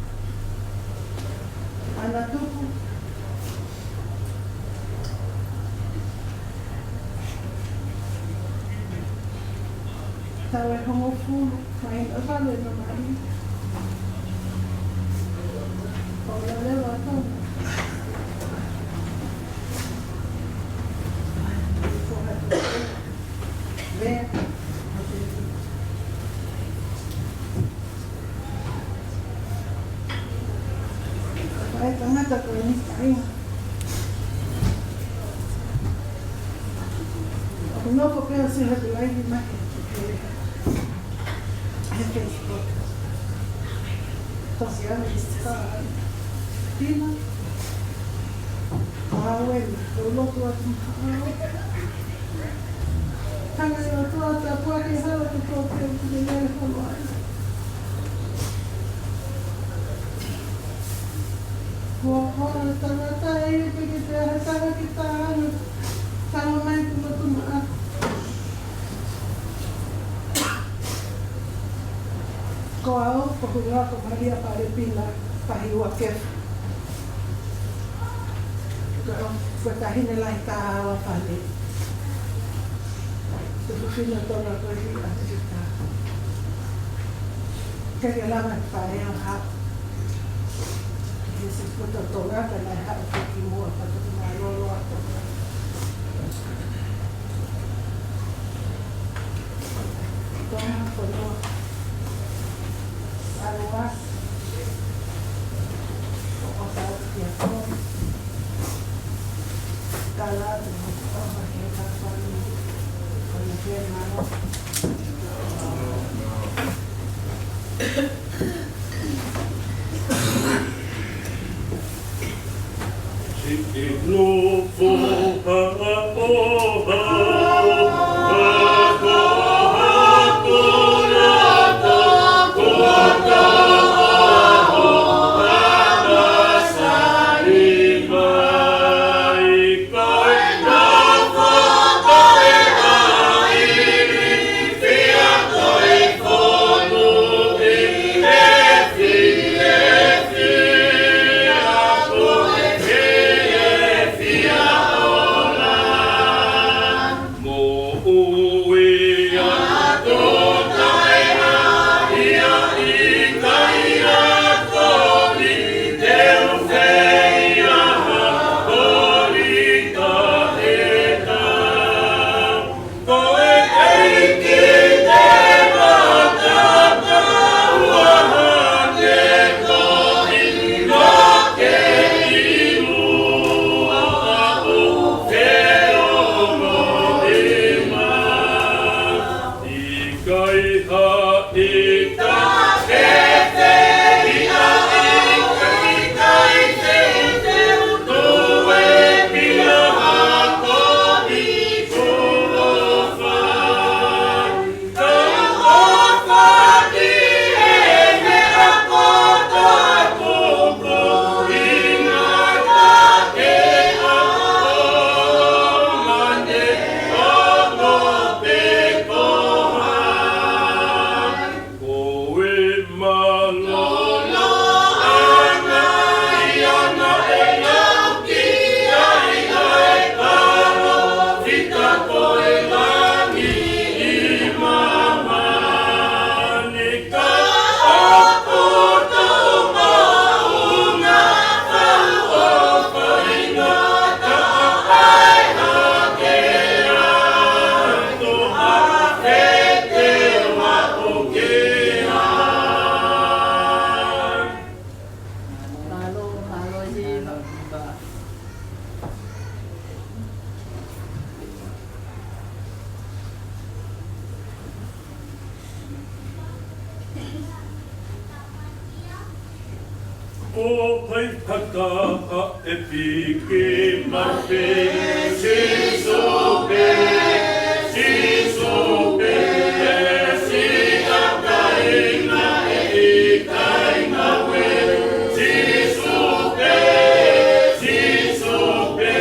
ʻAna tupu. Taʻu ʻe hongofulu, mai na vale na mali. ʻO na leva tonu. Ko ha tu. Lea. ʻA e tangata ko eni kāinga. ʻOku nofo pē ʻo sio he live mai he, he Facebook. Tosiana i sika. Pina. Awe, ʻo lotu atu maʻau. Hanga ʻe he ʻOtua ʻo tāpuakiʻi e hala kotoa pē ʻoku ne ʻi ai e hala ai. Kuo ʻosi e tangata ʻe ʻikai ke toe ʻi ai ha taha ke tā ʻene tala mai tuʻutuʻuni ʻa. Ko au, ko Hunga, ko Malia Palepina Pahiuakefu. Ko, ko e taʻahine lahi taha ʻo Fale. Tuku fino Tonga ko e hia ʻAfilika. Ke ke lava e faʻē ʻo haʻu. He sikuta Tonga ka naʻe haʻu ki muʻa pea toki mālōlō ʻa Tonga. Tonga, Tonga. Aloha. ʻO ʻofa atu kia Tonga. Tala atu hoku ʻofa ki he kau fāmili. Ko ia ke mālō. Ko hai haka ha e piki ma pe, Sīsū pē, Sīsū pē, e si a kaina e i kaina we, Sīsū pē, Sīsū pē.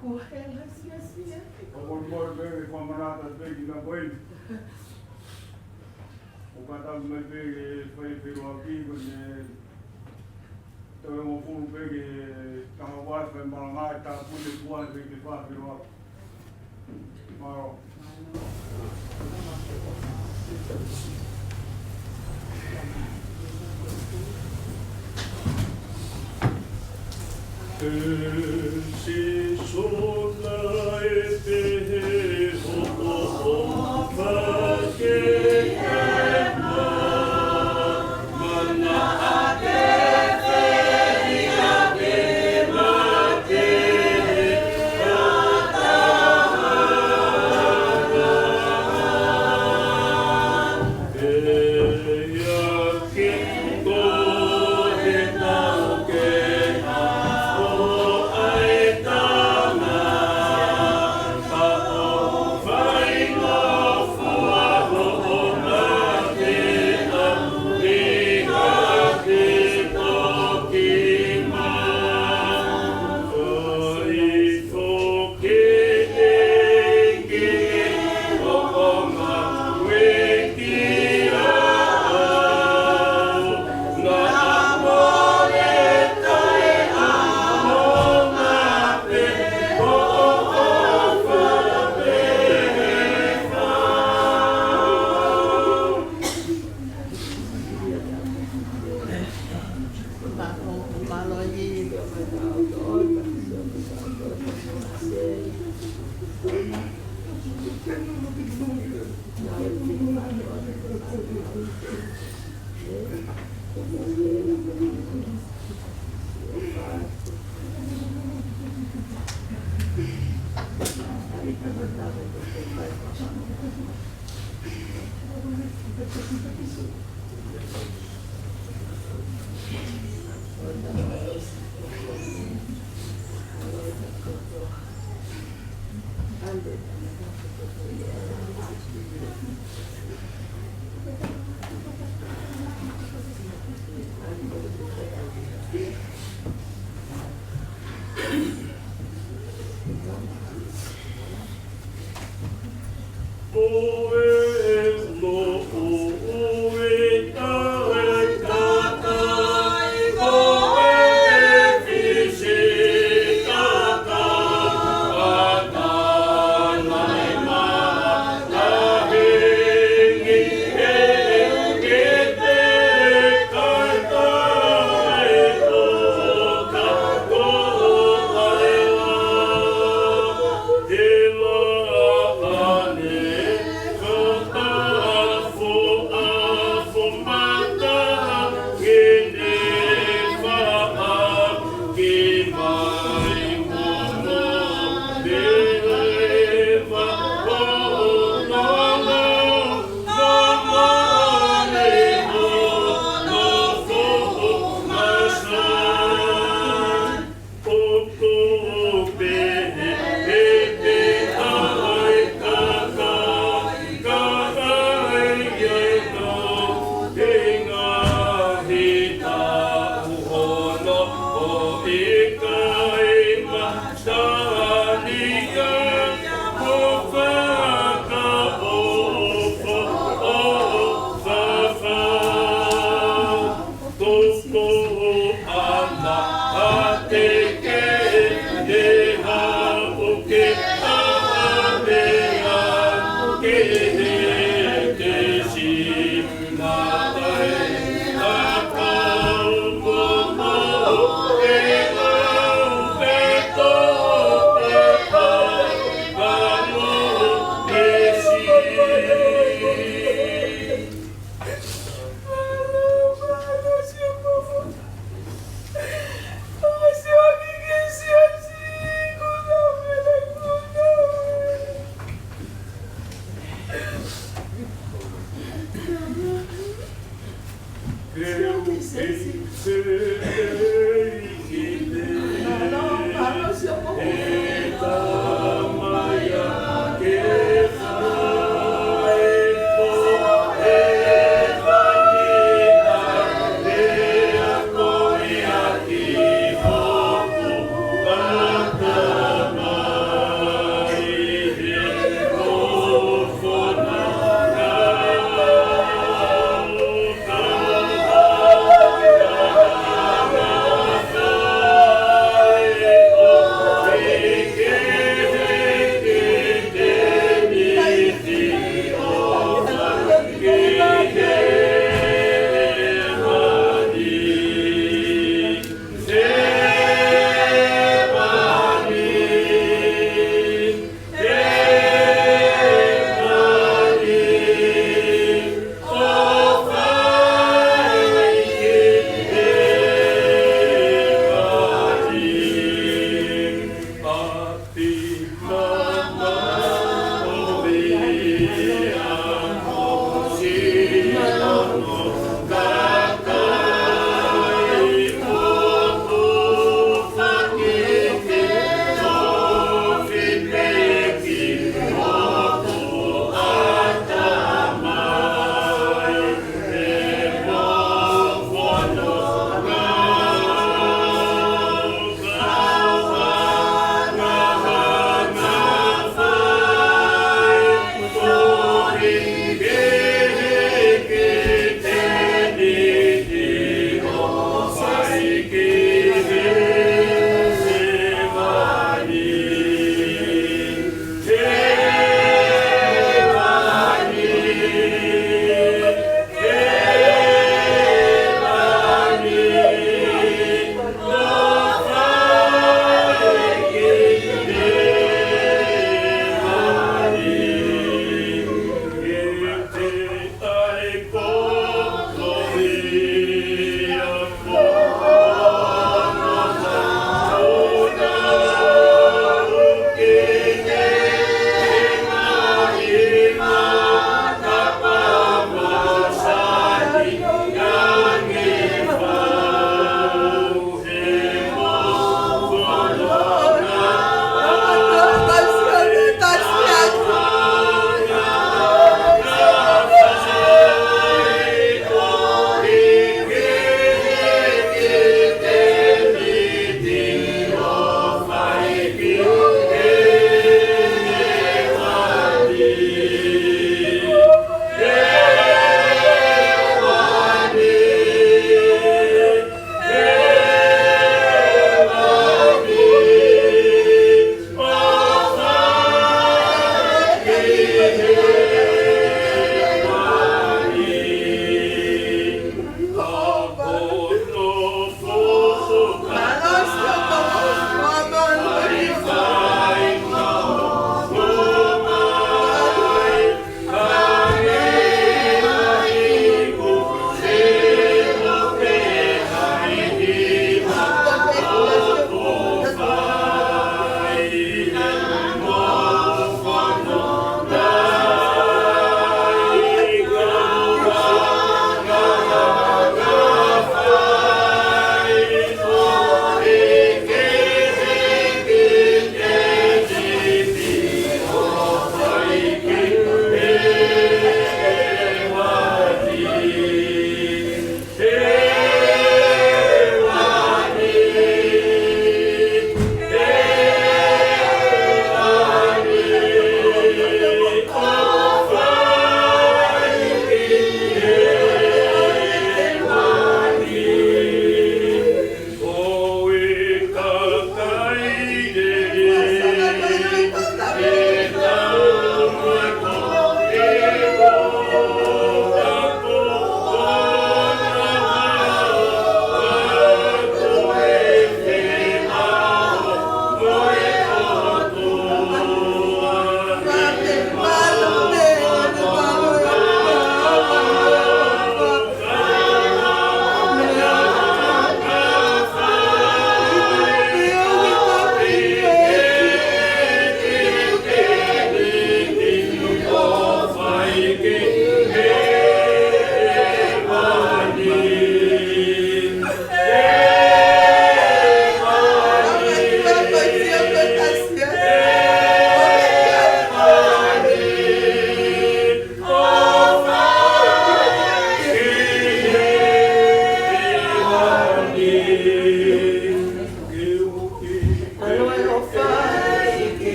Ko e hela siasia. ʻOku ou kole pē ke fakamanatu pē ki he kakai. ʻOku kātaki mai pē ke fai e feʻiloaki ko eni, toe hongofulu pē ke tangawai fai malanga e tāpuni kuan pē ke fai feʻiloaki. Mālō.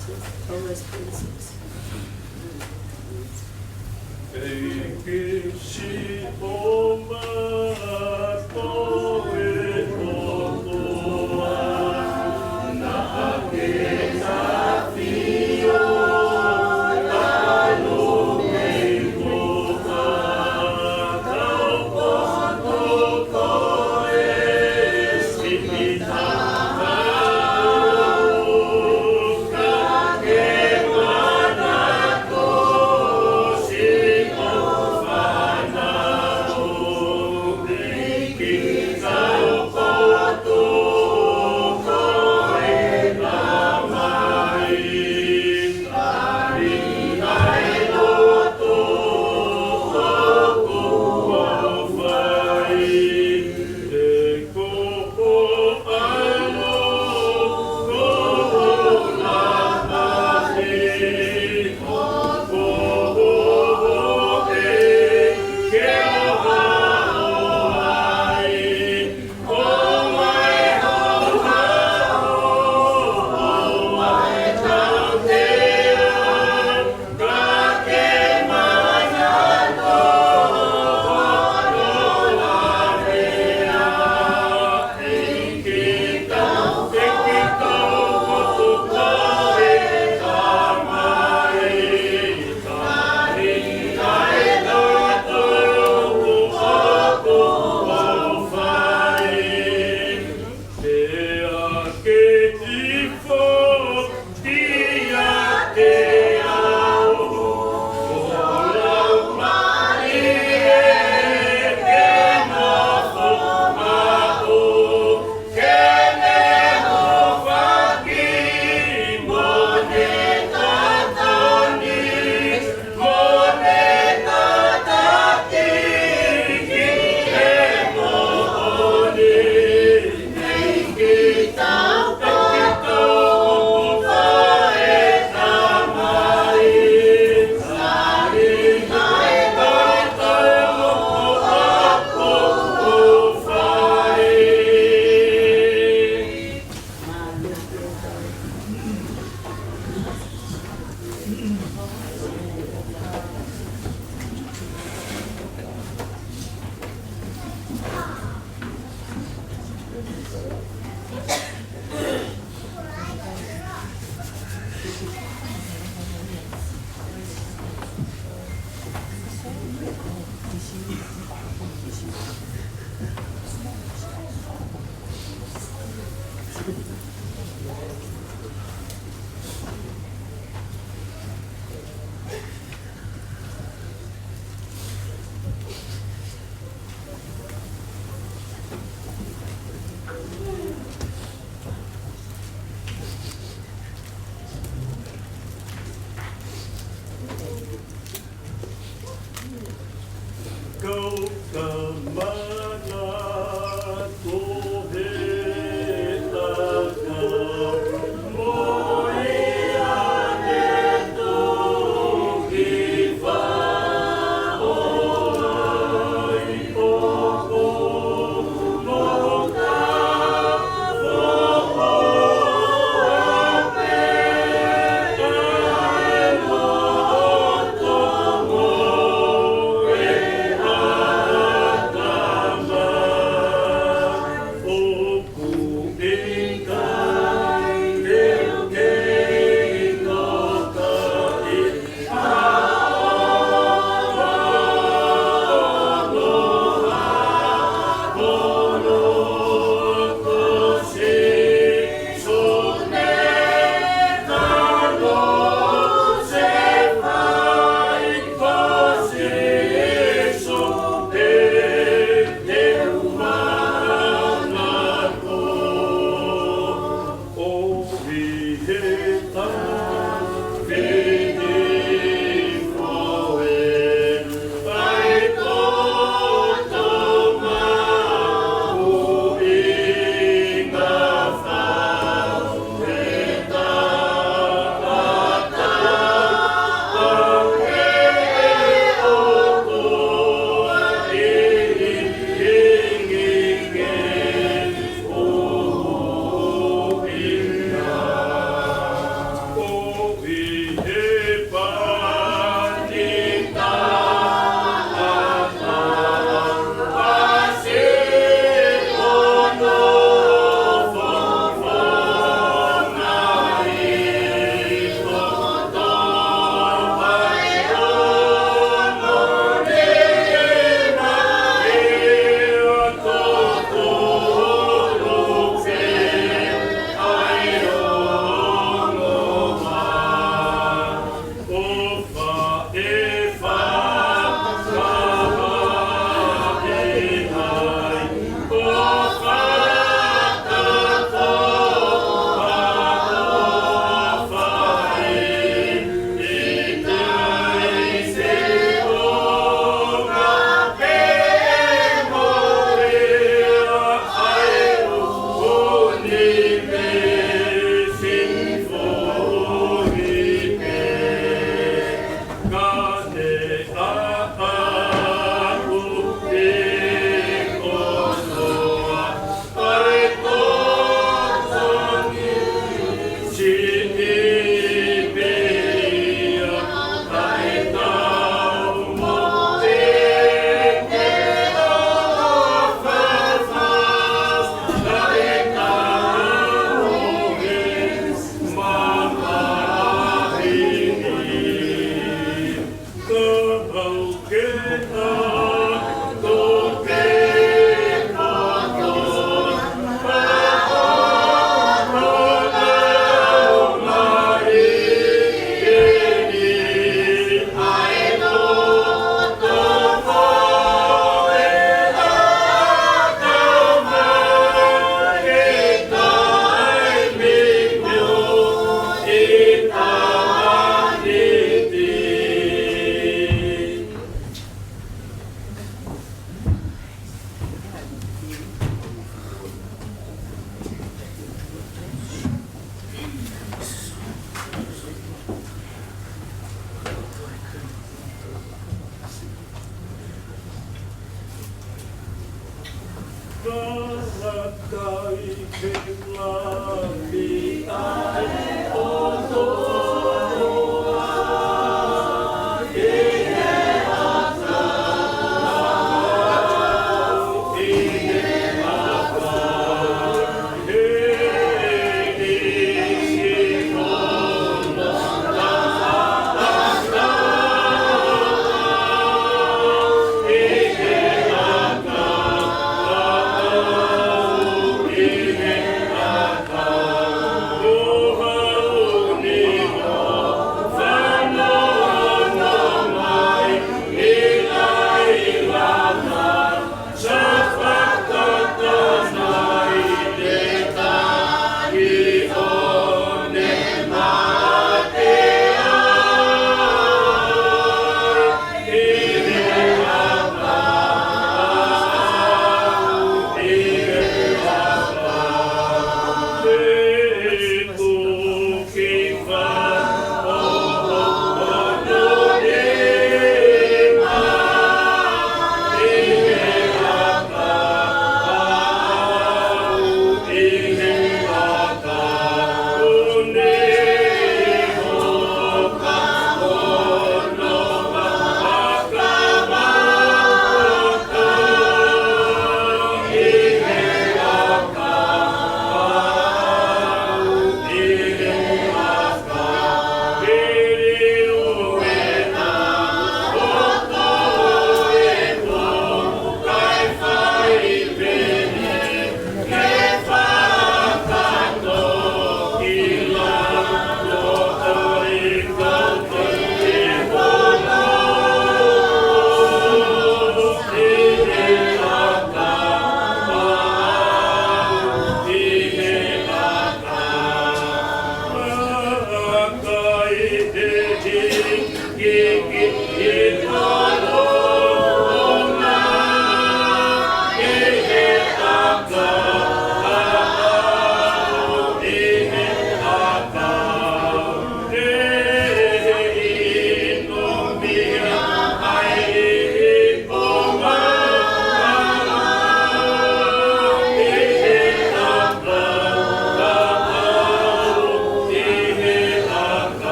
Proverbs twenty-six. ʻEiki, siʻo maʻu e kotoa, naʻa ke ʻafio ʻalu mei muʻa, kau poto ko e siʻi taha. Kau ka mana ko he taka.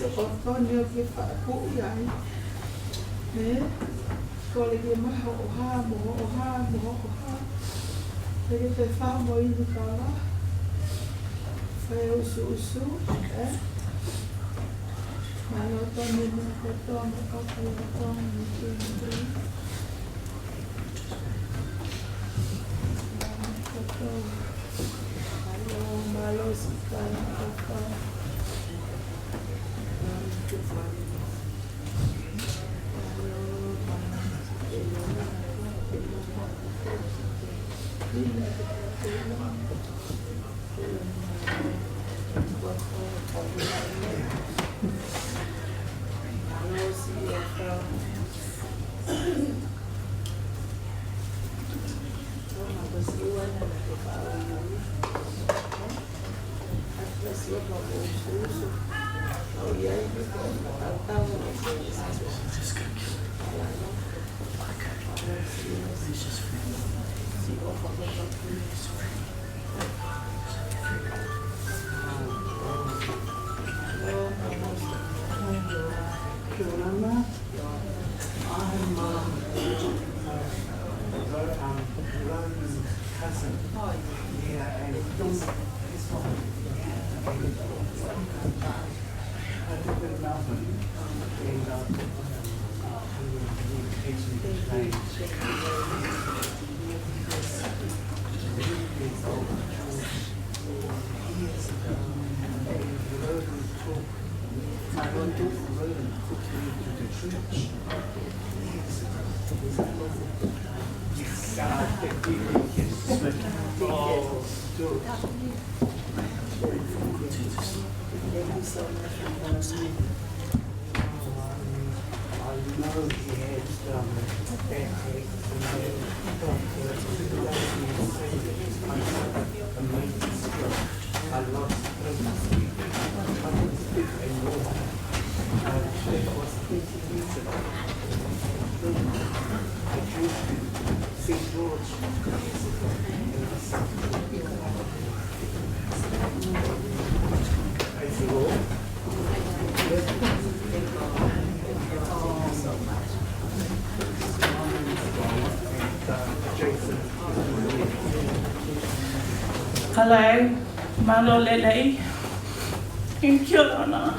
Ko Tonio ke faʻa kuʻi ai. Ē? Kole ke maha o ha mo o ha mo o ha. Peke te fa mo ini kala. Fai usu usu, ē? Mālō Tonio mo kotoa mo kaka i kotoa mo ke mo. Mālō, mālō, mālō, sika, kotoa. Hello, mālō lelei. Thank you, Lana.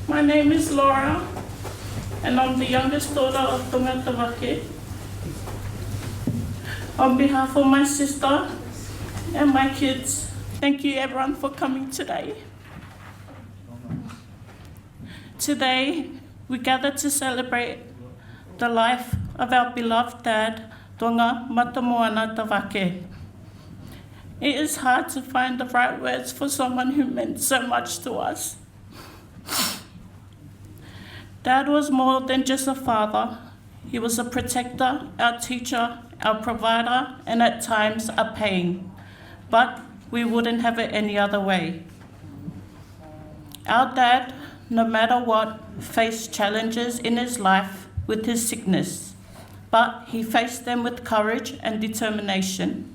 My name is Laura, and I'm the youngest daughter of Tonga Tavake. On behalf of my sister and my kids, thank you everyone for coming today. Today, we gather to celebrate the life of our beloved dad, Tonga Matamoana Tavake. It is hard to find the right words for someone who meant so much to us. Dad was more than just a father. He was a protector, our teacher, our provider, and at times a pain. But we wouldn't have it any other way. Our dad, no matter what, faced challenges in his life with his sickness, but he faced them with courage and determination.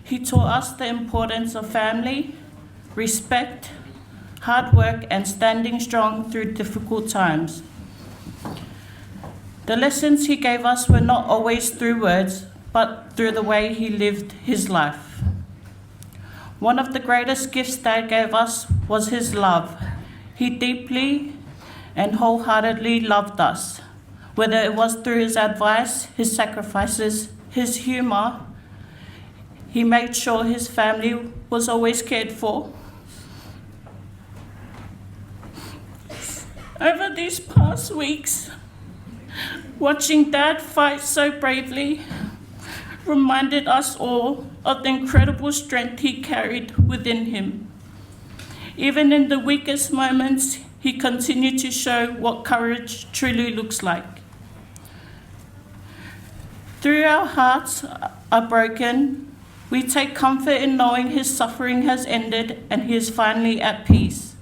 He taught us the importance of family, respect, hard work, and standing strong through difficult times. The lessons he gave us were not always through words, but through the way he lived his life. One of the greatest gifts Dad gave us was his love. He deeply and wholeheartedly loved us. Whether it was through his advice, his sacrifices, his humor, he made sure his family was always cared for. Over these past weeks, watching Dad fight so bravely reminded us all of the incredible strength he carried within him. Even in the weakest moments, he continued to show what courage truly looks like. Though our hearts are broken, we take comfort in knowing his suffering has ended and he is finally at peace.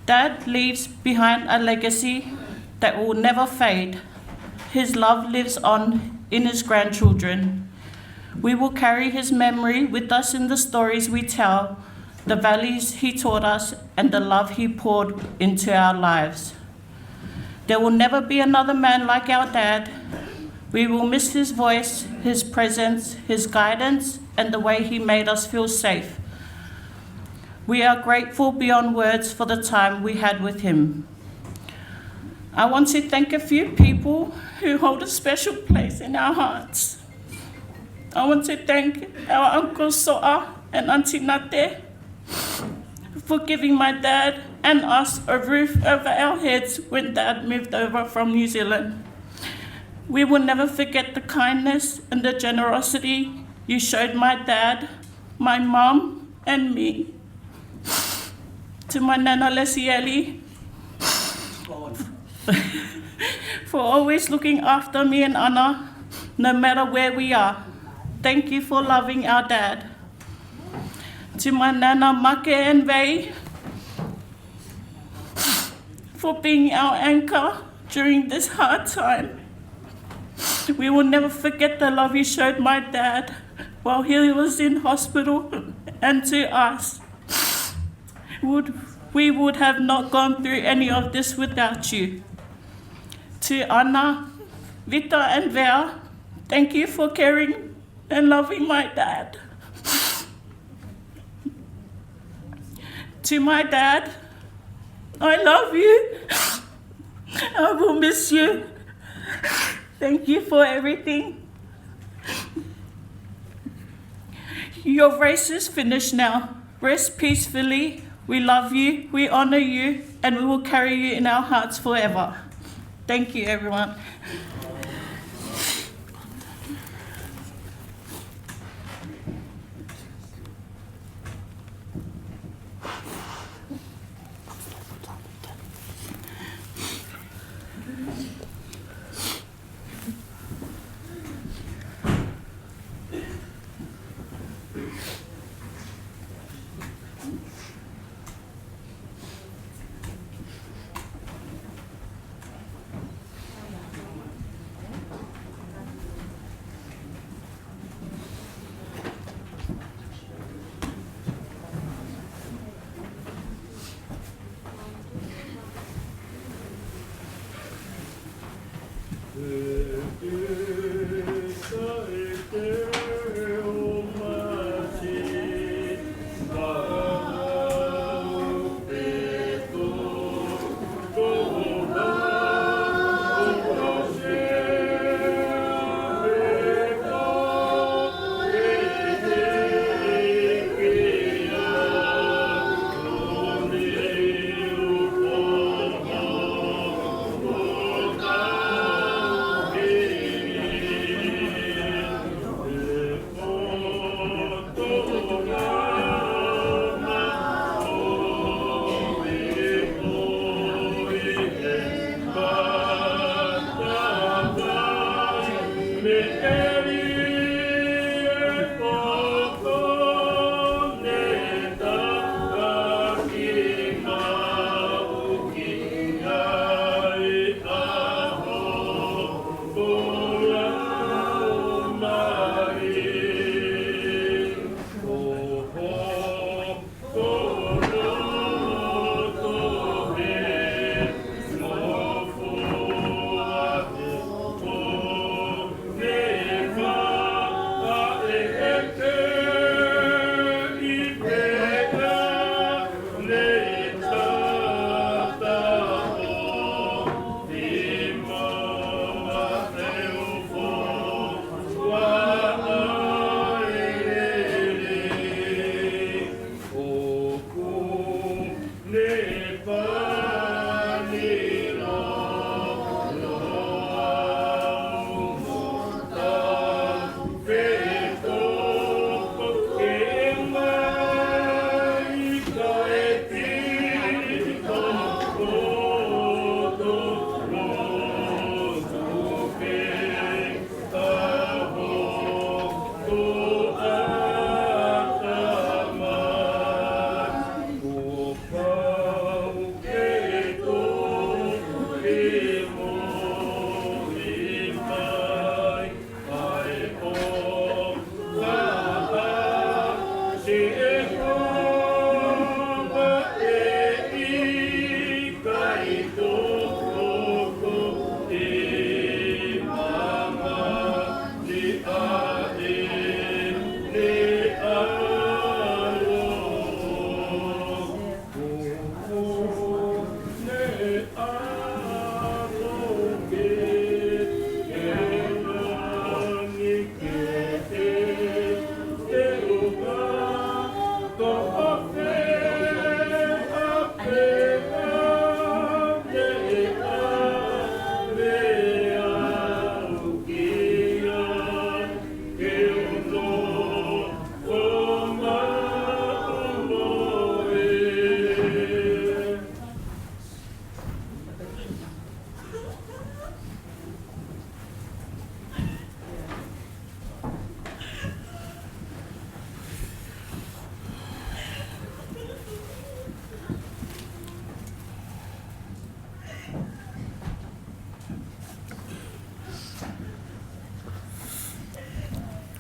Dad leaves behind a legacy that will never fade. His love lives on in his grandchildren. We will carry his memory with us in the stories we tell, the values he taught us, and the love he poured into our lives. There will never be another man like our dad. We will miss his voice, his presence, his guidance, and the way he made us feel safe. We are grateful beyond words for the time we had with him. I want to thank a few people who hold a special place in our hearts. I want to thank our Uncle So'a and Auntie Nate for giving my dad and us a roof over our heads when Dad moved over from New Zealand. We will never forget the kindness and the generosity you showed my dad, my mum, and me. To my nana Lesieli, for always looking after me and Ana, no matter where we are. Thank you for loving our dad. To my nana Make and Vei, for being our anchor during this hard time. We will never forget the love you showed my dad while he was in hospital, and to us. Would, we would have not gone through any of this without you. To Ana, Vita, and Vea, thank you for caring and loving my dad. To my dad, I love you. I will miss you. Thank you for everything. Your race is finished now. Rest peacefully. We love you, we honor you, and we will carry you in our hearts forever. Thank you, everyone.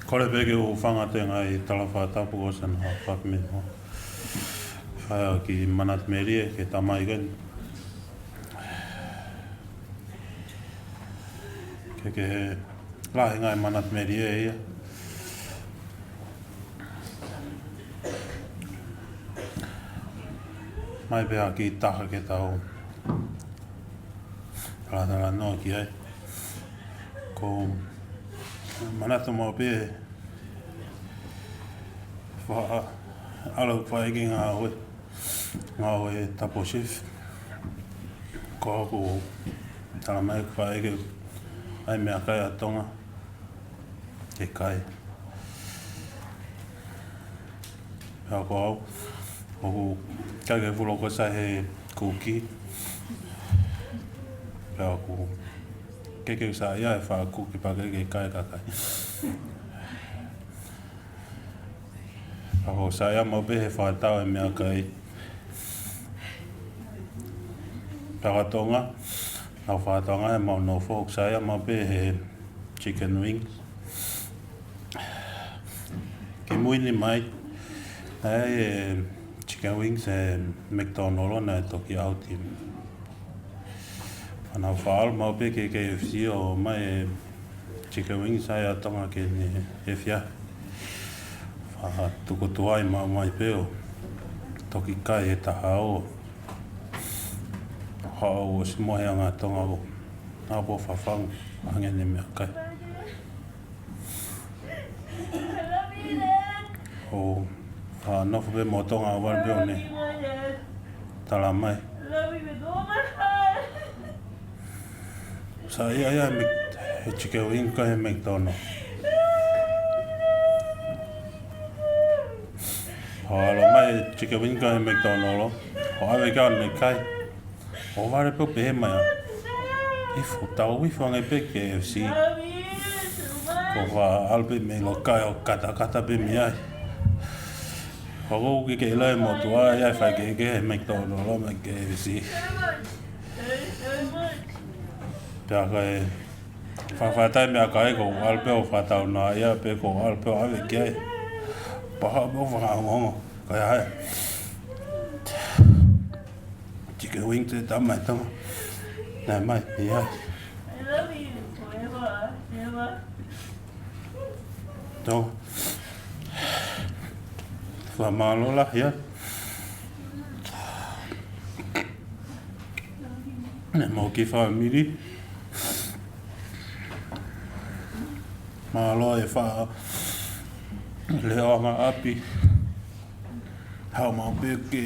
Kole pē ke u hūfanga atu he ngaahi tala fakatapu kuo ʻosi ʻanai fakahoko mei muʻa. Fai ʻaki Manatu Melie, ki he tamai ko eni. Ke, ke lahi e ngaahi Manatu Melie ia. Mai pē ha kiʻi taha ke tau talatalanoa ki ai. Ko e manatu maʻu pē, faʻa ʻalu ʻo fai e kiʻi ngāue, ngāue tapu shift. Ko ʻeku tala mai ʻeku fai e kiʻi ngaahi meʻakai ʻa Tonga ke kai. Pea ko au, ʻoku ʻikai ke fuʻu loko sai he kuki. Pea ʻoku ʻikai ke u saiʻia he faʻa kuki pea ʻikai ke kai e kakai. Pea ʻoku ou saiʻia maʻu pē he fakatau e meʻakai. Pea ko Tonga, naʻa ku fakatonga he mau nofo, ʻoku ou saiʻia maʻu pē he chicken wings. Kimui ni mai, ʻa e chicken wings he McDonald naʻe toki ʻauti. Pea naʻa ku faʻa ʻalu maʻu pē ki he K F C ʻo ʻomai e chicken wings ʻa Tonga ke ne efiafi. Faʻa tuku tuai maʻu mai pē ʻo toki kai he taha ua. Haʻu ʻo ʻosi mohe ange ʻa Tonga ʻo ʻalu ʻo fafangu ange ʻene meʻakai. ʻO faʻa nofo pē mo Tonga ʻo vale pē ʻo ne tala mai. Saiʻia ia he Mc-, he chicken wing ko ē he McDonald. ʻO ʻalu mai e chicken wing ko ē he McDonald, ʻo ʻave ki ai ʻo ne kai. ʻO vale pē ʻo pehē mai ʻa, ifo, tau ifo ange pē K F C. Ko e faʻa ʻalu pē mei loto kai ʻo katakata pē mei ai. ʻOku ʻikai ke ʻilo e motuʻa ia e faikehekehe he McDonald mo e K F C. Pea ko e faʻa fai e meʻakai ko e ʻalu pē ʻo fakatau noa ia pe ko e ʻalu pē ʻo ʻave ki ai. Pea haʻu pē ʻo fakaongoongo. Ko ia ai. Chicken wing te tama e tama. Naʻe mai, ia. Tō. Fakamālō lahi ia. Ne mau ki fāmili. Mālō e faʻa leʻo anga ʻapi. Haʻu maʻu pē ke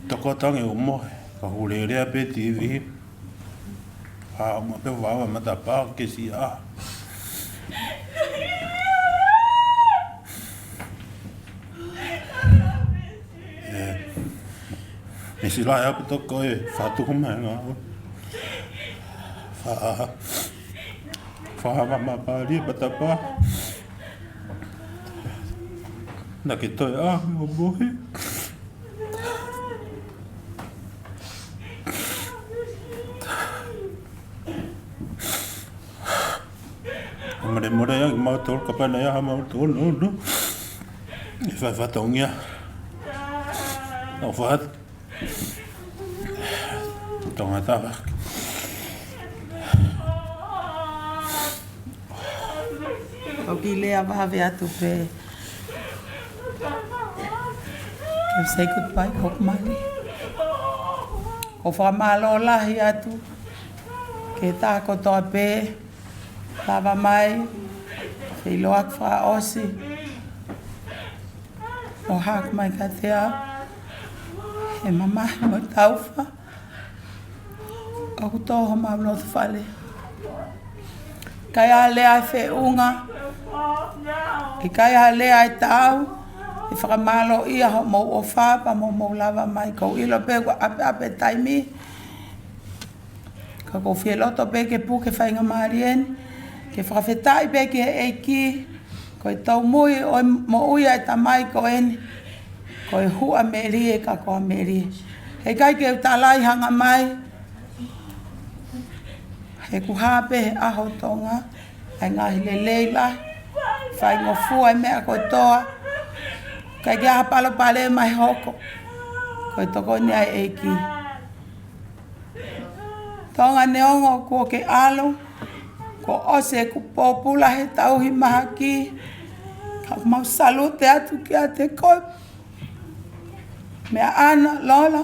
tokoto ange ʻo mohe, ka ʻoku lelea pē T V. Haʻu maʻu pē vava matapā ke siʻa. ʻE, ʻe sila ia pe toko e fatu mai nga. Fa, fa ma ma pa li pa ta pa. Na ke toe a mo mohe. Mare mare ia mau tolu kapana ia mau tolu no no. E fai fatongia. ʻO fat. Tonga tava. ʻOku ou lea vave atu pē. Ke say goodbye, Hokumani. ʻOku ou fakamālō lahi atu ki he taha kotoa pē. Lava mai, feʻiloaki fakaʻosi. ʻO hake mai kiate au. He mamahi mo e taufa. ʻOku tō homau loto fale. ʻIkai ha lea ʻe feʻunga. ʻIkai ha lea ʻe taau. ʻE fakamālō ia hoʻomou ʻofa pea mo hoʻomou lava mai. ʻOku ou ʻilo pē kuo ʻapeʻape taimi. Ka ʻoku ou fie loto pē ke puke faingamālie ni, ke fakafetaʻi pē ki he ʻEiki, ko e taumuʻa ʻo e moʻui ʻa e tamai ko eni, ko e huʻa melie ka ko ha melie. Heʻikai ke u talai hanga mai, he ʻoku hā pē he ʻaho Tonga, ʻa e ngaahi lelei lahi, faingofua e meʻa kotoa. ʻIkai ke ʻi ai ha palopalema ʻe hoko. Ko e tokoni ʻa e ʻEiki. Tonga, neongo kuo ke ʻalu, kuo ʻosi ʻeku pōpula he tauhi mahaki, ka ʻoku mau salute atu kiate koe. Meʻa ʻana, Lola,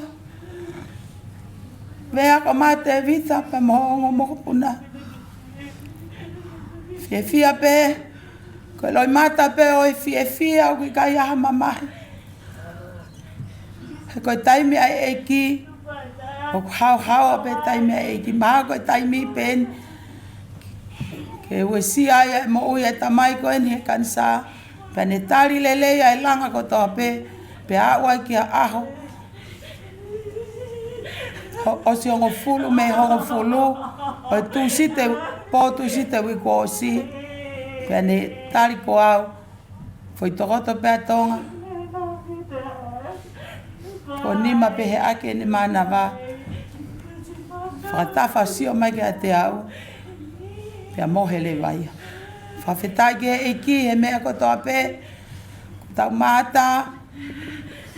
Vea, ko Mate, Vita, pea mo e ongo mokopuna. Fiefia pē, ko e loʻimata pē ʻo e fiefia, ʻoku ʻikai ha mamahi. He ko e taimi ʻa e ʻEiki, ʻoku haohaoa pē taimi ʻa e ʻEiki, mahalo ko e taimi pē eni ke uesia ai e moʻui ʻa e tamai ko eni he kanisā, pea ne tali lelei ʻa e langa kotoa pē, pea aʻu ai ki he ʻaho, ho-, ʻosi hongofulu mei he hongofulu ʻo e Tūsite, pō Tūsite uike kuo ʻosi, pea ne tali ko au, foʻi tokoto pē ʻa Tonga. Ko e nima pē he ʻaki ʻene mānava. Fakatafa ʻo sio mai kiate au. Pea mohe leva ia. Fakafetaʻi ki he ʻEiki he meʻa kotoa pē. Ko ʻetau mata,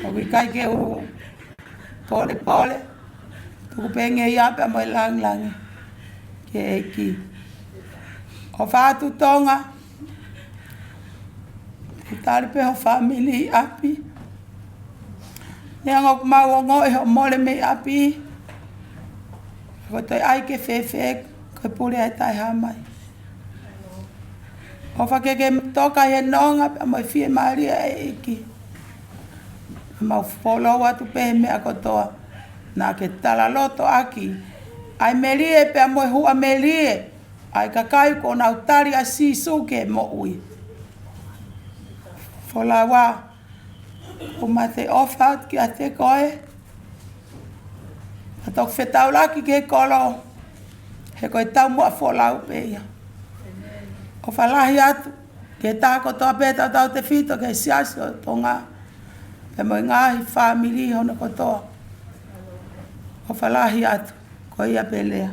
ʻoku ʻikai ke u polepole, tuku pē ngeia pea mo e langilangi ki he ʻEiki. ʻOfa atu, Tonga, ke tali pē ho fāmili ʻi ʻapi. Neongo ʻoku mau ongoʻi hoʻo mole mei ʻapi, ko e toe ʻai ke fēfē, ko e pule ʻa e Taʻehāmai. ʻOfa ke ke toka ʻi he nonga pea mo e fiemālie ʻa e ʻEiki. Mau folau atu pē he meʻa kotoa. Naʻa ke talaloto ʻaki ʻa e melie pea mo e huʻa melie ʻa e kakai kuo nau tali ʻa Sīsū ke moʻui. Folau ā, ʻoku mau ʻofa atu kiate koe. Ka toki fetaulaki ki he kolo, he ko e taumuʻa folau pē ia. ʻOfa lahi atu ki he taha kotoa pē tautautefito ki he Siasi ʻo Tonga, pea mo e ngaahi fāmili hono kotoa. ʻOfa lahi atu, ko ia pē lea.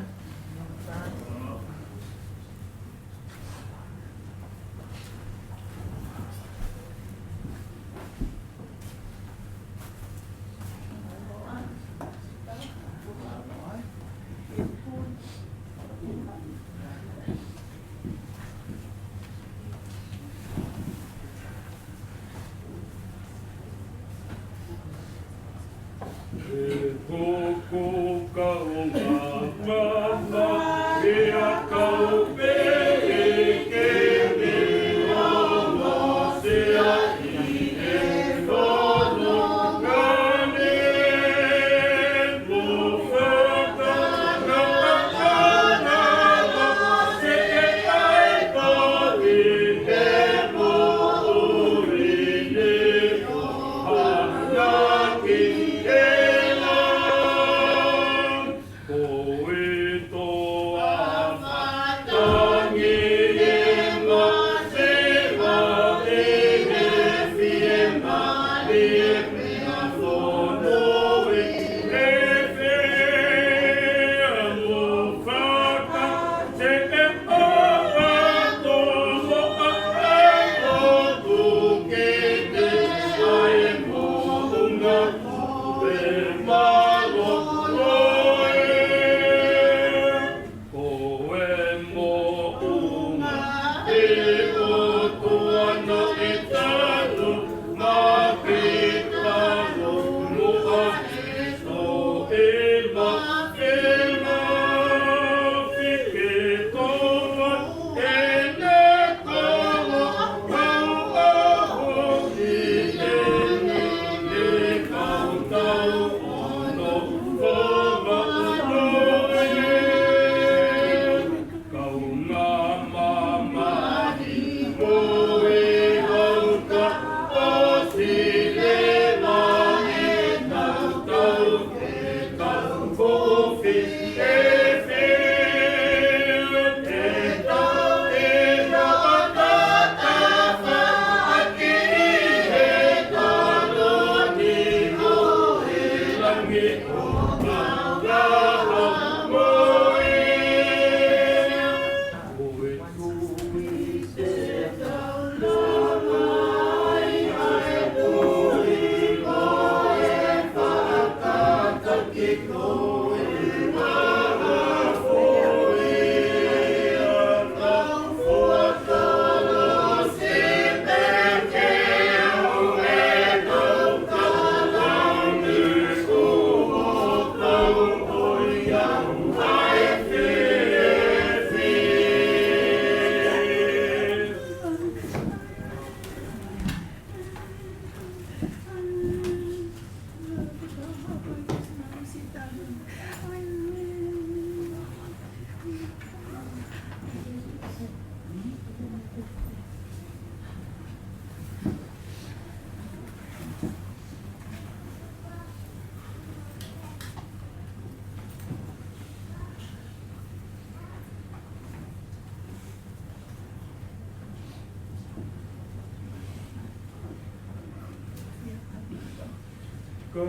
Ka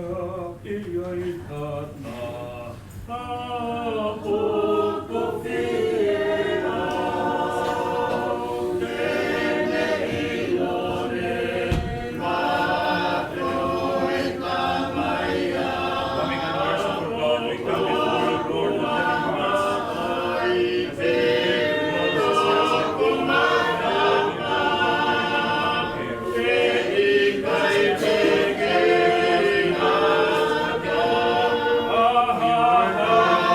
ʻi ai ha taha ʻoku fiefia, te ne ʻilo leva ko e Tamai ʻa Let me get a verse of the Lord. We come before you, Lord, with heavy hearts.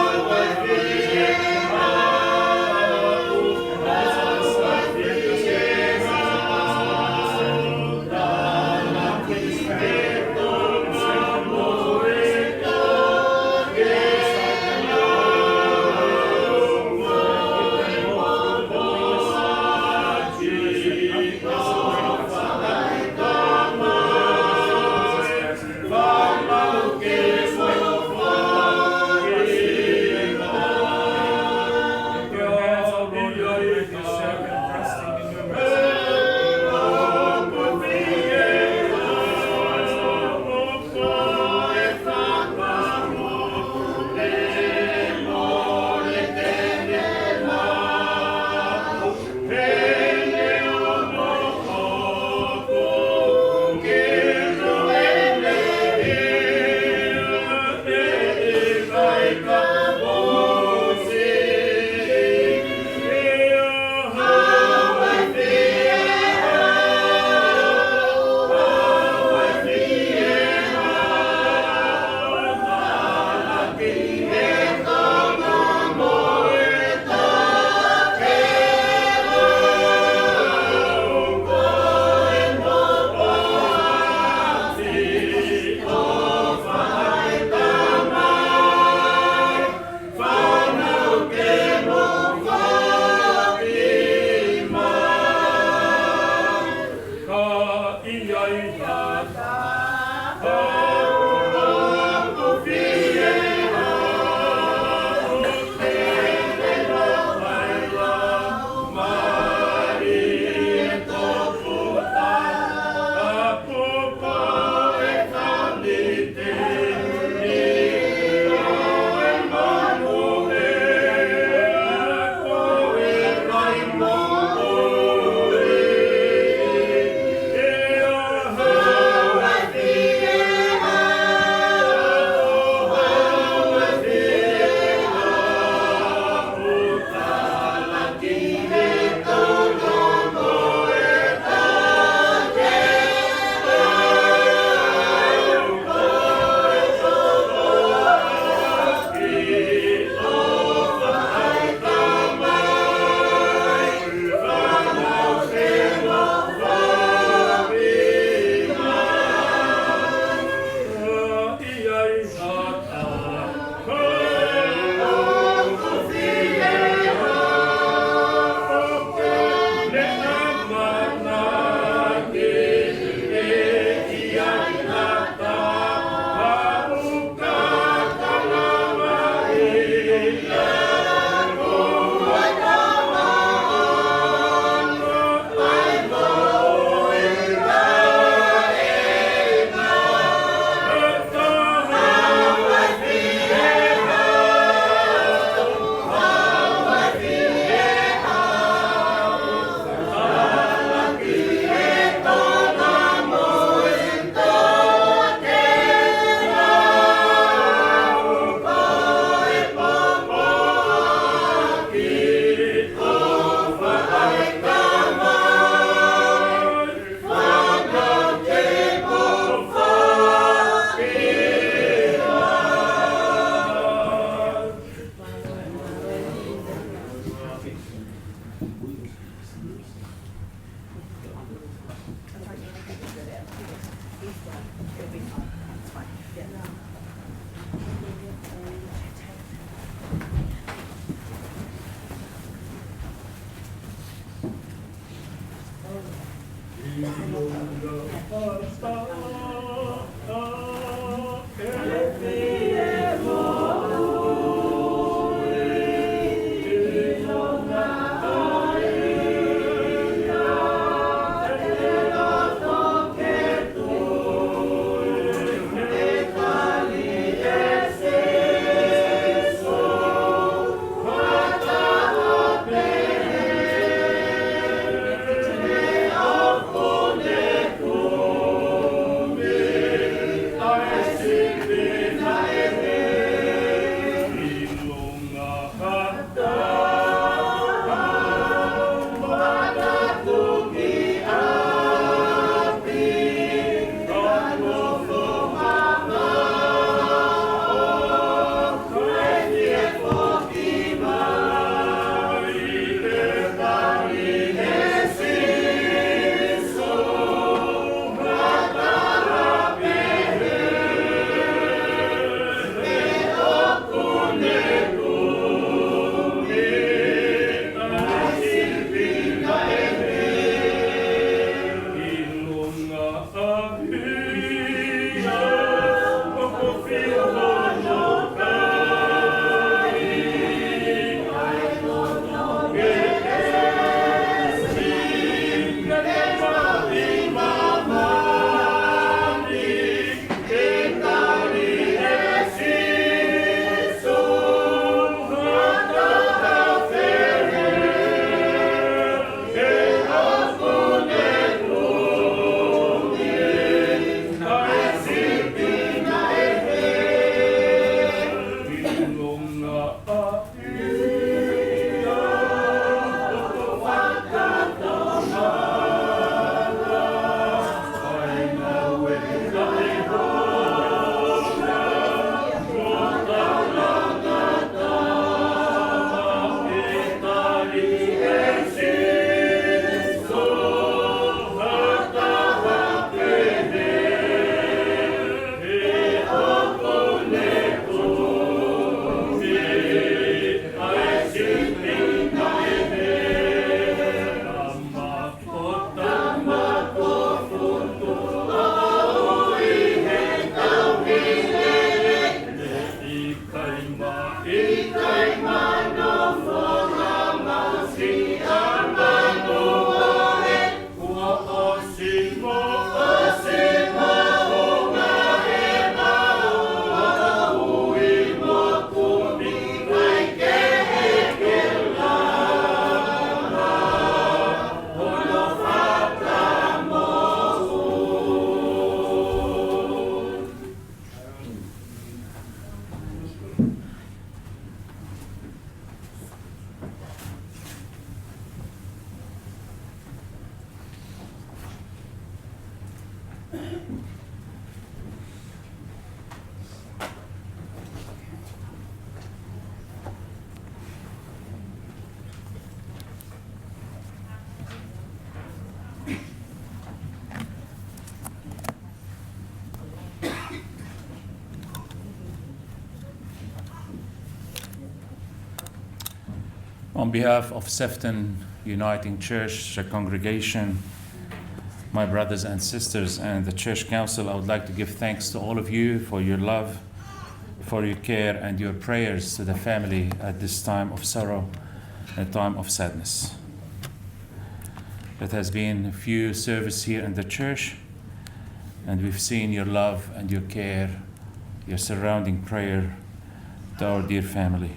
On behalf of Sefton Uniting Church, the congregation, my brothers and sisters, and the church council, I would like to give thanks to all of you for your love, for your care, and your prayers to the family at this time of sorrow, a time of sadness. It has been a few services here in the church, and we've seen your love and your care, your surrounding prayer to our dear family.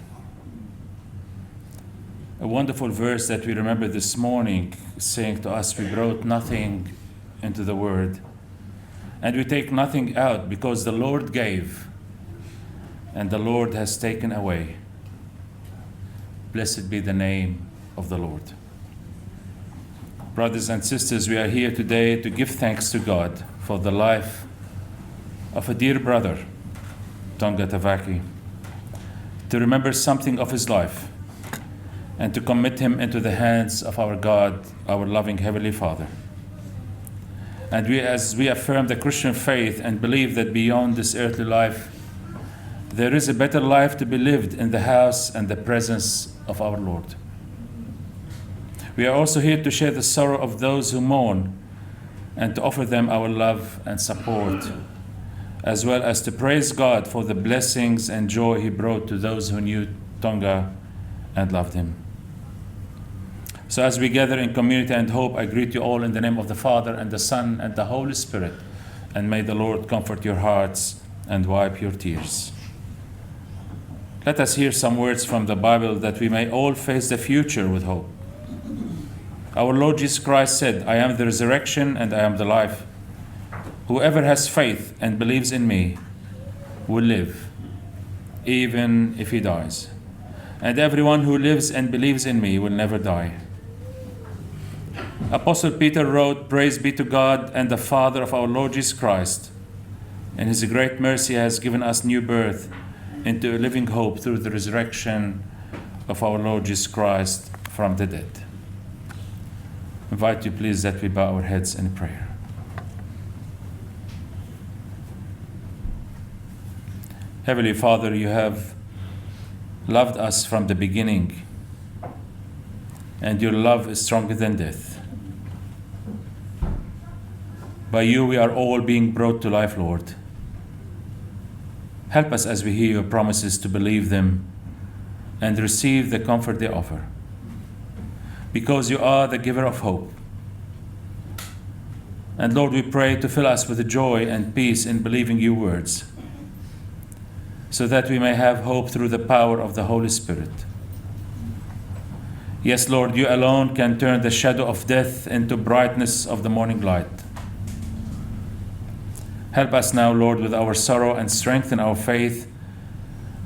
A wonderful verse that we remember this morning saying to us, "We brought nothing into the world, and we take nothing out, because the Lord gave, and the Lord has taken away. Blessed be the name of the Lord." Brothers and sisters, we are here today to give thanks to God for the life of a dear brother, Tonga Tavaki, to remember something of his life and to commit him into the hands of our God, our loving Heavenly Father. And we, as we affirm the Christian faith and believe that beyond this earthly life, there is a better life to be lived in the house and the presence of our Lord. We are also here to share the sorrow of those who mourn and to offer them our love and support, as well as to praise God for the blessings and joy he brought to those who knew Tonga and loved him. So as we gather in community and hope, I greet you all in the name of the Father and the Son and the Holy Spirit, and may the Lord comfort your hearts and wipe your tears. Let us hear some words from the Bible that we may all face the future with hope. Our Lord Jesus Christ said, "I am the resurrection and I am the life. Whoever has faith and believes in me will live, even if he dies. And everyone who lives and believes in me will never die." Apostle Peter wrote, "Praise be to God and the Father of our Lord Jesus Christ. In his great mercy has given us new birth into a living hope through the resurrection of our Lord Jesus Christ from the dead." I invite you, please, that we bow our heads in prayer. Heavenly Father, you have loved us from the beginning, and your love is stronger than death. By you we are all being brought to life, Lord. Help us as we hear your promises to believe them and receive the comfort they offer, because you are the giver of hope. And Lord, we pray to fill us with the joy and peace in believing your words, so that we may have hope through the power of the Holy Spirit. Yes, Lord, you alone can turn the shadow of death into brightness of the morning light. Help us now, Lord, with our sorrow, and strengthen our faith,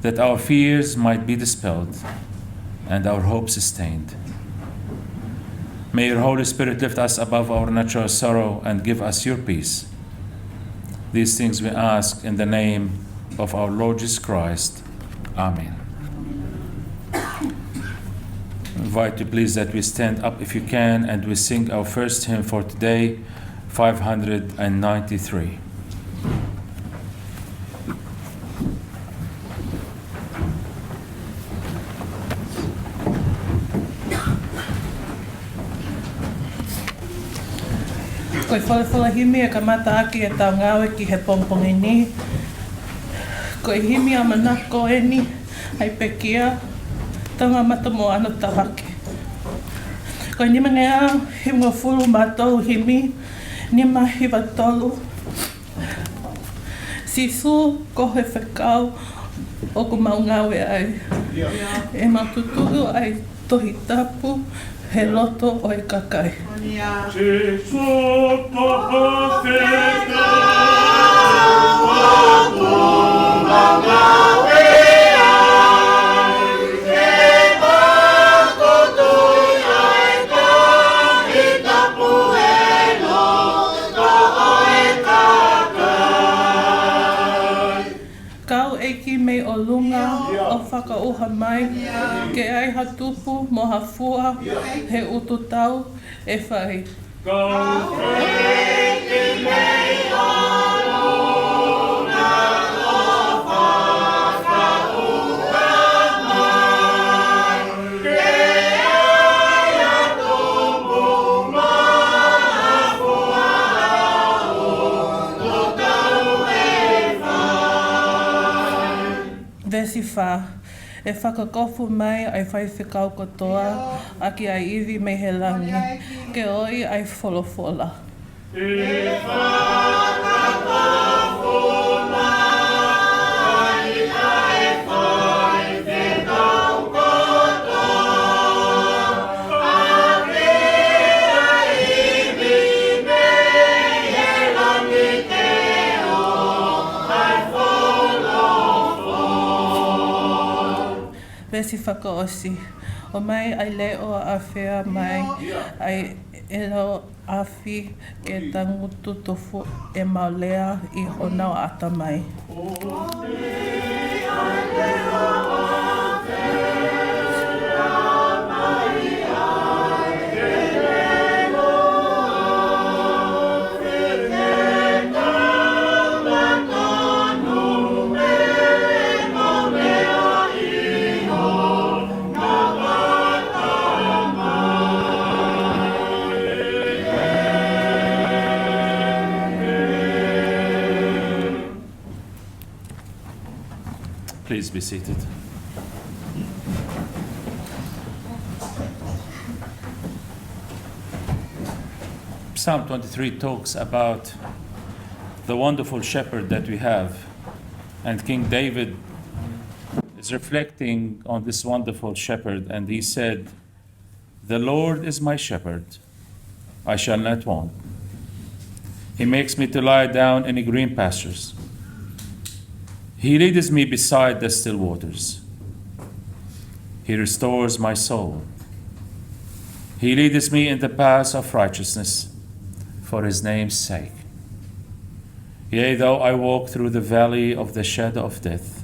that our fears might be dispelled and our hope sustained. May your Holy Spirit lift us above our natural sorrow and give us your peace. These things we ask in the name of our Lord Jesus Christ. Amen. I invite you, please, that we stand up if you can, and we sing our first hymn for today, five hundred and ninety-three. Ko e folofola himi ʻe kamata ʻaki ʻetau ngāue ki he pongipongi ni, ko e himi ʻamanaki eni, ʻa e pekia, Taunga Matamoa ʻAno Tavake. Ko e nimangeau hivangofulu mā tolu himi, nima hiva tolu. Sīsū, ko hoʻo fekau ʻoku mau ngāue ai. ʻE mau tutuʻu ʻa e Tohi Tapu he loto ʻo e kakai. Sīsū, ko hoʻo fekau ʻoku mau ngāue ai. ʻE mau tutuʻu ʻa e Tohi Tapu he loto ʻo e kakai. Kau ʻEiki mei ʻolunga ʻo fakaʻuha mai, ke ʻai ha tupu mo ha fua he ʻutu tau ʻe fai. Kau ʻEiki mei ʻolunga ʻo fakaʻuha mai, ke Veesi fā. ʻE fakakofu mai ʻa e faifekau kotoa ʻaki ʻa e ivi mei he langi, ke ʻoi ʻa e folofola. Veesi fakaʻosi. ʻOmai ʻa e leʻo ʻafea mai ʻa e ʻelauafi ke tangutu tuʻo fuʻu ʻemau lea ʻi honau ʻatamai. Please be seated. Psalm twenty-three talks about the wonderful shepherd that we have, and King David is reflecting on this wonderful shepherd, and he said, "The Lord is my shepherd, I shall not want. He makes me to lie down in the green pastures. He leads me beside the still waters. He restores my soul. He leads me in the paths of righteousness for his name's sake. Yea, though I walk through the valley of the shadow of death,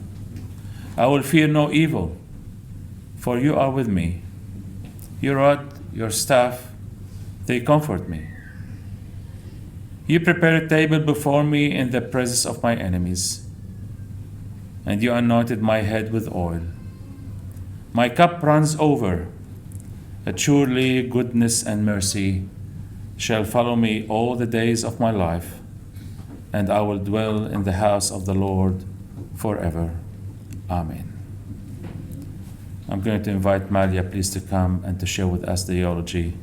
I will fear no evil, for you are with me. Your rod, your staff, they comfort me. You prepare a table before me in the presence of my enemies, and you anointed my head with oil. My cup runs over. Assuredly, goodness and mercy shall follow me all the days of my life, and I will dwell in the house of the Lord forever. Amen." I'm going to invite Malia, please, to come and to share with us the eulogy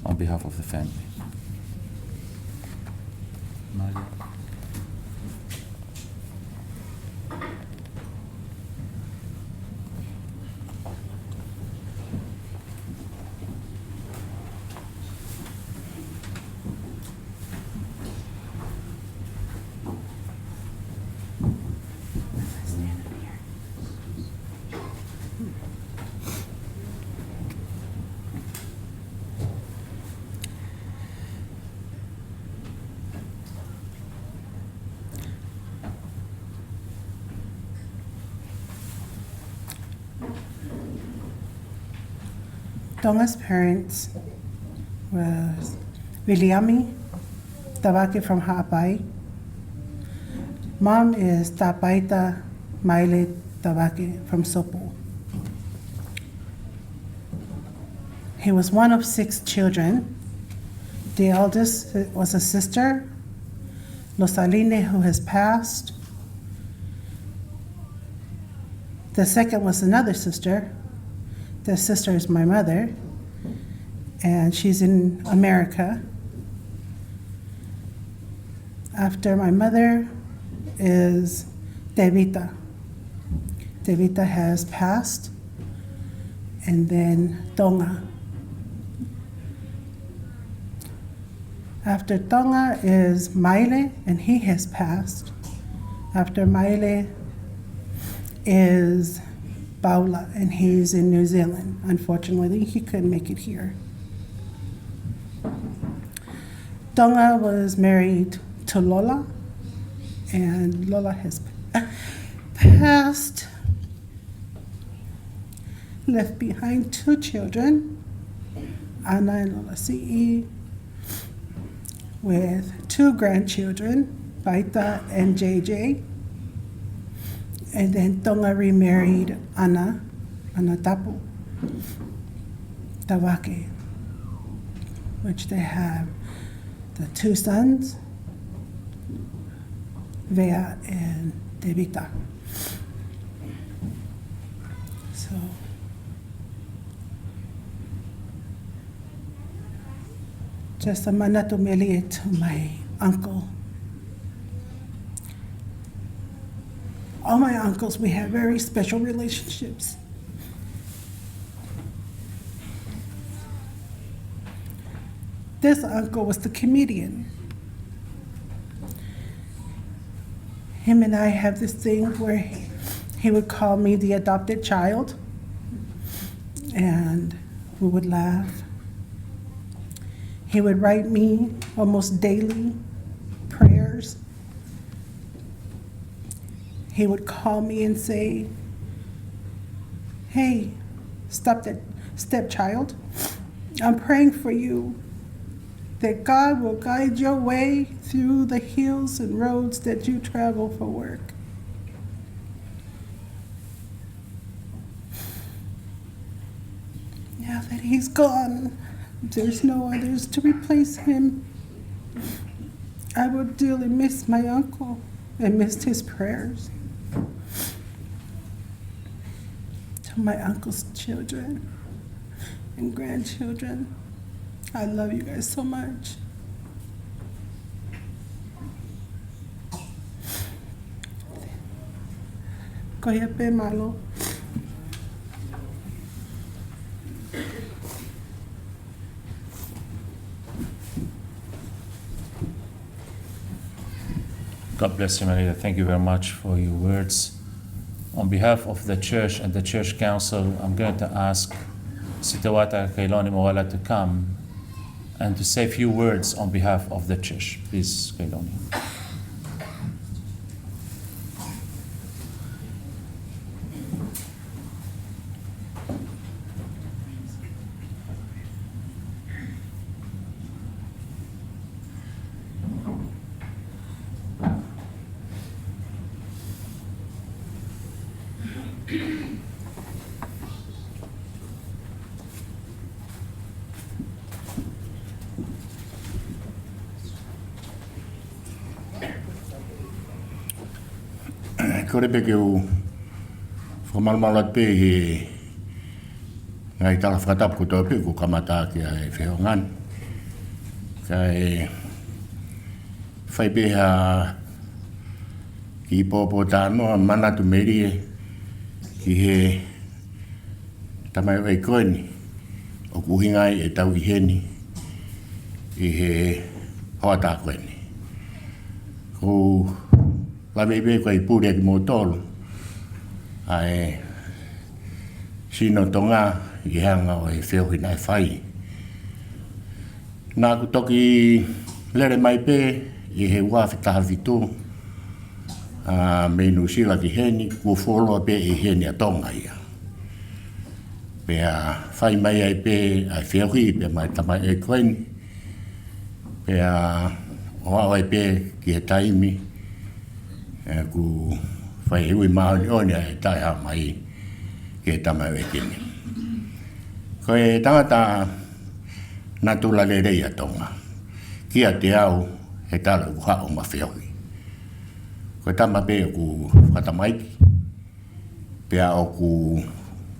on behalf of the family. Malia. Tonga's parents was Viliami Tavake from Haʻapai. Mom is Tapaita Maile Tavake from Sopo. He was one of six children. The eldest was a sister, Losaline, who has passed. The second was another sister. The sister is my mother, and she's in America. After my mother is Tevita. Tevita has passed. And then Tonga. After Tonga is Maile, and he has passed. After Maile is Paula, and he's in New Zealand. Unfortunately, he couldn't make it here. Tonga was married to Lola, and Lola has passed. Left behind two children, Ana and Lola Siʻi, with two grandchildren, Paita and J J. And then Tonga remarried Ana, Ana Tapu Tavake, which they have the two sons, Vea and Tevita. So, just a manatu melie to my uncle. All my uncles, we have very special relationships. This uncle was the comedian. Him and I have this thing where he, he would call me the adopted child, and we would laugh. He would write me almost daily prayers. He would call me and say, "Hey, stop that, stepchild. I'm praying for you, that God will guide your way through the hills and roads that you travel for work." Now that he's gone, there's no others to replace him. I will dearly miss my uncle and miss his prayers. To my uncle's children and grandchildren, I love you guys so much. Ko ia pē, mālō. God bless you, Maria. Thank you very much for your words. On behalf of the church and the church council, I'm going to ask Sitawata Kailoni Moala to come and to say a few words on behalf of the church. Please, Kailoni. Kole pē ke u fakamalumalu atu pē he ngaahi tala fakatapu kotoa pē kuo kamata ʻaki ʻa e feohanga ni. Kae fai pē ha kiʻi pōpōtalanoa manatu melie ki he tamaioʻeiki ko eni ʻoku ʻuhinga ai ʻetau ʻi heni ʻi he hoʻatā ko eni. Ko u laveʻi pē ko e puli ʻa kimoutolu ʻa e sino Tonga ʻi he anga ʻo e feohi naʻe fai. Naʻa ku toki lele mai pē ʻi he ua afe taha fitu, ʻa, mei Nuʻusila ki heni, kuo fuoloa pē ʻi heni ʻa Tonga ia. Pea fai mai ai pē ʻa e feohi pē mai tamaioʻeiki ko eni. Pea ʻo aʻu ai pē ki he taimi ʻoku fai e ui māʻoniʻoni ʻa e taʻehāmai ki he tamaioʻeiki ni. Ko e tangata natula lelei ʻa Tonga kiate au he talu ʻeku haʻu ʻo ma feohi. Ko e tama pē ʻoku fakatamaiki, pea ʻoku,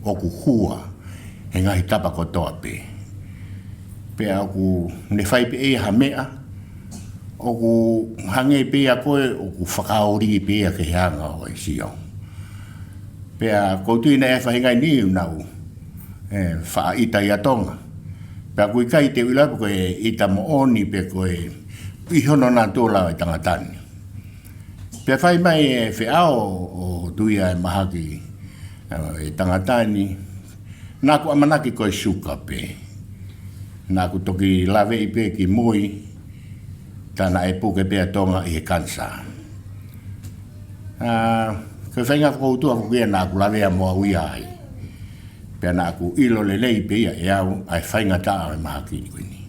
ʻoku hua he ngaahi tapa kotoa pē. Pea ʻoku ne fai pē ʻe ia ha meʻa, ʻoku hangē pē ia ko ē ʻoku fakaoli pē ia ki he anga ʻo e sio. Pea ʻoku ou tui naʻe faʻahinga ni ʻenau, ē, faʻa ʻita ʻia Tonga. Pea ʻoku ʻikai te u ʻilo pe ko e ʻita moʻoni pe ko e ʻi hono natula ʻo e tangata ni. Pea fai mai e feʻao ʻo Tuʻi ʻa e mahaki, ē, e tangata ni, naʻa ku ʻamanaki ko e suka pē. Naʻa ku toki laveʻi pē ki mui, tā naʻe puke pē ʻa Tonga ʻi he kanisā. ʻA, ko e faʻahinga fokoutua foki ia naʻa ku lavea mo au ia ai. Pea naʻa ku ʻilo lelei pē ia ʻe au ʻa e faingataʻa ʻo e mahaki ko eni.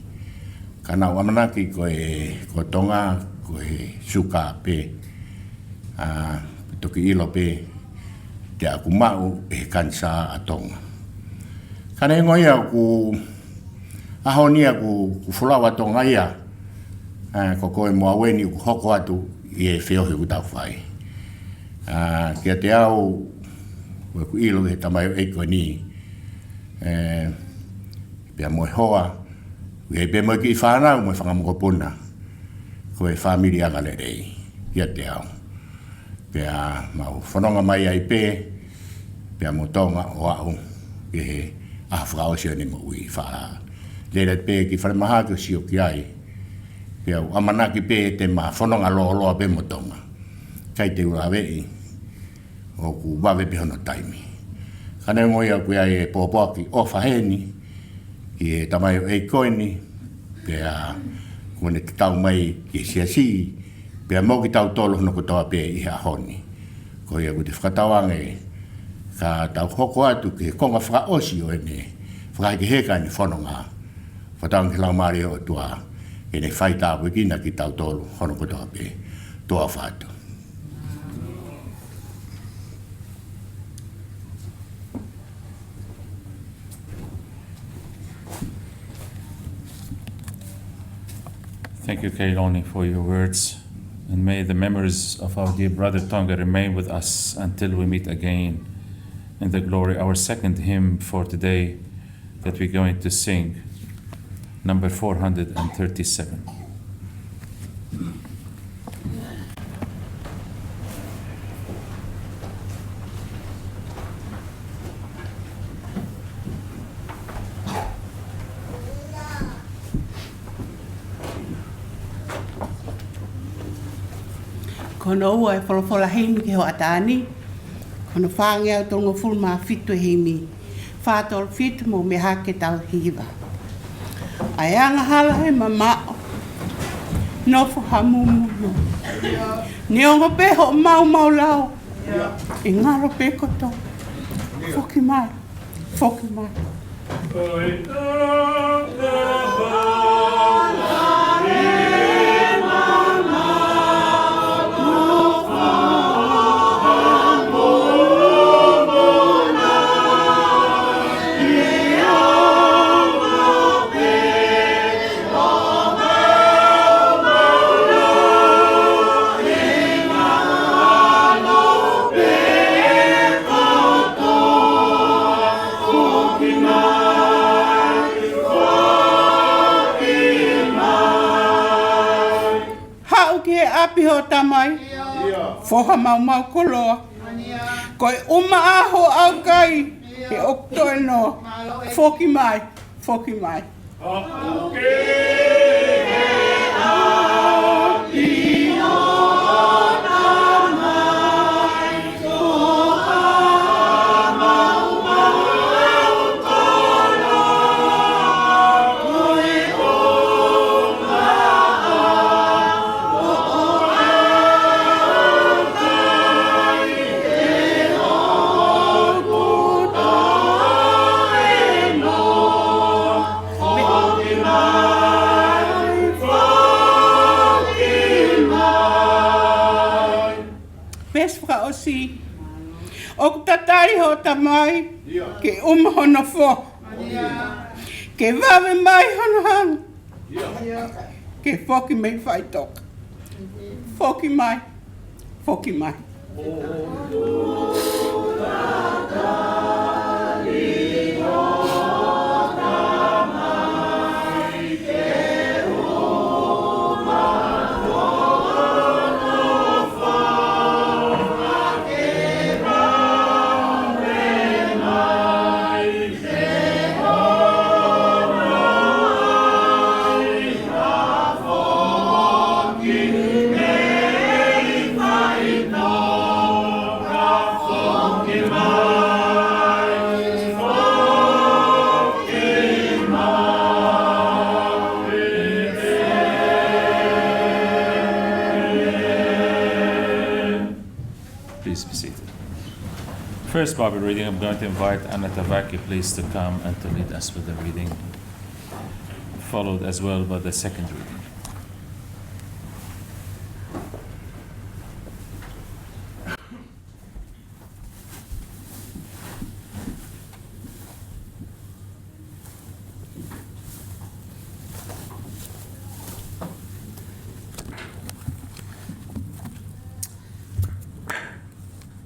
Ka naʻa ku ʻamanaki ko e, ko Tonga, ko e suka pē, ʻa, toki ʻilo pē te u maʻu ʻe he kanisā ʻa Tonga. Ka neongo ia ʻoku ʻaho ni ia ʻoku, ʻoku folau ʻa Tonga ia, ʻa, ko koe mo au eni ʻoku hoko atu ʻi he feohi ʻoku tau fai. ʻA, kiate au, Ko ʻeku ʻilo ki he tamaioʻeiki ko eni, ē, pea mo e hoa, ʻoku ʻi ai pē mo e kiʻi fānau mo e fanga mokopuna, ko e fāmili anga lelei kiate au. Pea mau fononga mai ai pē, pea mo Tonga ʻo aʻu ki he ʻaho fakaʻosi ʻo ʻene moʻui. Faʻa lele pē ki falemahaki ʻo sio ki ai, pea u ʻamanaki pē te ma fononga lōloa pē mo Tonga. ʻIkai te u laveʻi, ʻoku vave pē hono taimi. Ka neongo ia, ʻoku ʻi ai e pōpoaki ʻofa heni ki he tamaioʻeiki ko eni, pea kuo ne tatau mai ki he siasi, pea mo kitautolu hono kotoa pē ʻi he ʻaho ni. Ko ia ʻoku te fakatauange ka tau hoko atu ki he konga fakaʻosi ʻo ʻene fakahekeheka ʻene fononga. Fakatauange ki he Laumālie ʻo e ʻOtua ke ne faitāpuekina kitautolu hono kotoa pē. Tuʻa ʻofa atu. Thank you, Kailoni, for your words. And may the memories of our dear brother Tonga remain with us until we meet again in the glory. Our second hymn for today that we're going to sing, number four hundred and thirty-seven. Ko hono ua e folofola himi ki he hoʻatā ni, ko hono fāngeau tolungofulu mā fitu e himi. Fā tolu fitu, mou meʻa hake tau hiva. ʻA e angahala ʻe mamaʻo, nofo ha mumuno. Neongo pē hoʻo maumau lao, ʻe ngalo pē kotoa. Foki mai, foki mai. Haʻu ki he ʻapi ho Tamai, foha maumau koloa. Ko e ʻuma ʻa hoʻo ʻaukai, he ʻoku toe noa. Foki mai, foki mai. Veesi fakaʻosi. ʻOku tatali ho Tamai ke ʻuma hono foha, ke vave mai hono hanga, ke foki mei faʻitoka. Foki mai, foki mai. Please be seated. First Bible reading, I'm going to invite Anna Tavaki, please, to come and to lead us with the reading, followed as well by the second reading.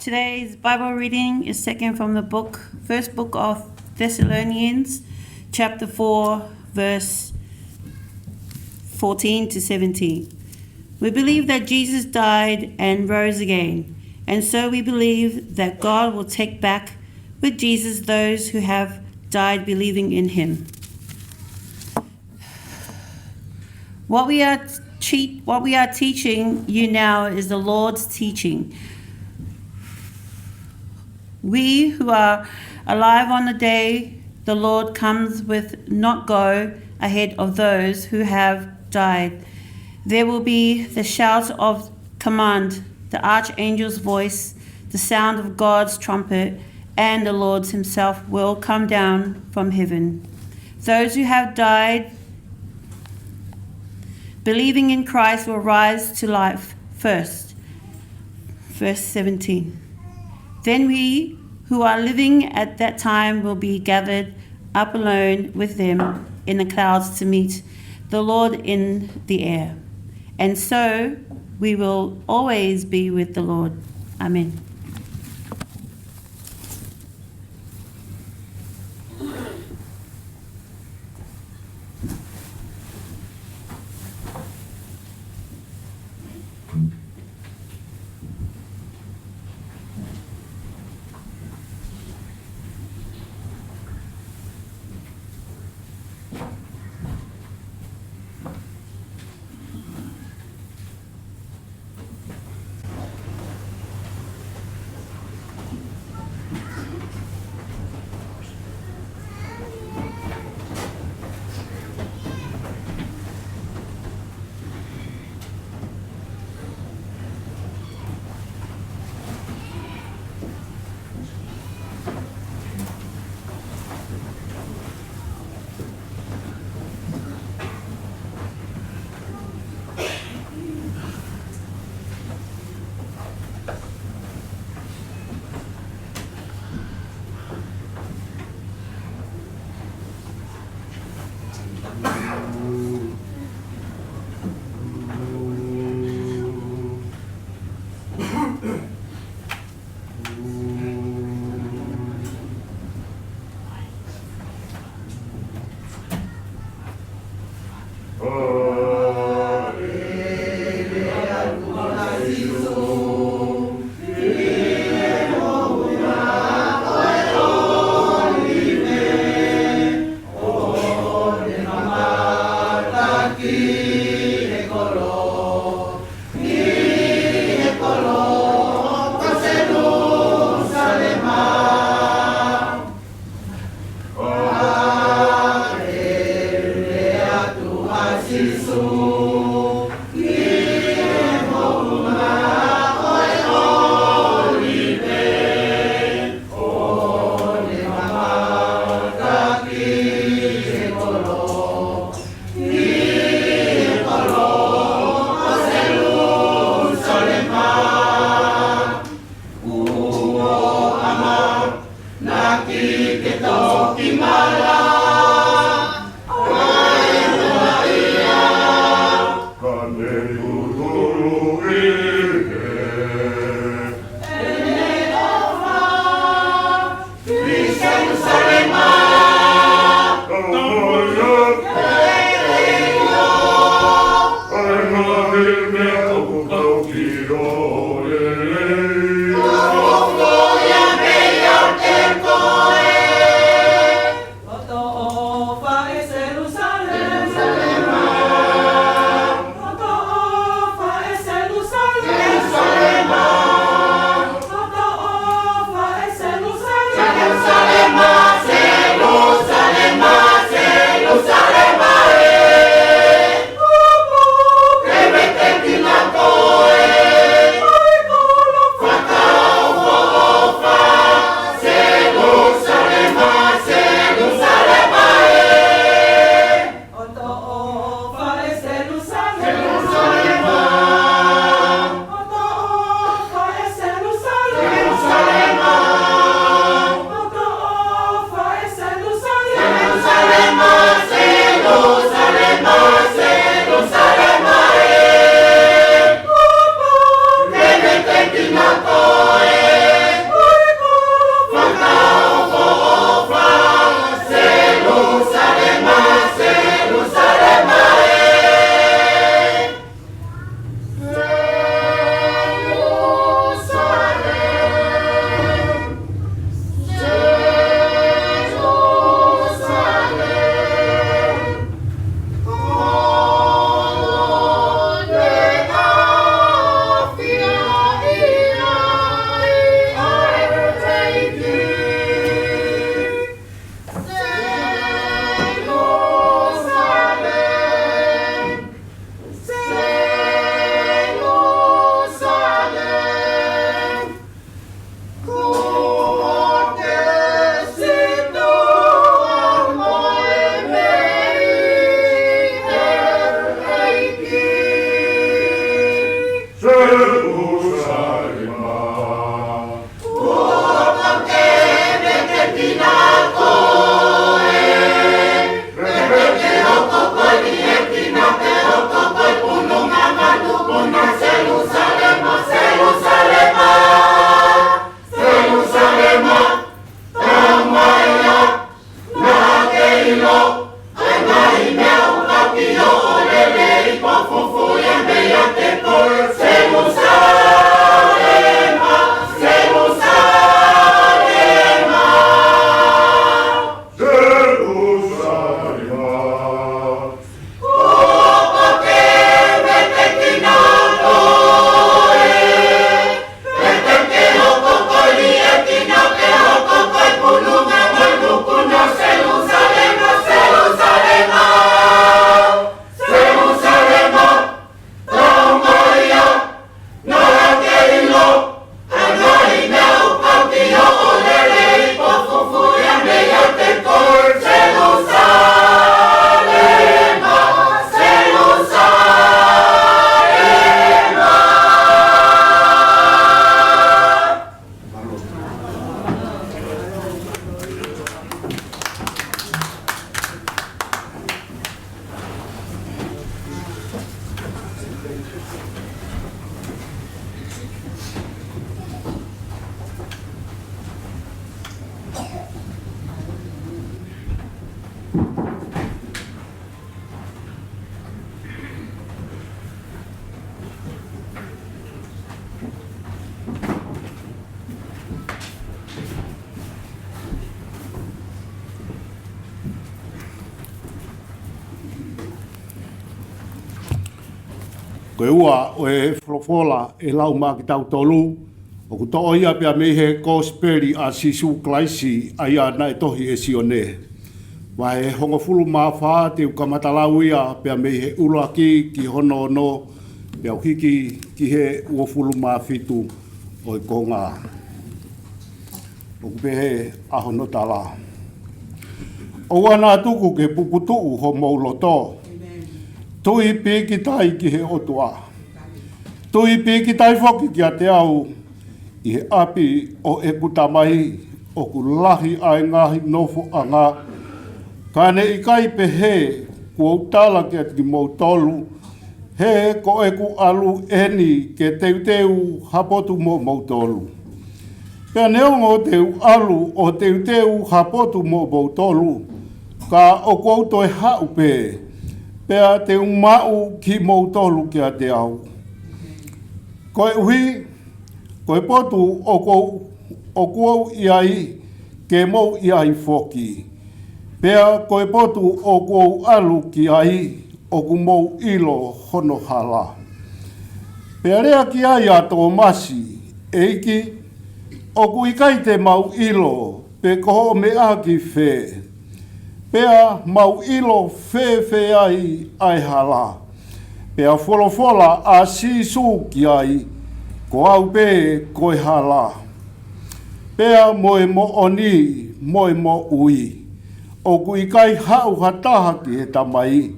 Today's Bible reading is taken from the book, first book of Thessalonians, chapter four, verse fourteen to seventeen. We believe that Jesus died and rose again, and so we believe that God will take back with Jesus those who have died believing in him. What we are te-, what we are teaching you now is the Lord's teaching. We who are alive on the day the Lord comes with not go ahead of those who have died. There will be the shout of command, the archangel's voice, the sound of God's trumpet, and the Lord himself will come down from heaven. Those who have died believing in Christ will rise to life first. Verse seventeen. Then we who are living at that time will be gathered up alone with them in the clouds to meet the Lord in the air. And so we will always be with the Lord. Amen. Ko e ua ʻo e folofola ʻe lau maʻa kitautolu, ʻoku toʻo ia pea mei he Kosipeli ʻa Sīsū Kalaisi, ʻa ia naʻe tohi ʻe Sione. Vahe hongofulu mā fā, te u kamata lau ia pea mei he ʻuluaki ki hono ono, pea u hiki ki he uofulu mā fitu ʻo e konga. ʻOku pehē ʻa hono tala: ʻOua naʻa tuku ke puputuʻu homou loto. Tui pīkitai ki he ʻOtua. Tui pīkitai foki kiate au. ʻI he ʻapi ʻo ʻeku Tamai ʻoku lahi ʻa e ngaahi nofoʻanga. Ka ne ʻikai pehē kuo u tala kiate kimoutolu, he ko ʻeku ʻalu eni ke teuteu ha potu moʻomoutolu. Pea neongo te u ʻalu ʻo teuteu ha potu moʻomoutolu, ka ʻoku ou toe haʻu pē, pea te u maʻu kimoutolu kiate au. Koeʻuhi, ko e potu ʻoku ou, ʻoku ou ʻi ai, ke mou ʻi ai foki. Pea ko e potu ʻoku ou ʻalu ki ai, ʻoku mou ʻilo hono hala. Pea lea ki ai ʻa Tōmasi, ʻEiki, ʻoku ʻikai te mau ʻilo pe ko hoʻo meʻa ki fē. Pea mau ʻilo fēfē ai ʻa e hala? Pea folofola ʻa Sīsū ki ai, Ko au pē ko e hala, pea mo e moʻoni, mo e moʻui. ʻOku ʻikai haʻu ha taha ki he Tamai,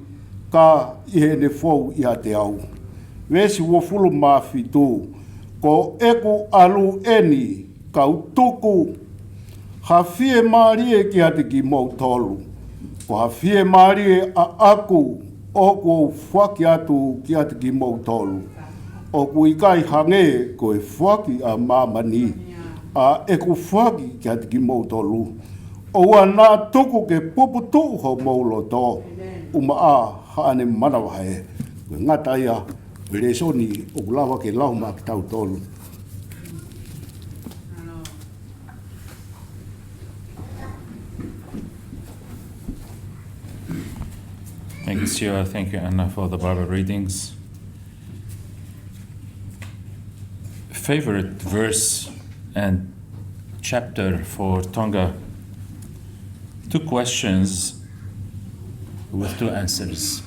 ka ʻi heʻene fou ʻiate au. Veesi uofulu mā fitu: Ko ʻeku ʻalu eni, kau tuku ha fiemālie kiate kimoutolu. Ko ha fiemālie ʻaʻaku ʻoku ou foaki atu kiate kimoutolu. ʻOku ʻikai hangē ko e foaki ʻa māmani ʻa ʻeku foaki kiate kimoutolu. ʻOua naʻa tuku ke puputuʻu homou loto. ʻUmaʻā haʻane manavahē. Ko e ngata ia ʻo e lēsoni ʻoku lava ke lau maʻa kitautolu. Thank you, Siua. Thank you, Anna, for the Bible readings. Favorite verse and chapter for Tonga. Two questions with two answers.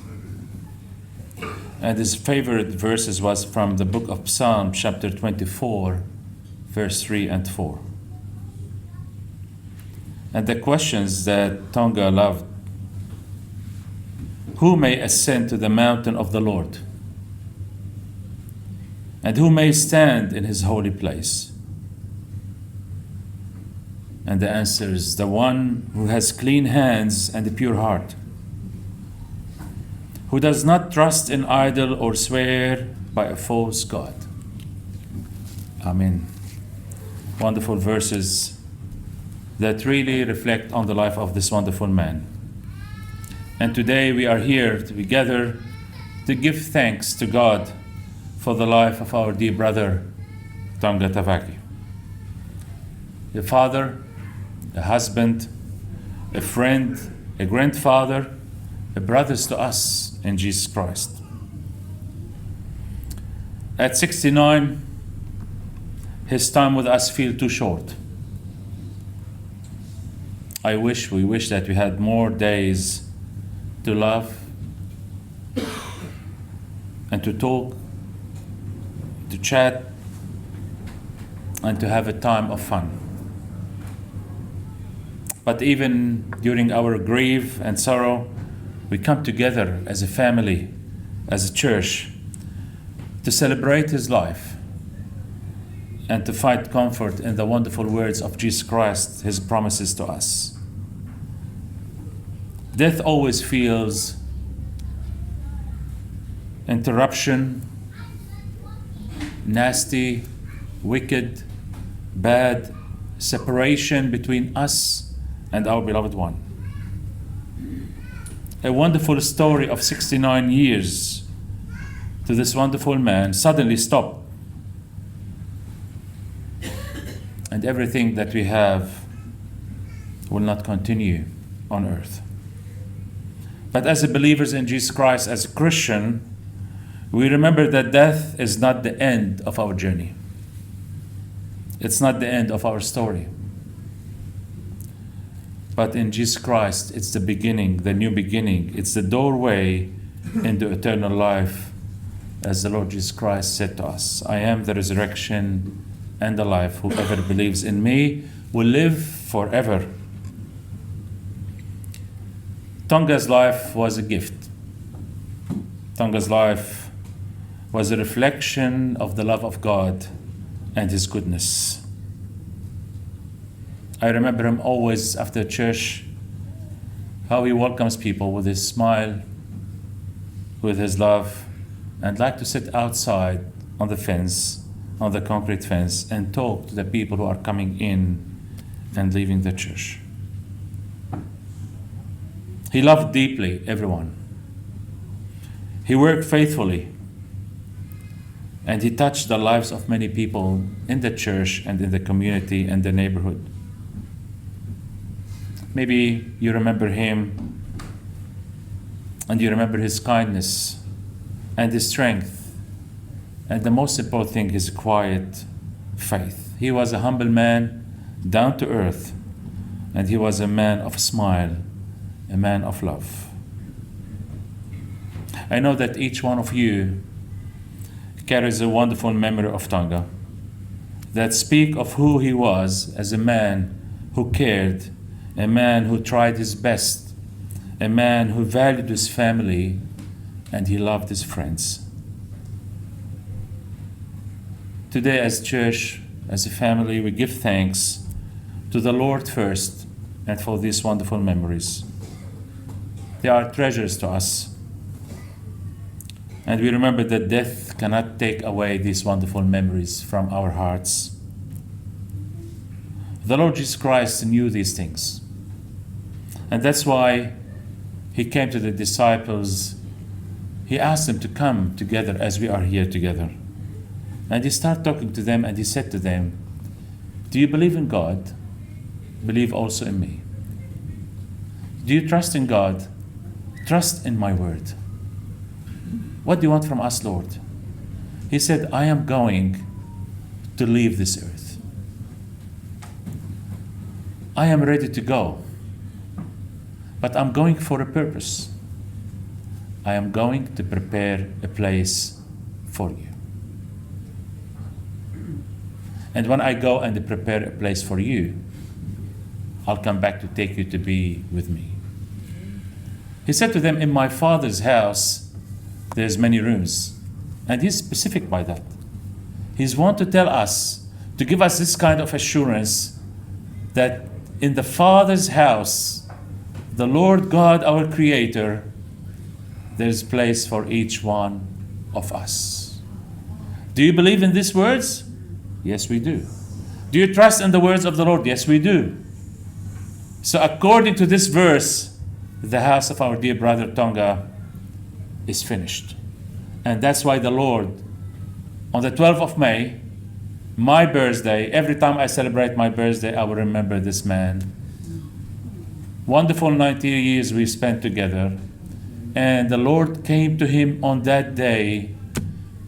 And his favorite verses was from the book of Psalm, chapter twenty-four, verse three and four. And the questions that Tonga loved: Who may ascend to the mountain of the Lord? And who may stand in his holy place? And the answer is, the one who has clean hands and a pure heart, who does not trust in idol or swear by a false god. Amen. Wonderful verses that really reflect on the life of this wonderful man. And today we are here together to give thanks to God for the life of our dear brother, Tonga Tavaki. A father, a husband, a friend, a grandfather, a brothers to us in Jesus Christ. At sixty-nine, his time with us feel too short. I wish, we wish that we had more days to love and to talk, to chat, and to have a time of fun. But even during our grief and sorrow, we come together as a family, as a church, to celebrate his life and to find comfort in the wonderful words of Jesus Christ, his promises to us. Death always feels interruption, nasty, wicked, bad, separation between us and our beloved one. A wonderful story of sixty-nine years to this wonderful man suddenly stopped. And everything that we have will not continue on earth. But as a believers in Jesus Christ, as a Christian, We remember that death is not the end of our journey. It's not the end of our story. But in Jesus Christ, it's the beginning, the new beginning. It's the doorway into eternal life, as the Lord Jesus Christ said to us, "I am the resurrection and the life. Whoever believes in me will live forever." Tonga's life was a gift. Tonga's life was a reflection of the love of God and His goodness. I remember him always after church, how he welcomes people with his smile, with his love, and like to sit outside on the fence, on the concrete fence, and talk to the people who are coming in and leaving the church. He loved deeply everyone. He worked faithfully, and he touched the lives of many people in the church and in the community and the neighborhood. Maybe you remember him, and you remember his kindness and his strength, and the most important thing, his quiet faith. He was a humble man, down to earth, and he was a man of smile, a man of love. I know that each one of you carries a wonderful memory of Tonga that speak of who he was as a man who cared, a man who tried his best, a man who valued his family, and he loved his friends. Today, as church, as a family, we give thanks to the Lord first and for these wonderful memories. They are treasures to us. And we remember that death cannot take away these wonderful memories from our hearts. The Lord Jesus Christ knew these things. And that's why he came to the disciples. He asked them to come together as we are here together. And he started talking to them and he said to them, "Do you believe in God? Believe also in me. Do you trust in God? Trust in my word. What do you want from us, Lord?" He said, "I am going to leave this earth. I am ready to go, but I'm going for a purpose. I am going to prepare a place for you. And when I go and prepare a place for you, I'll come back to take you to be with me." He said to them, "In my Father's house, there's many rooms." And he's specific by that. He's want to tell us, to give us this kind of assurance that in the Father's house, the Lord God, our Creator, there's place for each one of us. Do you believe in these words? Yes, we do. Do you trust in the words of the Lord? Yes, we do. So according to this verse, the house of our dear brother Tonga is finished. And that's why the Lord, on the twelfth of May, my birthday, every time I celebrate my birthday, I will remember this man. Wonderful ninety years we spent together. And the Lord came to him on that day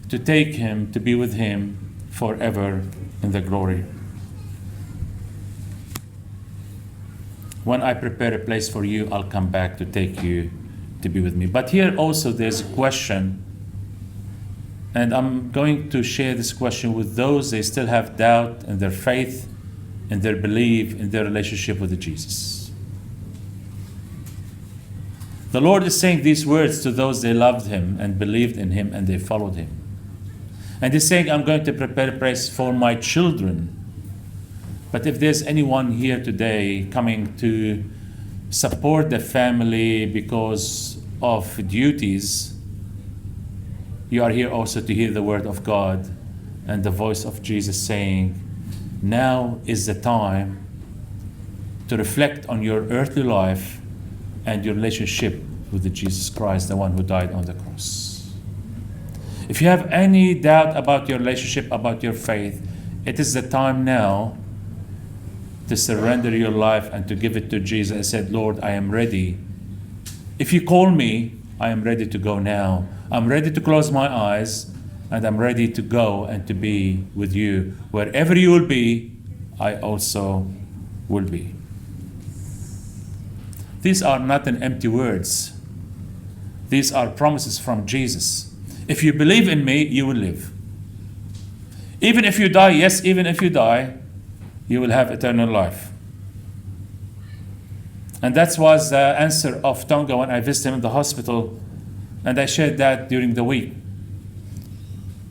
to take him to be with him forever in the glory. "When I prepare a place for you, I'll come back to take you to be with me." But here also there's a question, and I'm going to share this question with those they still have doubt in their faith, in their belief, in their relationship with Jesus. The Lord is saying these words to those they loved him and believed in him and they followed him. And he's saying, "I'm going to prepare a place for my children." But if there's anyone here today coming to support the family because of duties, you are here also to hear the word of God and the voice of Jesus saying, "Now is the time to reflect on your earthly life and your relationship with the Jesus Christ, the one who died on the cross." If you have any doubt about your relationship, about your faith, it is the time now to surrender your life and to give it to Jesus and said, "Lord, I am ready. If you call me, I am ready to go now. I'm ready to close my eyes, and I'm ready to go and to be with you. Wherever you will be, I also will be. These are not an empty words. These are promises from Jesus. If you believe in me, you will live. Even if you die, yes, even if you die, you will have eternal life. And that was the answer of Tonga when I visited him in the hospital, and I shared that during the week.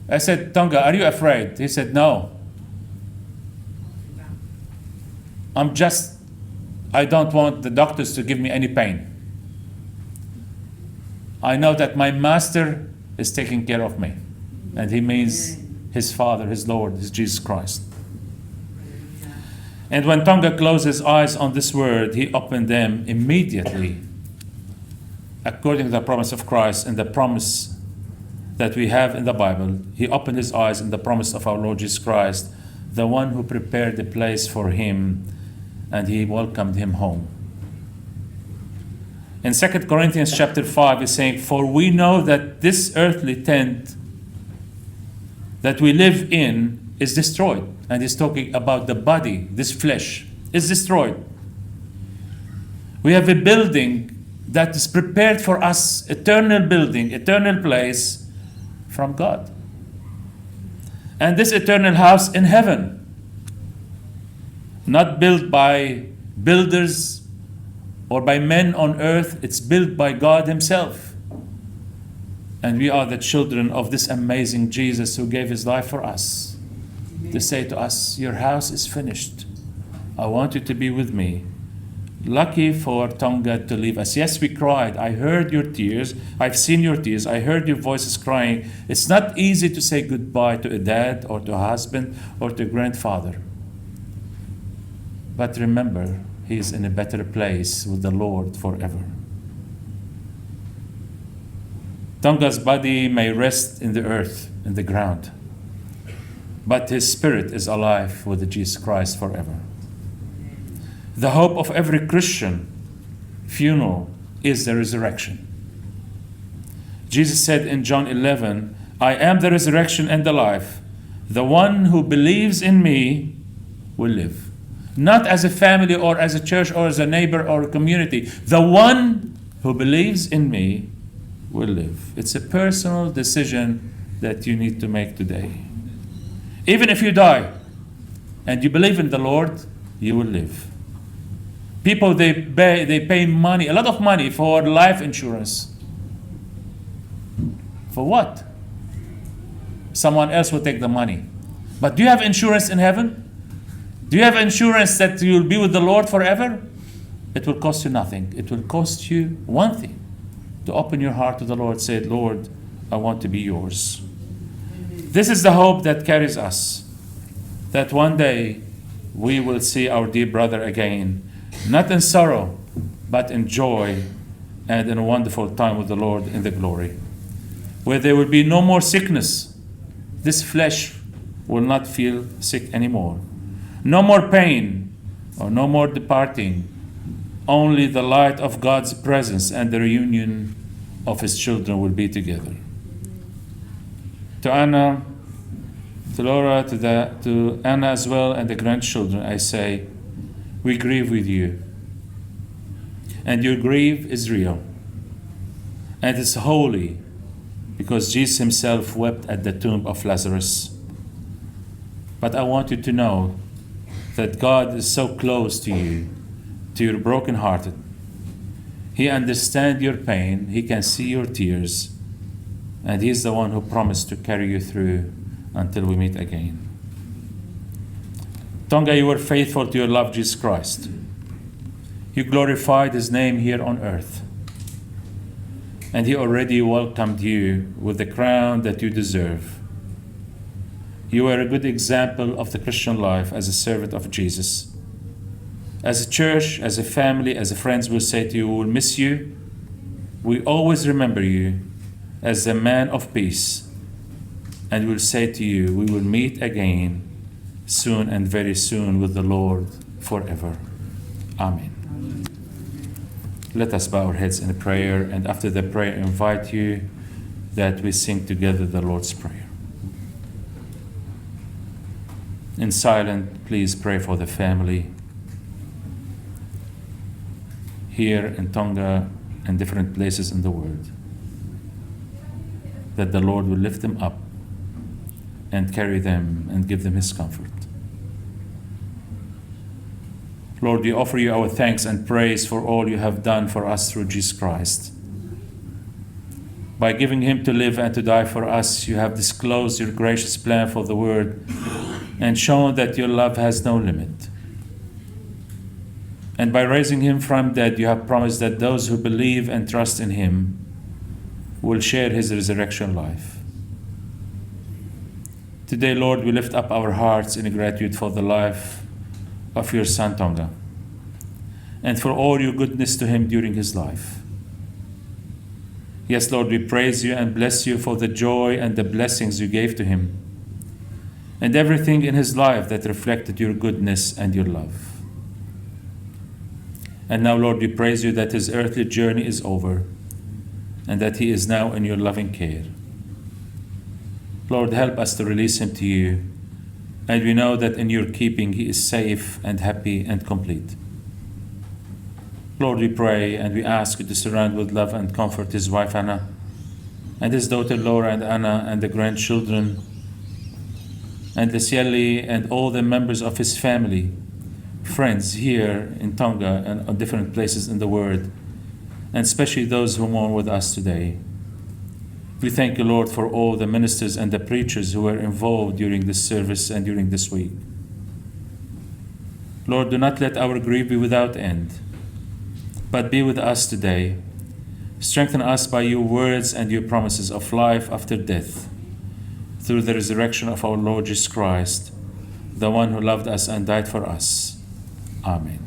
I said, "Tonga, are you afraid?" He said, "No. I'm just, I don't want the doctors to give me any pain. I know that my master is taking care of me." And he means his Father, his Lord, his Jesus Christ. And when Tonga closed his eyes on this word, he opened them immediately, according to the promise of Christ and the promise that we have in the Bible. He opened his eyes in the promise of our Lord Jesus Christ, the one who prepared the place for him, and he welcomed him home. In Second Corinthians chapter five, he's saying, "For we know that this earthly tent that we live in is destroyed." And he's talking about the body, this flesh, is destroyed. We have a building that is prepared for us, eternal building, eternal place from God. And this eternal house in heaven, not built by builders or by men on earth, it's built by God himself. And we are the children of this amazing Jesus who gave his life for us, to say to us, "Your house is finished. I want you to be with me." Lucky for Tonga to leave us. Yes, we cried. I heard your tears. I've seen your tears. I heard your voices crying. It's not easy to say goodbye to a dad or to a husband or to a grandfather. But remember, he is in a better place with the Lord forever. Tonga's body may rest in the earth, in the ground, but his spirit is alive with Jesus Christ forever. The hope of every Christian funeral is the resurrection. Jesus said in John eleven, "I am the resurrection and the life. The one who believes in me will live." Not as a family or as a church or as a neighbor or a community. The one who believes in me will live. It's a personal decision that you need to make today. Even if you die and you believe in the Lord, you will live. People, they pay, they pay money, a lot of money for life insurance. For what? Someone else will take the money. But do you have insurance in heaven? Do you have insurance that you'll be with the Lord forever? It will cost you nothing. It will cost you one thing, to open your heart to the Lord, say, "Lord, I want to be yours." This is the hope that carries us, that one day we will see our dear brother again, not in sorrow, but in joy and in a wonderful time with the Lord in the glory, where there will be no more sickness. This flesh will not feel sick anymore. No more pain or no more departing. Only the light of God's presence and the reunion of his children will be together. To Anna, to Laura, to the, to Anna as well, and the grandchildren, I say, we grieve with you. And your grief is real. And it's holy, because Jesus himself wept at the tomb of Lazarus. But I want you to know that God is so close to you, to your brokenhearted. He understands your pain, he can see your tears, and he is the one who promised to carry you through until we meet again. Tonga, you were faithful to your love, Jesus Christ. You glorified his name here on earth, and he already welcomed you with the crown that you deserve. You are a good example of the Christian life as a servant of Jesus. As a church, as a family, as a friends, we'll say to you, we will miss you. We always remember you as a man of peace. And we'll say to you, we will meet again soon and very soon with the Lord forever. Amen. Let us bow our heads in prayer, and after the prayer, I invite you that we sing together the Lord's Prayer. In silence, please pray for the family here in Tonga and different places in the world, that the Lord will lift them up and carry them and give them his comfort. Lord, we offer you our thanks and praise for all you have done for us through Jesus Christ. By giving him to live and to die for us, you have disclosed your gracious plan for the world and shown that your love has no limit. And by raising him from death, you have promised that those who believe and trust in him will share his resurrection life. Today, Lord, we lift up our hearts in gratitude for the life of your son Tonga and for all your goodness to him during his life. Yes, Lord, we praise you and bless you for the joy and the blessings you gave to him and everything in his life that reflected your goodness and your love. And now, Lord, we praise you that his earthly journey is over and that he is now in your loving care. Lord, help us to release him to you, and we know that in your keeping he is safe and happy and complete. Lord, we pray and we ask you to surround with love and comfort his wife Anna, and his daughter Laura and Anna, and the grandchildren, and Lesieli, and all the members of his family, friends here in Tonga and on different places in the world, and especially those who mourn with us today. We thank you, Lord, for all the ministers and the preachers who were involved during this service and during this week. Lord, do not let our grief be without end, but be with us today. Strengthen us by your words and your promises of life after death, through the resurrection of our Lord Jesus Christ, the one who loved us and died for us. Amen.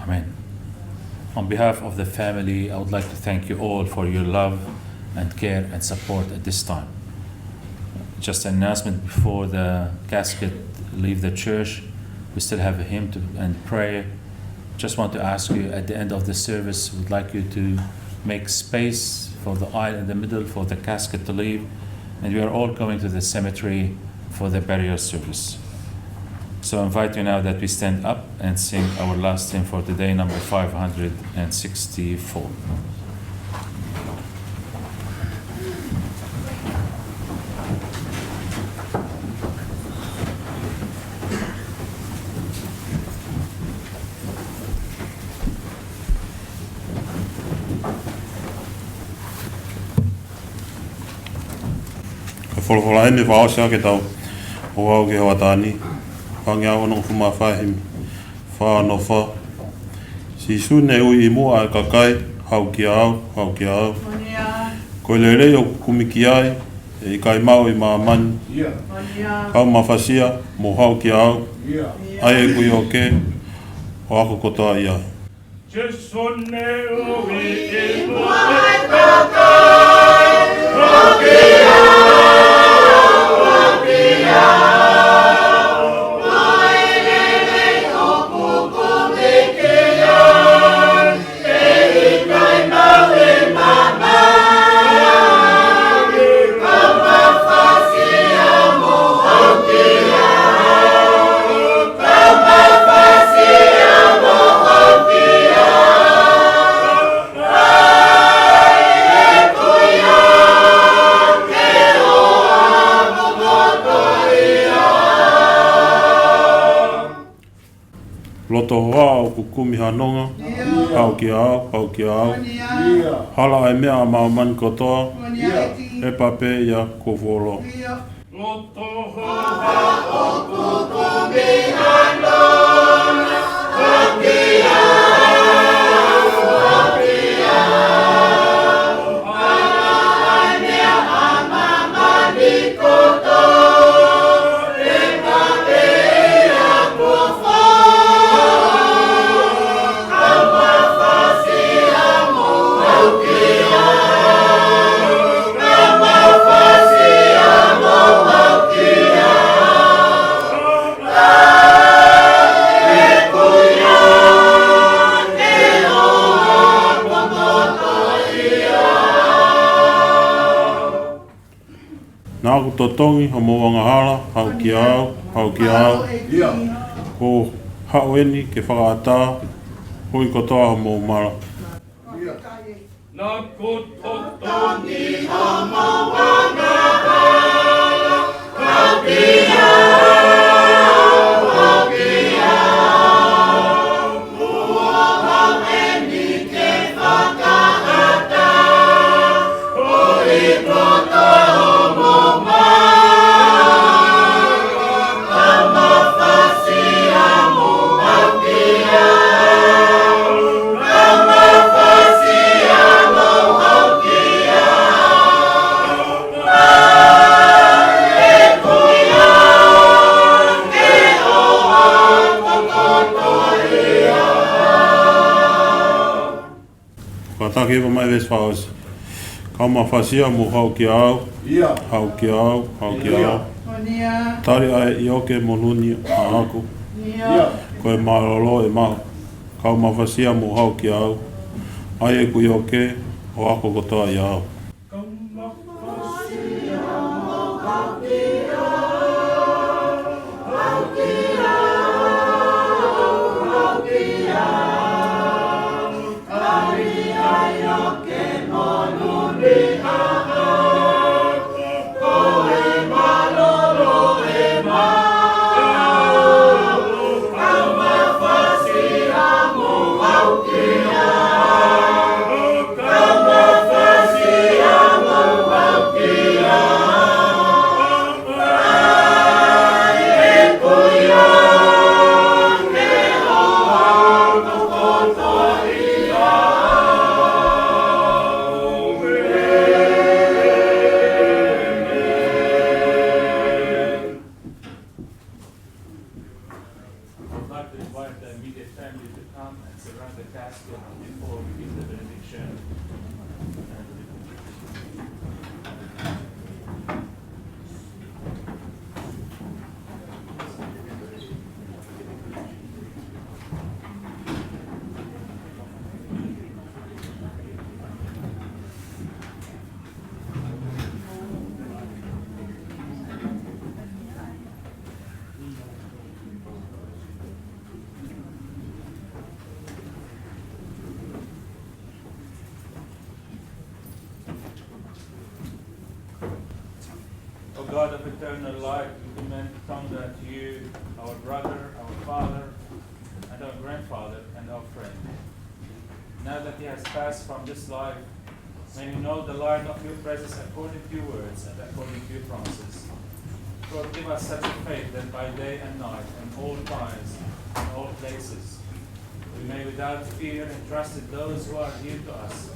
Amen. On behalf of the family, I would like to thank you all for your love and care and support at this time. Just an announcement before the casket leave the church. We still have a hymn to, and prayer. Just want to ask you at the end of the service, we'd like you to make space for the aisle in the middle for the casket to leave. And we are all going to the cemetery for the burial service. So I invite you now that we stand up and sing our last hymn for today, number five hundred and sixty-four. Ko e folofola ʻeni ʻoku fakaʻosi ʻaki ʻetau ʻalu ki he hoʻatā ni, hangē ʻa e onongofulu mā fā himi, fā ono fā. Sīsū naʻe ui ʻi muʻa ʻa e kakai, haʻu kiate au, haʻu kiate au. Ko e lelei ʻoku kumi ki ai, ʻe ʻikai maʻu ʻi māmani. Kau mafasia, mou haʻu kiate au, ʻa ia ʻoku ʻi ʻoku ke, ʻo ako kotoa ʻi ai. Loto hoa ʻoku kumi ha nonga, haʻu kiate au, haʻu kiate au. Hala ʻa e meʻa ʻa māmani kotoa, ʻe pā pē ia kuo fuoloa. Naʻa ku totongi homou angahala, haʻu kiate au, haʻu kiate au. Ko e haʻu eni ke fakaʻatā, hui kotoa homou mala. Naʻa ku totongi homou angahala, haʻu kiate au, haʻu kiate au. Kātaki ʻe pā mai veesi fakaʻosi. Kau mafasia, mou haʻu kiate au. Haʻu kiate au, haʻu kiate au. Tali ʻa e ʻioke mo e luni ʻaʻaku. Ko e mālōlō ʻe maʻu. Kau mafasia, mou haʻu kiate au, ʻa ia ʻoku ʻi ʻoku ke, ʻo ako kotoa ʻiate au. I'd like to invite the immediate family to come and surround the casket before we give the benediction. O God of eternal life, we commend Tonga to you, our brother, our father, and our grandfather, and our friend. Now that he has passed from this life, may he know the light of your presence according to your words and according to your promises. Lord, give us such a faith that by day and night and all times and all places, we may without fear entrust to those who are dear to us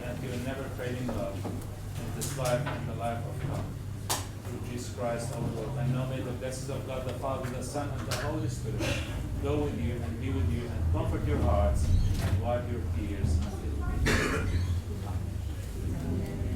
and to your never-failing love in this life and the life of come. Jesus Christ, our Lord. And now may the blessings of God the Father, the Son, and the Holy Spirit go with you and be with you and comfort your hearts and wipe your tears until we meet. Amen.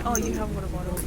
Oh, you have water bottle.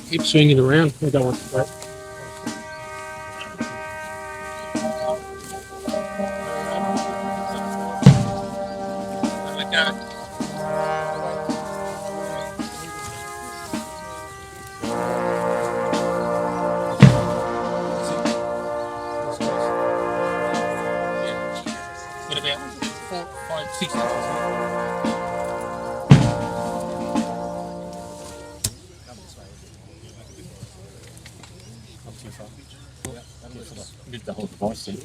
Keep swinging around. I don't want to break. What about four, five, six? Not too far. Move the whole device in.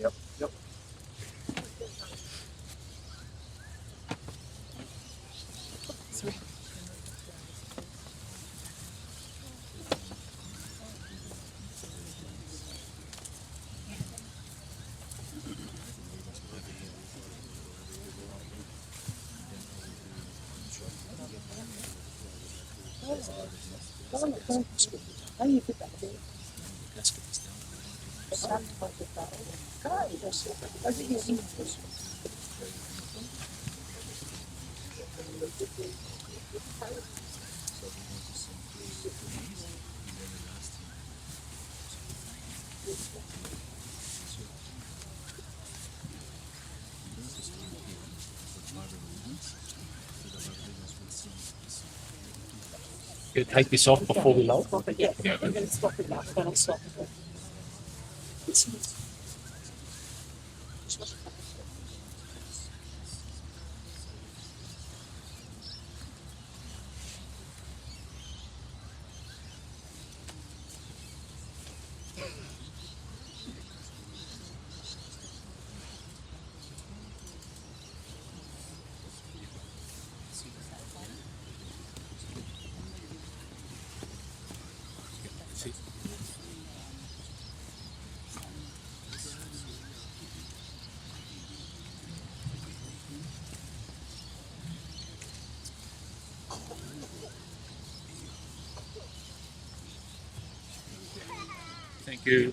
Yep, yep. You take this off before we load? Yeah, we're gonna swap it out. We're gonna swap it out. Thank you.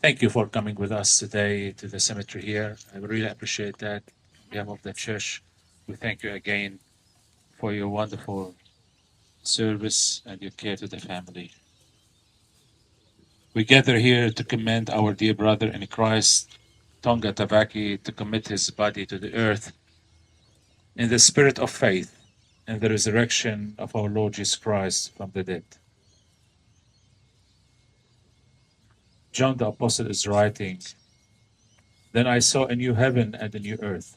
Thank you for coming with us today to the cemetery here. I really appreciate that. On behalf of the church, we thank you again for your wonderful service and your care to the family. We gather here to commend our dear brother in Christ, Tonga Tavaki, to commit his body to the earth in the spirit of faith and the resurrection of our Lord Jesus Christ from the dead. John the Apostle is writing, "Then I saw a new heaven and a new earth.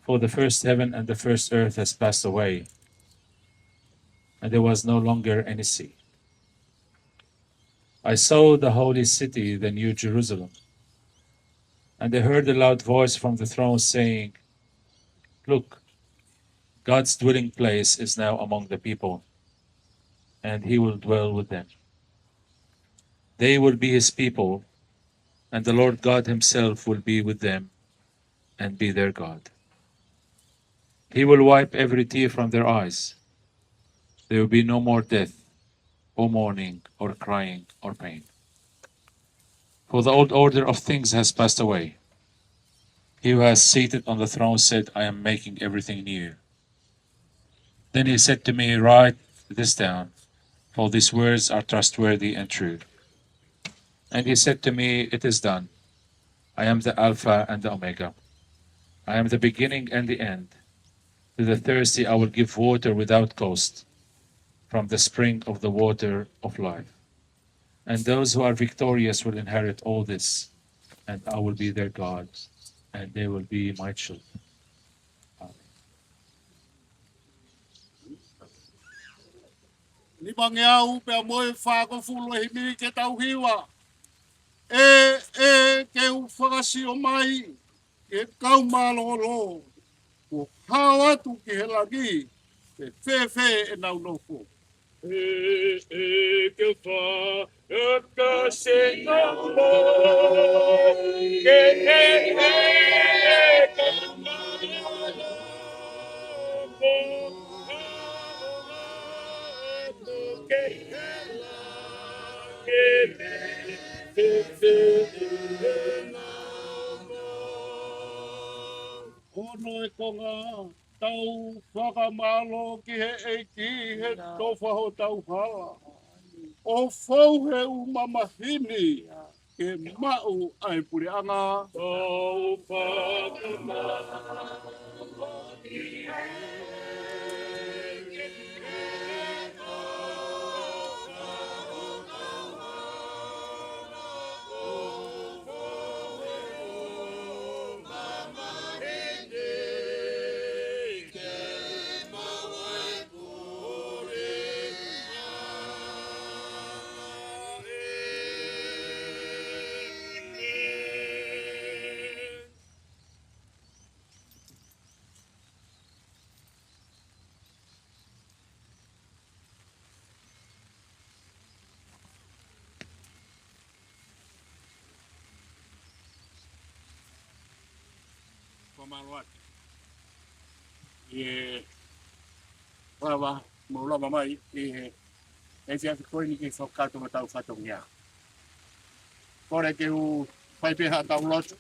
For the first heaven and the first earth has passed away, and there was no longer any sea. I saw the holy city, the new Jerusalem, and I heard a loud voice from the throne saying, 'Look, God's dwelling place is now among the people, and he will dwell with them. They will be his people, and the Lord God himself will be with them and be their God. He will wipe every tear from their eyes. There will be no more death, or mourning, or crying, or pain. For the old order of things has passed away.' He who has seated on the throne said, 'I am making everything new.' Then he said to me, 'Write this down, for these words are trustworthy and true.' And he said to me, 'It is done. I am the Alpha and the Omega. I am the beginning and the end. To the thirsty I will give water without cost from the spring of the water of life. And those who are victorious will inherit all this, and I will be their God, and they will be my children.'" Amen. Nimangeau pea mo e fāngofulu e himi ke tau hiva. ʻE, ʻe, ke u fakasio mai ki he kau mālōlō, kuo hao atu ki he langi, ke fēfē ʻenau nofo. ʻE, ʻe, ke u fakakasi ʻenau moʻui, ke, ke, ke, ke, Ko hono ʻuhinga, tau fakamālō ki he ʻEiki he tofa hotau hala, ʻo fou he ʻū mamahi ke maʻu ʻa e puleʻanga. Tau fakamālō ki he ʻEiki. Fakamālō atu. ʻI he lava, mou lava mai ʻi he efiafi ko eni ki he fakakātoa hotau fatongia. Kole ke u fai pē haʻatau lotu.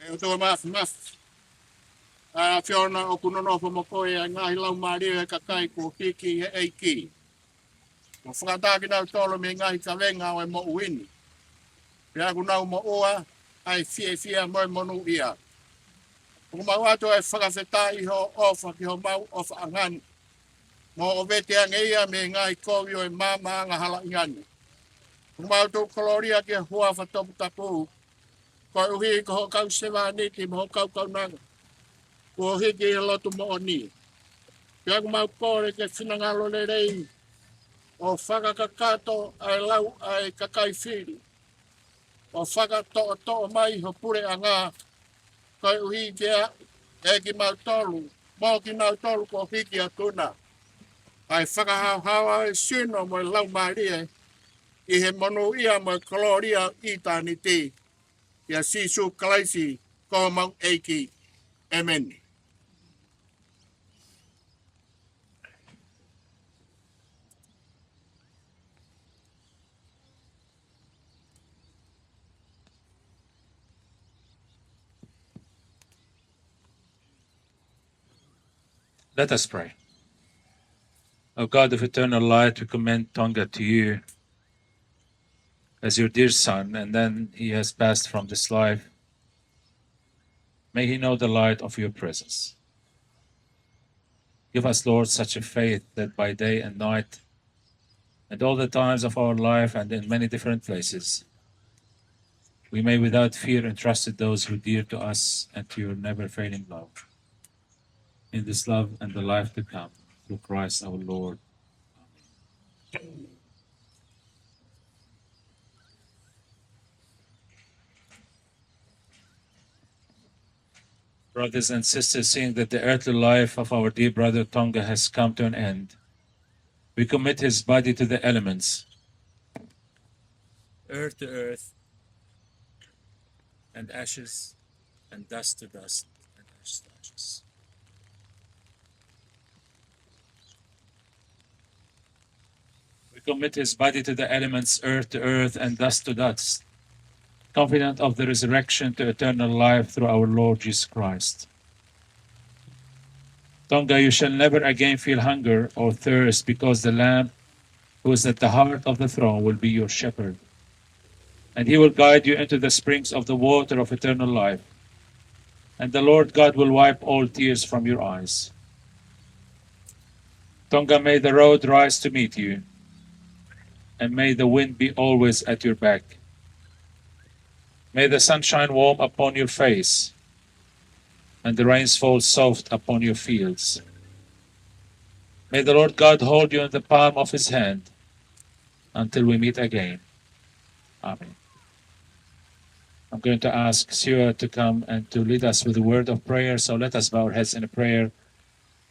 ʻE ʻOtua Māfimafi, ʻa e ʻAfiona, ʻoku nonofo mo koe ʻa e ngaahi laumālie ʻo e kakai kuo hiki ʻe he ʻEiki, kuo fakatatau kinautolu mei he ngaahi kavenga ʻo e moʻui ni, pea kuo nau moʻua ʻa e fiefia mo e monūʻia. ʻOku mau ʻoatu ʻa e fakafetaʻi hoʻo ʻofa ki homau ʻofaʻanga ni, mo hoʻo veteange ia mei he ngaahi kovi ʻo e maama angahalaʻinga ni. ʻOku mau tuku kolōlia ki he huafa toputapu, koeʻuhi ko hoʻo kau sevāniti mo hoʻo kau kaunanga kuo hiki ʻi he lotu moʻoni. Pea ʻoku mau kole ke finangalo lelei ʻo fakakakato ʻa e lau ʻa e kakai fili, ʻo fakatoʻotoʻo mai ho puleʻanga, koeʻuhi ke ʻa e kimautolu mo kinautolu kuo hiki atu na, ʻa e fakahaohaoa ʻo e sino mo e laumālie ʻi he monūʻia mo e kolōlia ʻo ʻitāniti. ʻIa Sīsū Kalaisi ko homau ʻEiki. ʻĒmeni. Let us pray. O God of eternal light, we commend Tonga to you as your dear son, and then he has passed from this life. May he know the light of your presence. Give us, Lord, such a faith that by day and night, at all the times of our life and in many different places, we may without fear entrust to those who dear to us and to your never-failing love. In this love and the life to come, through Christ our Lord. Amen. Brothers and sisters, seeing that the earthly life of our dear brother Tonga has come to an end, we commit his body to the elements. Earth to earth, and ashes, and dust to dust, and ashes to ashes. We commit his body to the elements, earth to earth, and dust to dust, confident of the resurrection to eternal life through our Lord Jesus Christ. Tonga, you shall never again feel hunger or thirst, because the Lamb who is at the heart of the throne will be your shepherd. And he will guide you into the springs of the water of eternal life. And the Lord God will wipe all tears from your eyes. Tonga, may the road rise to meet you, and may the wind be always at your back. May the sun shine warm upon your face, and the rains fall soft upon your fields. May the Lord God hold you in the palm of his hand until we meet again. Amen. I'm going to ask Siua to come and to lead us with a word of prayer. So let us bow our heads in a prayer,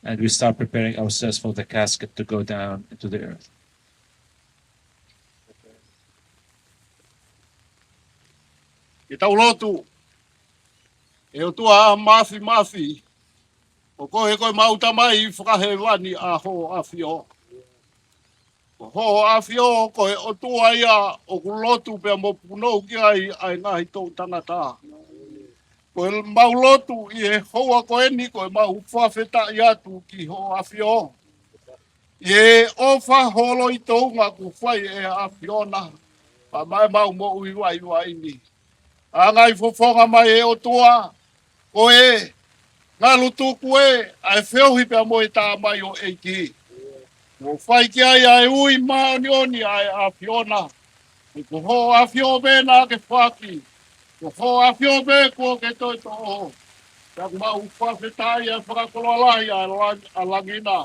and we start preparing ourselves for the casket to go down into the earth. Ke tau lotu. ʻE ʻOtua Māfimafi, ʻO ko e, ko ʻemau Tamai fakahēvani ʻa Hoʻo ʻAfio. Ko Hoʻo ʻAfio ko e ʻOtua ia ʻoku lotu pea mo punou ki ai ʻa e ngaahi toʻu tangata. Ko ʻemau lotu ʻi he houa ko eni ko ʻemau fakafetaʻi atu ki Hoʻo ʻAfio ʻi he ʻofa holo ʻi tounga kuo fai ʻe he ʻAfiona pea maʻa ʻemau moʻui vaivai ni. ʻA e ngaahi fofonga mai ʻe ʻOtua, ko e ngalu tuku ē ʻa e feohi pea mo e tā mai ʻo e ʻEiki. Kuo fai ki ai ʻa e ui māʻoniʻoni ʻa e ʻAfiona. He ko Hoʻo ʻAfio pē naʻa ke foaki. Ko Hoʻo ʻAfio pē kuo ke toe toʻo. Pea ʻoku mau fakafetaʻi ʻa e fakakoloa lahi ʻa e lang-, ʻa langi na.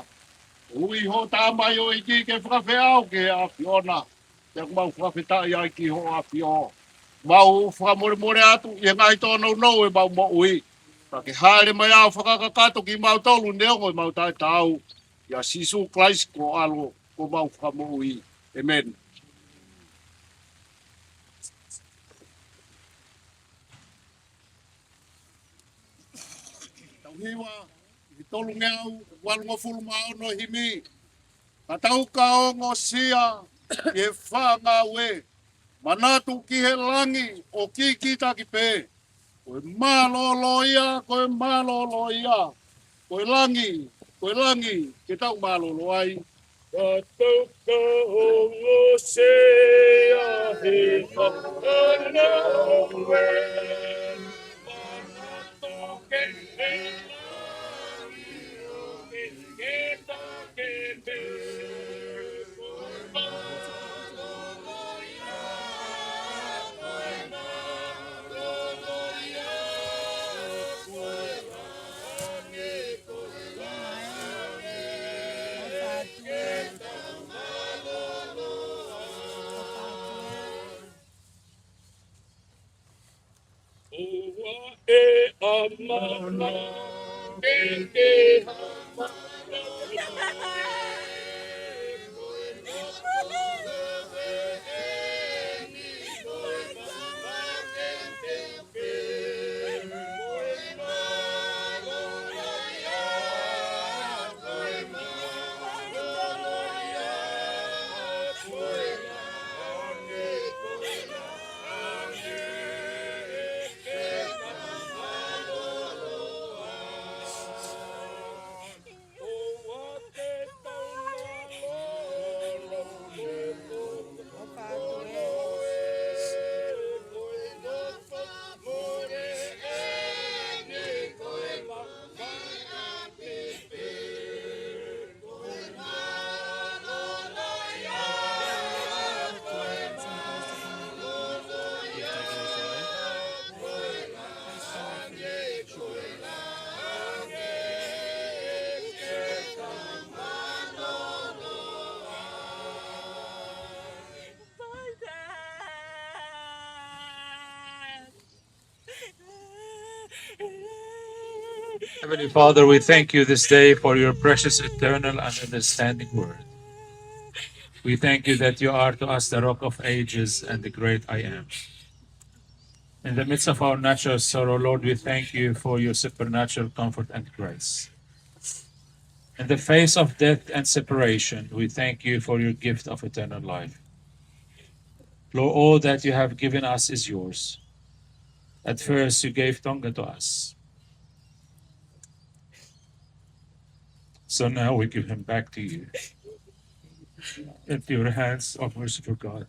Ui Hoʻo tā mai ʻo e ʻEiki ke fakafeʻao ki he ʻAfiona. Pea ʻoku mau fakafetaʻi ai ki Hoʻo ʻAfio. Mau fakamolemole atu ʻi he ngaahi tōnounou ʻemau moʻui. Ka ke hāʻele mai ʻo fakakakato kimautolu neongo ʻemau taʻetaau. ʻIa Sīsū Kalaisi ko ho ʻAlo, ko homau Fakamoʻui. ʻĒmeni. Tau hiva ʻi he tolungeau valungofulu mā ono himi. Ka tau ka ongosia ʻi he fāngaue, manatu ki he langi ʻo kikitaki pē. Ko e mālōlō ia, ko e mālōlō ia, ko e langi, ko e langi ke tau mālōlō ai. Ka tau ka ongosia he fāngaue, manatu ki he langi ʻo kikitaki pē. Heavenly Father, we thank you this day for your precious, eternal, and understanding word. We thank you that you are to us the rock of ages and the great I am. In the midst of our natural sorrow, Lord, we thank you for your supernatural comfort and grace. In the face of death and separation, we thank you for your gift of eternal life. Lord, all that you have given us is yours. At first, you gave Tonga to us. So now we give him back to you. Into your hands, O merciful God.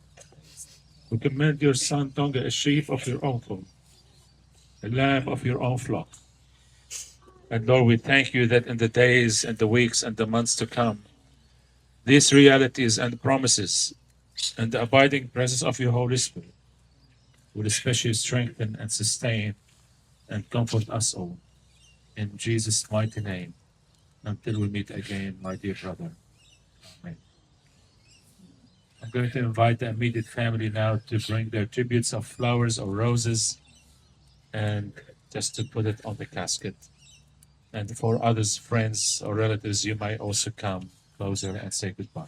We commend your son Tonga, a sheep of your own fold, a lamb of your own flock. And Lord, we thank you that in the days and the weeks and the months to come, these realities and promises and the abiding presence of your Holy Spirit will especially strengthen and sustain and comfort us all. In Jesus' mighty name, until we meet again, my dear brother. Amen. I'm going to invite the immediate family now to bring their tributes of flowers or roses and just to put it on the casket. And for others, friends or relatives, you may also come closer and say goodbye.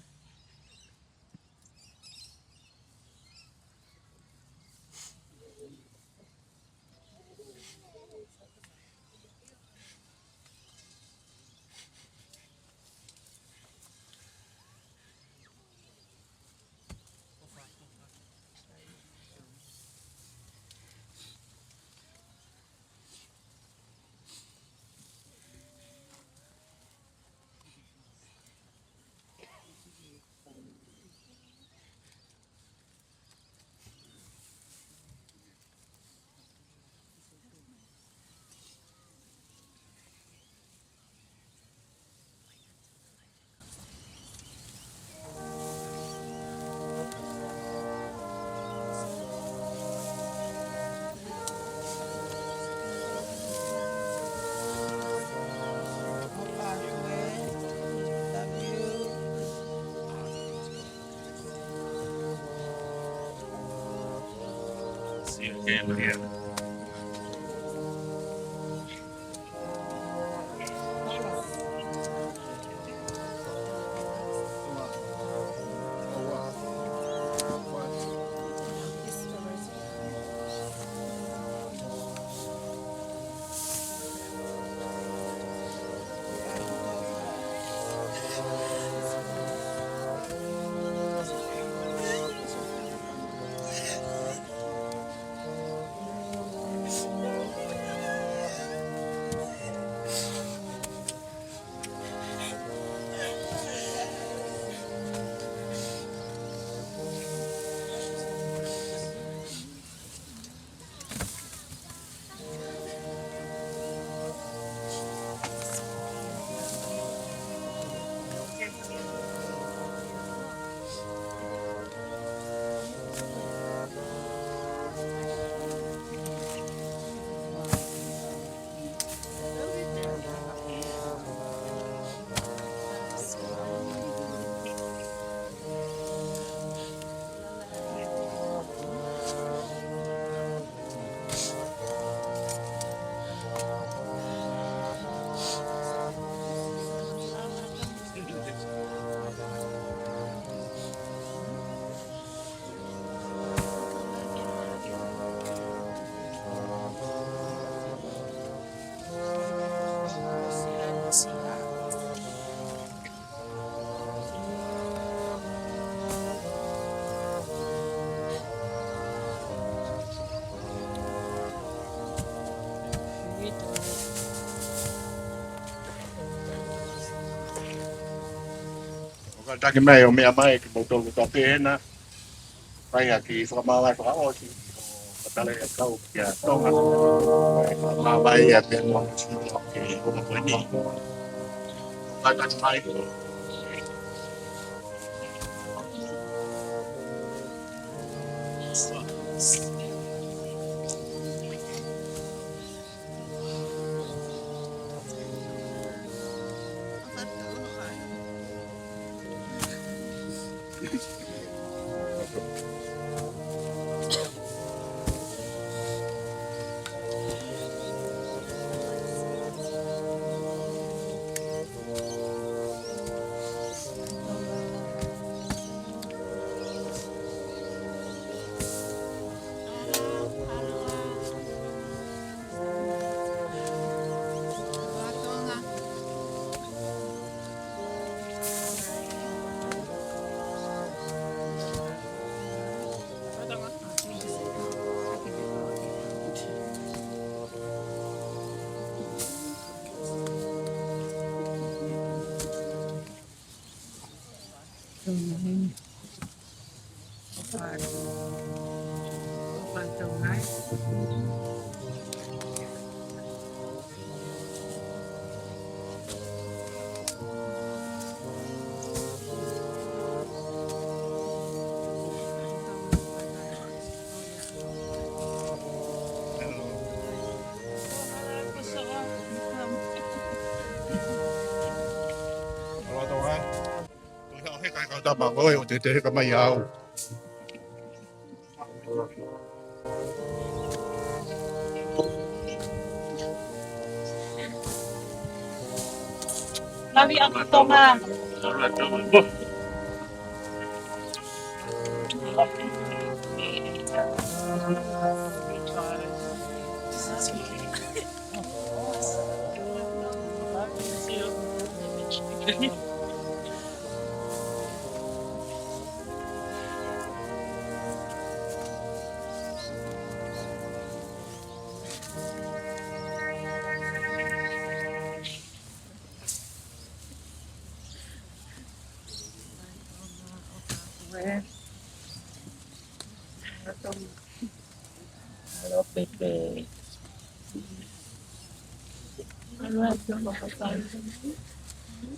ʻOku kātaki mai ʻo meʻa mai kimoutolu kotoa pē hena. Fai ha kiʻi fakamaau fakaʻosi ʻo fakatala ʻa e kau kia Tonga. Fakamaau ia pea mo e sino ke ʻomo ko eni. Kātaki mai. Love you, Uncle Thomas. Mālō Pepe. Mālō Pepe.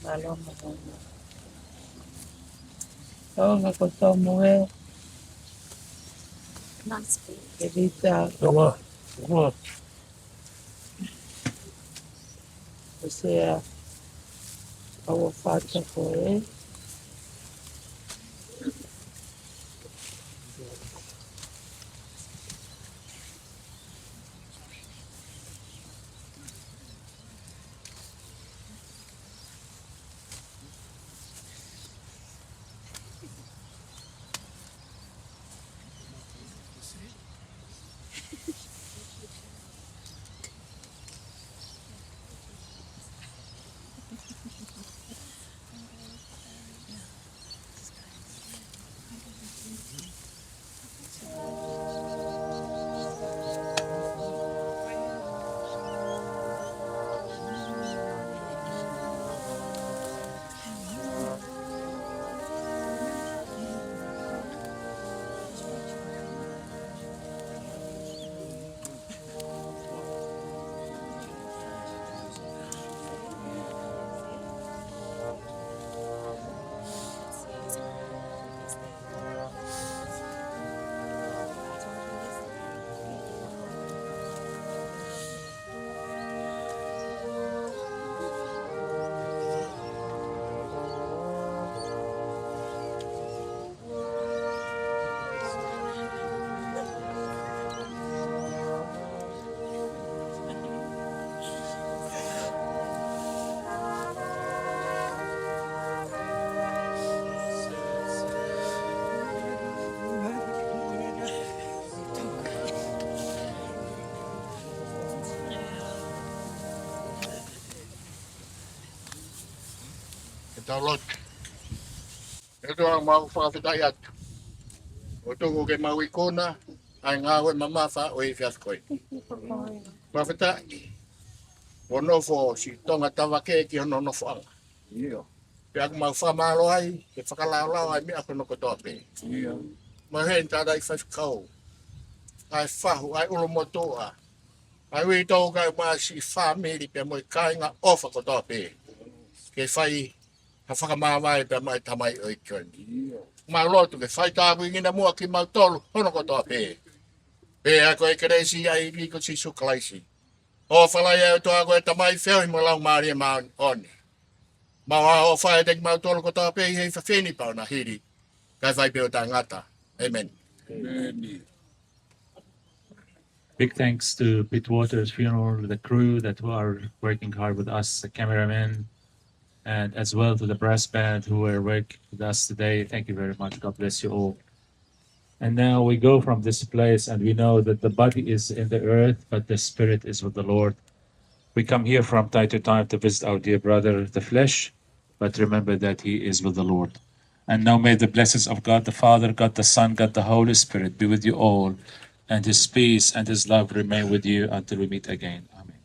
Mālō, mālō. Tonga ko Tomoe. Tevita. Tonga. Tonga. Ko Sea, ʻa ua fata ko ē. Tau lotu. ʻE ʻOtua, mau fakafetaʻi atu ʻo tuku ke mau ikuna ʻa e ngāue mamafa ʻo e efiafi ko eni. Fakafetaʻi kuo nofo siʻi Tonga Tavake ki hono nofoʻanga. Pea ʻoku mau fakamālō ai, ke fakalaolao ai meʻa ko ena kotoa pē. Mo e heni tātai faifekau, ʻa e fahu, ʻa e ʻulumotuʻa, ʻa e uitou kae ʻumaʻā siʻi fāmili pea mo e kāinga ʻofa kotoa pē. Ke fai ha fakamāvae pea mo e tamaioʻeiki ko eni. Mau lotu ke fai tāpuekina muʻa kimautolu hono kotoa pē. Pea ko e kelesi ʻa e ʻEiki ko Sīsū Kalaisi, ʻofa lahi ʻa e ʻOtua ko e Tamai, feohi mo e Laumālie Māʻoniʻoni, mau ʻofa ʻiate kimautolu kotoa pē ʻi he efiafi ni pea ʻo na hili, kae fai pē ʻo taʻengata. ʻĒmeni. Big thanks to Pittwater's Funeral, the crew that are working hard with us, the cameraman, and as well to the brass band who were working with us today. Thank you very much. God bless you all. And now we go from this place, and we know that the body is in the earth, but the spirit is with the Lord. We come here from time to time to visit our dear brother, the flesh, but remember that he is with the Lord. And now may the blessings of God the Father, God the Son, God the Holy Spirit be with you all, and his peace and his love remain with you until we meet again. Amen.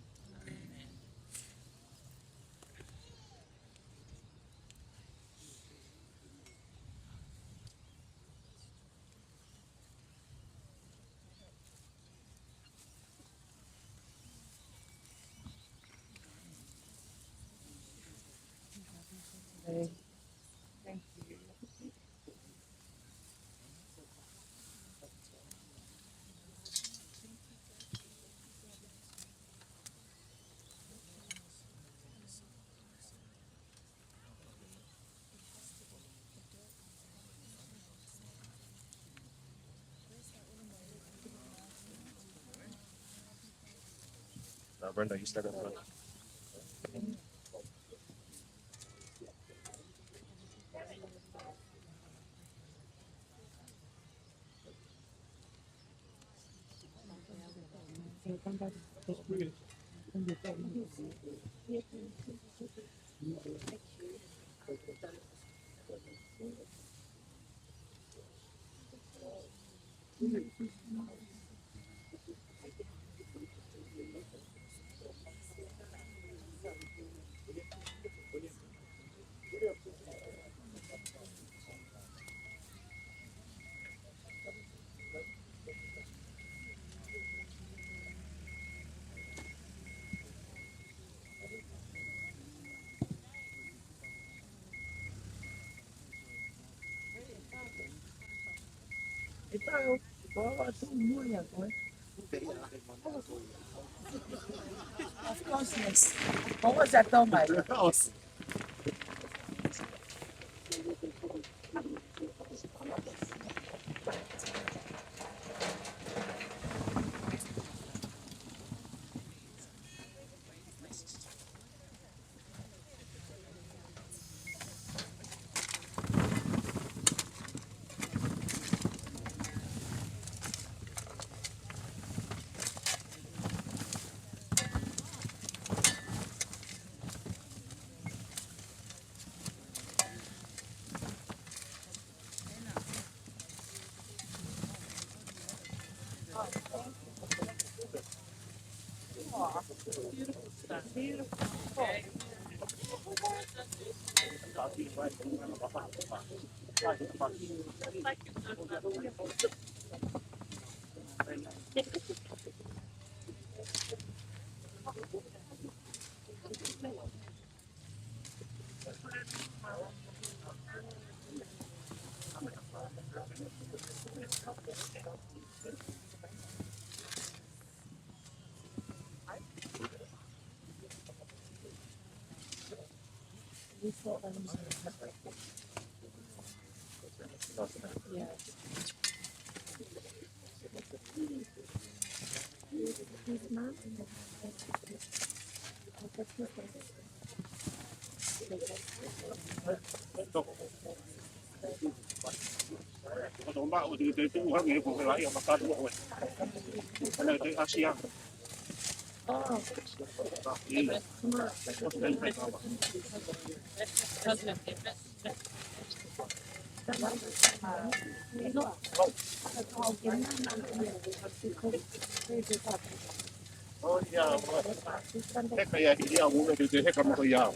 Now, Brenda, you start up front. Of course, yes. What was that talking about? Oh, yeah, what? Heka ia, ia, we'll do the heka mo ia.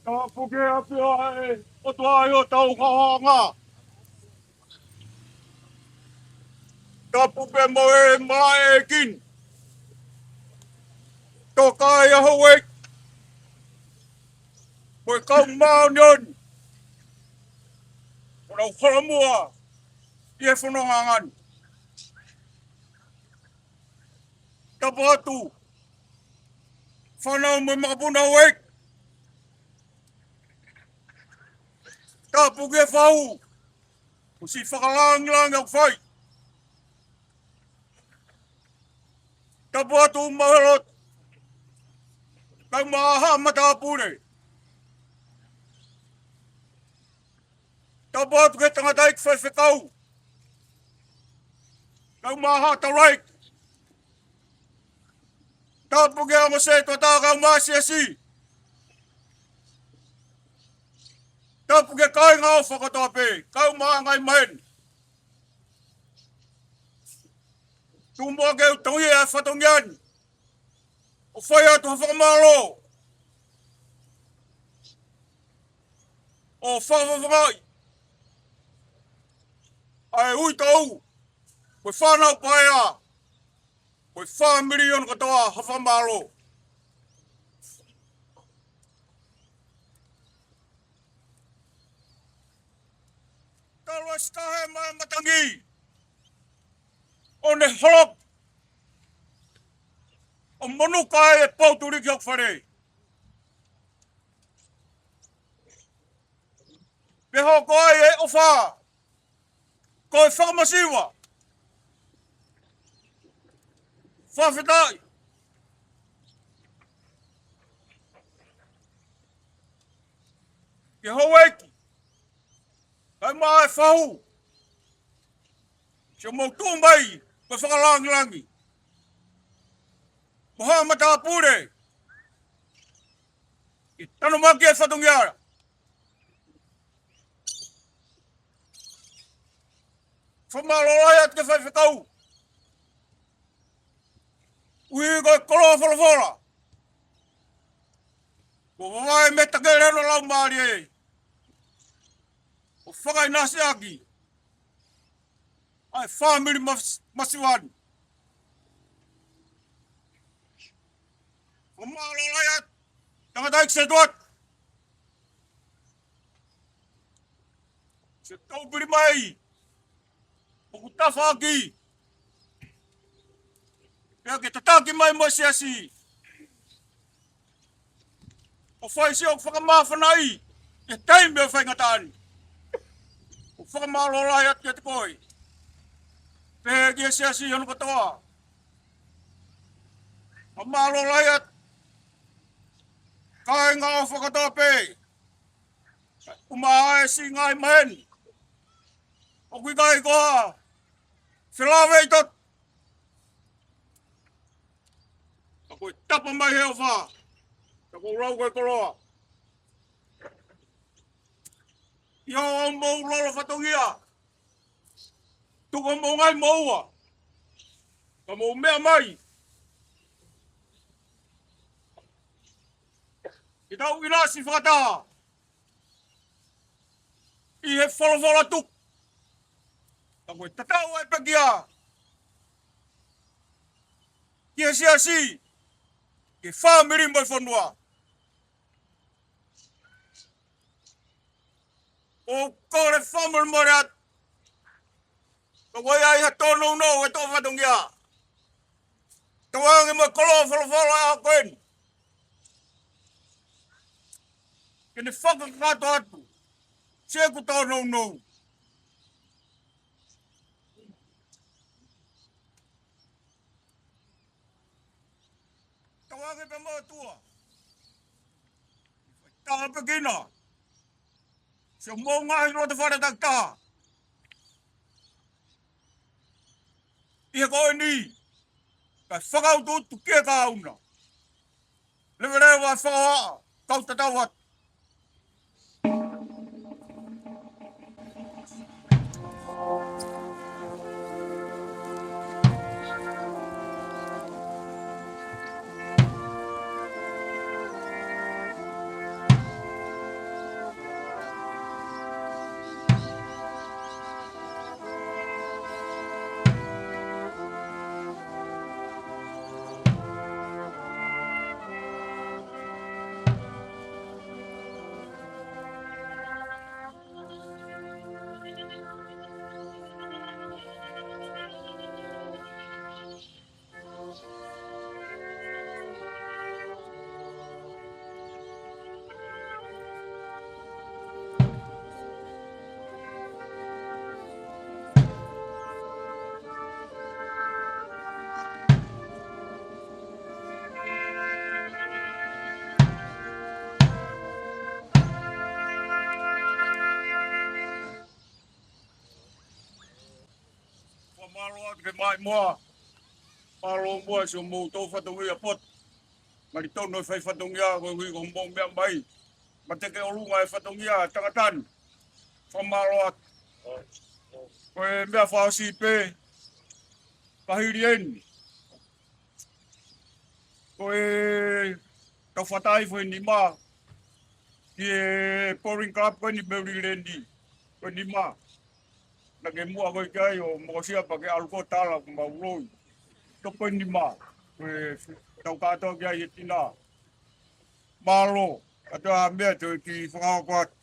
Tapu ki he ʻafio ʻa e ʻOtua ʻi hotau haohaoa. Tapu pē mo e malaʻe ʻEiki ni. Tokaiʻi ʻa houʻeiki mo e kau māʻoniʻoni ʻoku nau holomua ʻi he fononga ni. Tapu atu fānau mo e makapuna houʻeiki. Tapu ki he fahu, kuo ʻosi fakalāngilangi ʻoku fai. Tapu atu mo e lotu, kae ʻumaʻā haʻa matāpule. Tapu atu ki he tangataʻeiki faifekau, kae ʻumaʻā haʻa taulaʻeiki. Tapu ki he ongo sētuata kae ʻumaʻā e siasi. Tapu ki he kāinga ʻofa kotoa pē, kae ʻumaʻā e ngaahi maheni. Tuku muʻa ke u tauhi ʻa e fatongia ni ʻo fai atu ha fakamālō, ʻo fakafofongaʻi ʻa e uitou mo e fānau paea mo e fāmili hono kotoa ha fakamālō. Talu ʻa e sikahe mai matangi ʻo ne holoki ʻo monuka ai e pou tuliki ʻo e fale. Pea hoko ai e ʻofa ko e fakamasiva. Fakafetaʻi ki he houʻeiki kae ʻumaʻā e fahu, siʻomou tuʻu mai ko e fakalāngilangi mo haʻa matāpule ʻi he tanumaki e fatongia. Fakamālō lahi atu ki he faifekau, ʻuhi ko e koloa folofola, kuo vavae mei he takele hono laumālie ʻo fakaʻinasiʻaki ʻa e fāmili mas-, masiva ni. Fakamālō lahi atu tangataʻeiki sētuata, siʻi tau pili mai ʻoku tafaʻaki pea ke tataki mai mo e siasi ʻo fai siʻoku fakamāfanaʻi ʻi he taimi ʻo e faingataʻa ni. ʻOku fakamālō lahi atu kiate koe pea ki he siasi hono kotoa. Fakamālō lahi atu. Kāinga ʻo fakatō pē. ʻUmaʻā e siʻi ngaahi maheni. ʻOku ʻikai ko ha felāveʻi toto. Ka ko e tapa mai he ʻofa. Ka ko e lau ko e koloa. ʻI hoʻomou lolo fatongia. Tuku homou ngaahi moʻua. Ka mou meʻa mai. Ke tau ʻinasi fakataha. ʻI he folofola tuku. Ka ko e tatau e pekia. Ki he siasi. Ki he fāmili mo e fonua. ʻOku ou kole fakamolemole atu. Ka ʻoku ʻi ai ha tōnounou e toʻo fatongia. Tauange mo e koloa folofola ʻa ko eni. Ke ne fakakakato atu. Siʻeku tōnounou. Tauange pē mo tua. Taha pē kina. Siʻomou ngaahi loto fale takitaha. ʻI he ko eni. Ka fakautuutu ki he kahaʻu na. Leveleva fakahohaʻa, kau tatau atu. Fakamālō atu ki he maʻimoa. Mālō muʻa siʻomou toʻo fatongia poto. Mālie tonu e fai fatongia koeʻuhi ko hoʻomou meʻa mai. Mate ki ʻolunga e fatongia tangata ni. Fakamālō atu. Ko e meʻa fakaʻosi pē. Ka hili eni. Ko e tau fakaʻatā foʻi nima. Ki he Bowling Club ko eni Maryland. Ko e nima. Naʻa ke muʻa ko ē ki ai ʻo mokosia pea ke ʻalu ko e tala ko mau loi. Toko e nima. Ko e tau kātoa ki ai e tina. Mālō. Kātoa ha meʻa toe kiʻi fakahoko atu.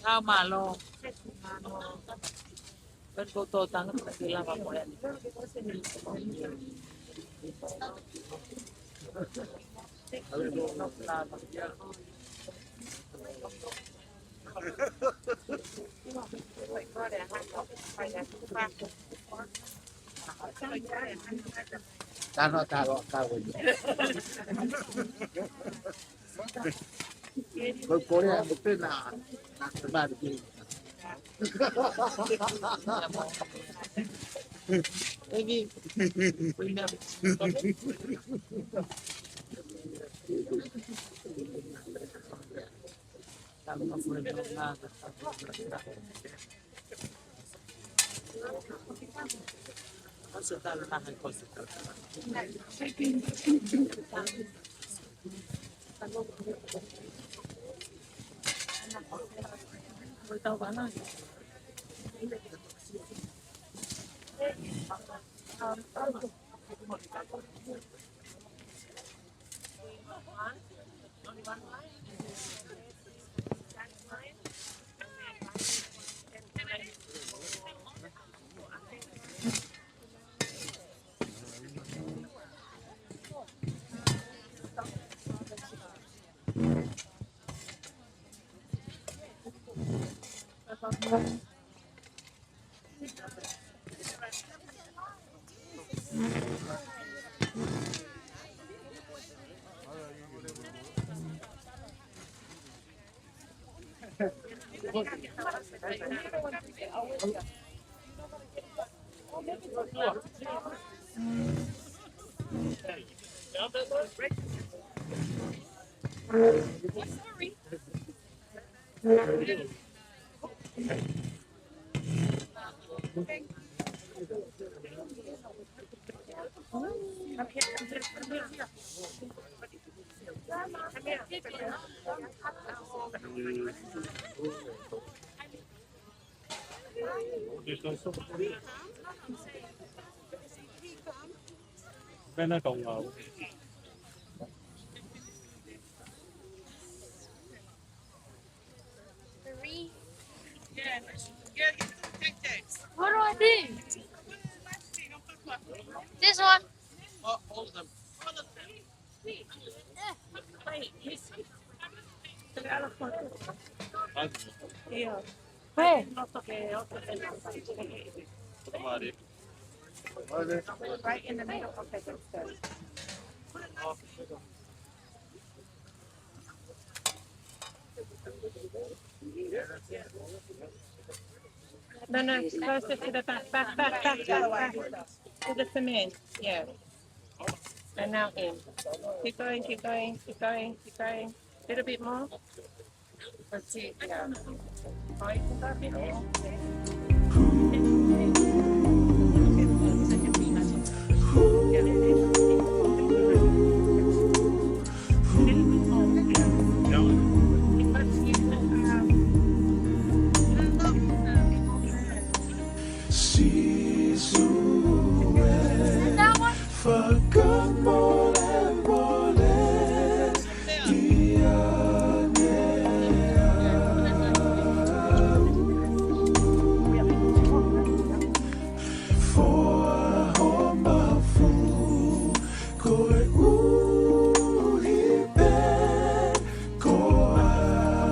Ka mālō. Pea ko tō tanga pea ke lava mo e ani. Tano talo kawe. Ko Korea ko pena na te mari ki. Egi. Three. What do I do? This one. Where? Right in the middle. Okay, that's good. No, no, closer to the back, back, back, back, back, back. To the cement, yeah. And now in. Keep going, keep going, keep going, keep going. Little bit more. That's it, yeah. Oh, you can go a bit more. Sīsū ē, fakamolemole ʻiate au. Foaki ho mafu koeʻuhi pē ko au.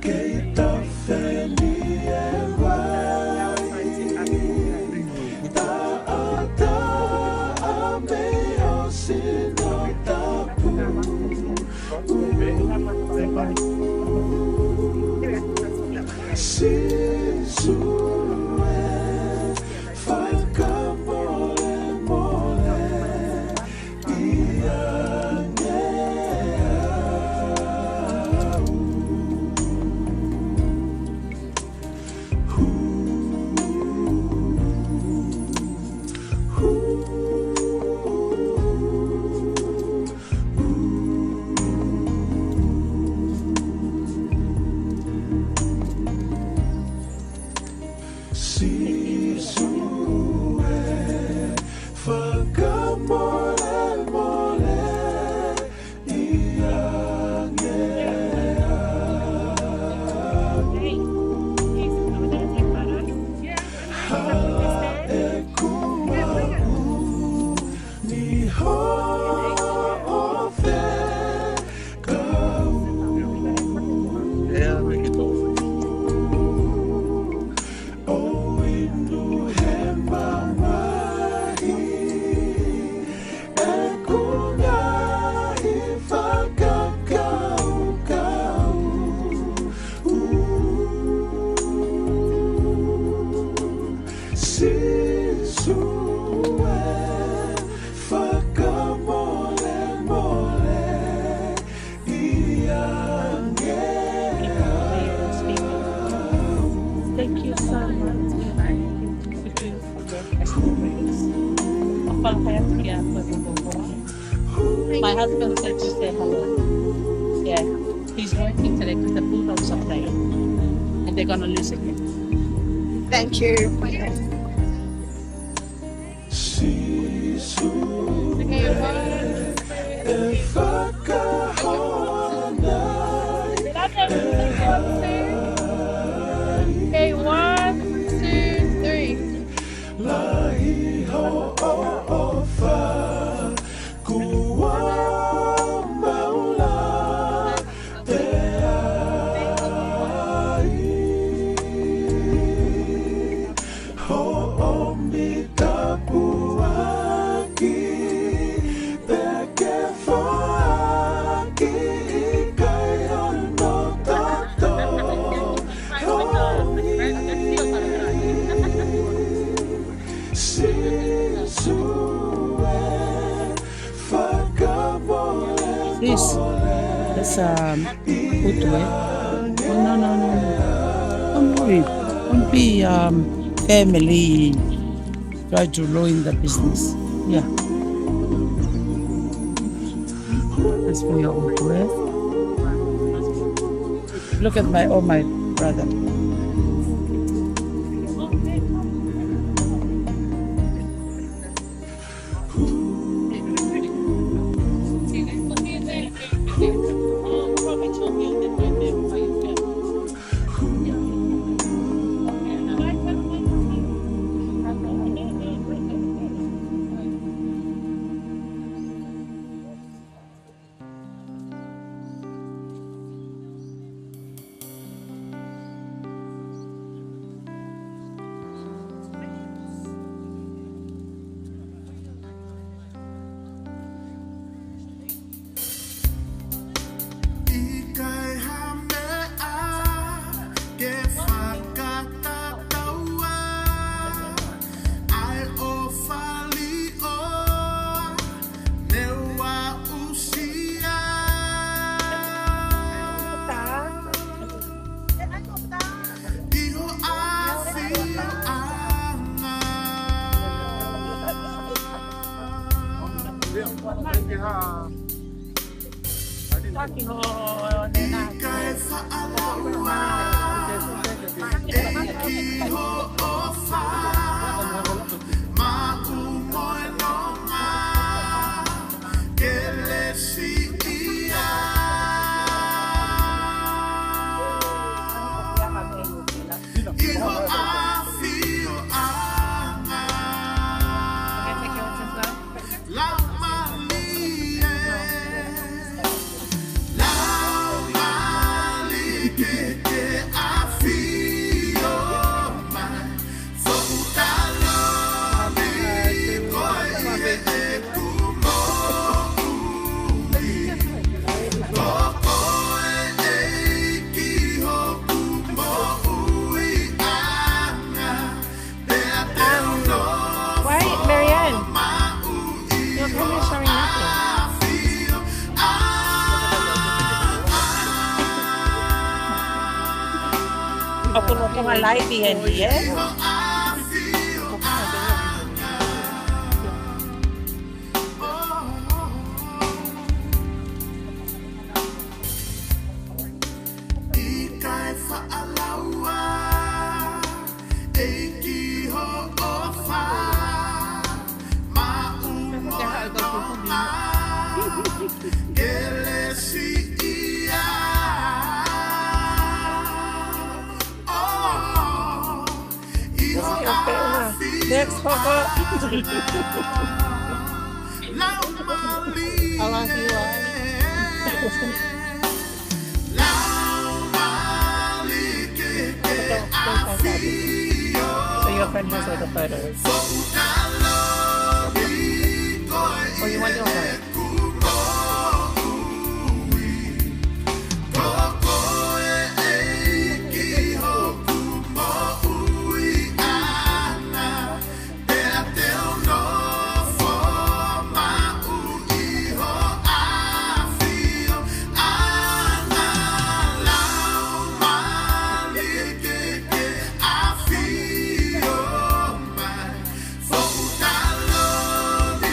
Kei tafe ni e vai, taʻataʻa mei ho sino tapu. Sīsū ē, fakamolemole ʻiate au. My husband said to say hello. Yeah, he's working today because the bulldogs are playing and they're gonna lose again. Thank you. Sisu e fakahoa mai. Okay, one, two, three. Lahi hoʻo ʻofa, kuo mau lava pē ai. Hoʻo mita puaki, pea ke foaki ʻikai hono toto. Sisu e fakamole. This, that's, um, Putu, eh? Oh, no, no, no, no. Don't worry. Don't be, um, family. Try to ruin the business. Yeah. That's for your Putu, eh? Look at my, oh, my brother. ʻIkai ha meʻa ke fakatatau ai ʻa e ʻofa liʻoa ne u aʻusia. ʻI ho ʻafioʻanga. ʻIkai faʻa lau ā, ʻEiki hoʻo ʻofa, maʻu mo e nonga, kelesi ia. ʻI ho ʻafioʻanga. Laumālie, Laumālie ke ke ʻafio mai. Foʻu taloni koe ʻi heʻeku moʻui. Ko koe ʻEiki hoku moʻuiʻanga. Um, wait, Marianne, your camera's showing nothing. ʻOku nau konga live ʻi heni, ē? ʻIkai faʻa lau ā, ʻEiki hoʻo ʻofa, maʻu mo e nonga, kelesi ia. Oh, ʻi ho ʻafioʻanga. Next, Papa. Laumālie. I love you, Laumālie ke ke ʻafio mai. So your friend has all the photos. Oh, you want your photo? Ko koe ʻEiki hoku moʻuiʻanga. Pea te u nofo maʻu ʻi ho ʻafioʻanga. Laumālie ke ke ʻafio mai. Foʻu taloni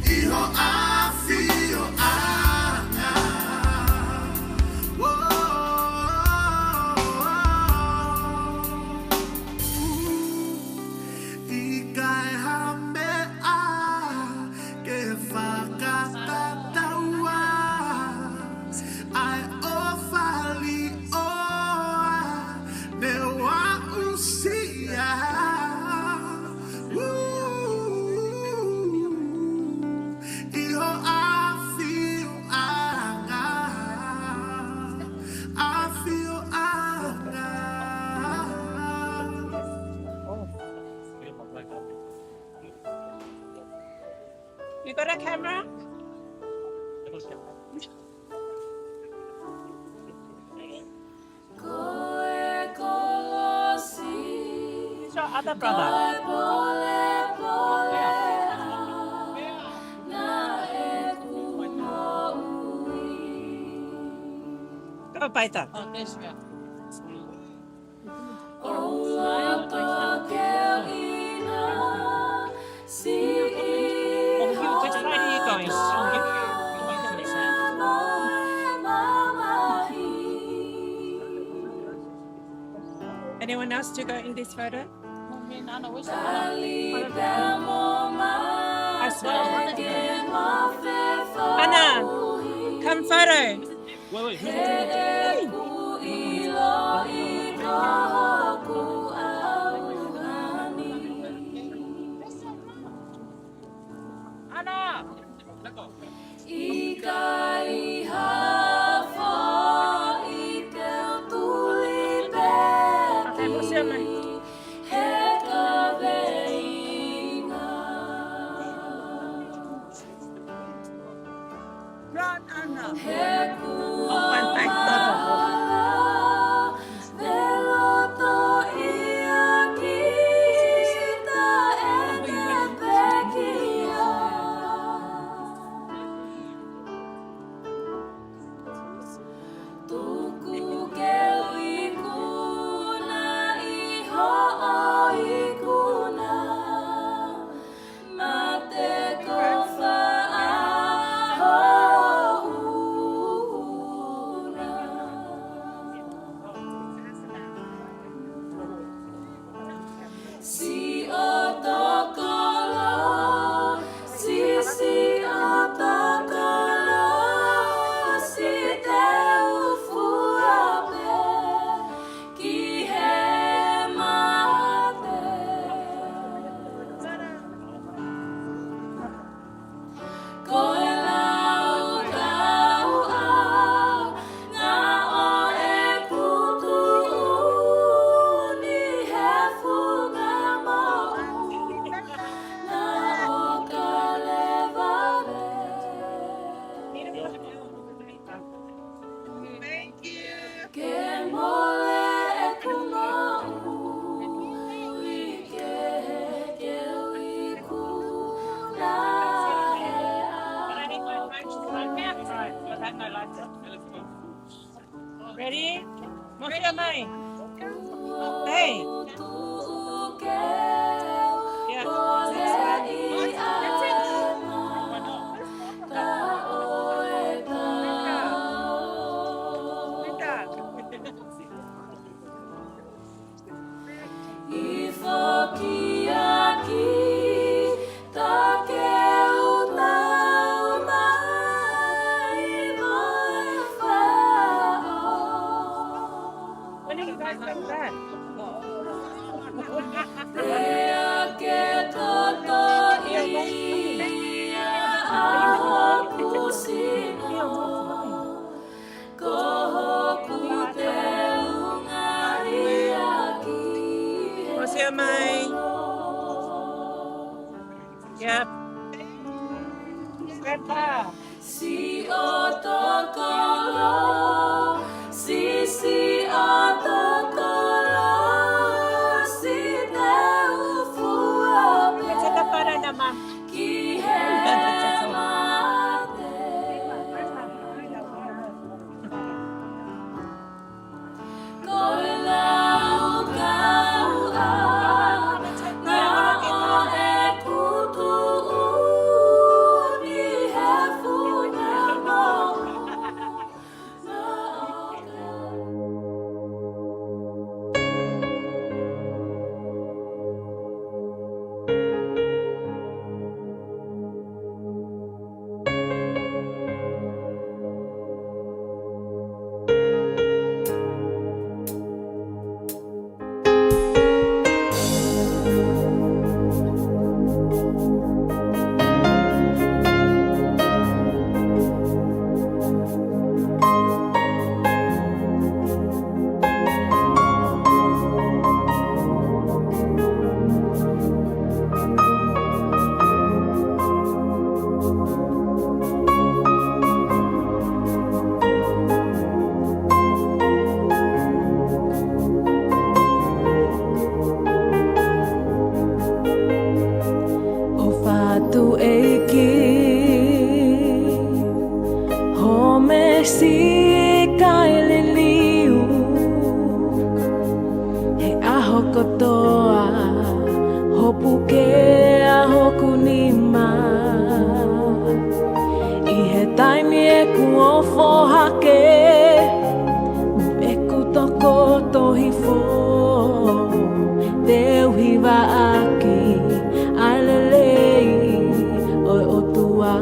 ʻI ho ʻafioʻanga. ʻIkai ha meʻa ke fakatatau ai ʻa e ʻofa liʻoa ne u aʻusia. ʻI ho ʻafioʻanga, ʻafioʻanga. You got a camera? Ko e kolosi. Who's your other brother? Ko e polepole ʻa ʻeku moʻui. Go, Paita. Oh, there's your. ʻOua ko ke ʻina siʻi. Which side are you going? Anyone else to go in this photo? Tali pea mo ma. I smile. Ana, come photo. Wait, wait. Heʻeku ʻiloʻi ko hoku ʻauhani. Ana. ʻIkai ha foʻi teu tuli pē. Okay, we'll see you, mate. He kaveinga. Run, Ana. He kuo mala, veloto ia kita ʻe te pekia. Tuku ke u ikuna ʻi hoʻo ikuna, mate ko fā ʻa hoʻo huna. Siʻoto kolosi, siʻoto kolosi, te u fua pē ki he mate. Ko e laukau ʻa ʻeku tuʻu ni he funga moʻui ʻa Kalevale. Thank you. Ke mole ʻeku moʻui, ke, ke u ikuna ʻe au. Ready? Mōsia mai. Hey. Yeah. ʻI foki ʻaki, ta ke u tau mai mo e faʻo. When are you guys coming back? Pea ke totoʻi ia ʻa hoku sino. Ko hoku teunga ia ki he. Mōsia mai. Yep. Grandpa. Siʻoto kolosi, siʻoto kolosi, te u fua pē. Let's take a photo now, Mom. Ki he mate. Ko e laukau ʻa Hokotoa, hoʻo puke ʻa hoku nima. ʻI he taimi ʻeku ofo hake, mo ʻeku tokoto hifo, te u hivaʻaki ʻa e lelei ʻo e ʻOtua.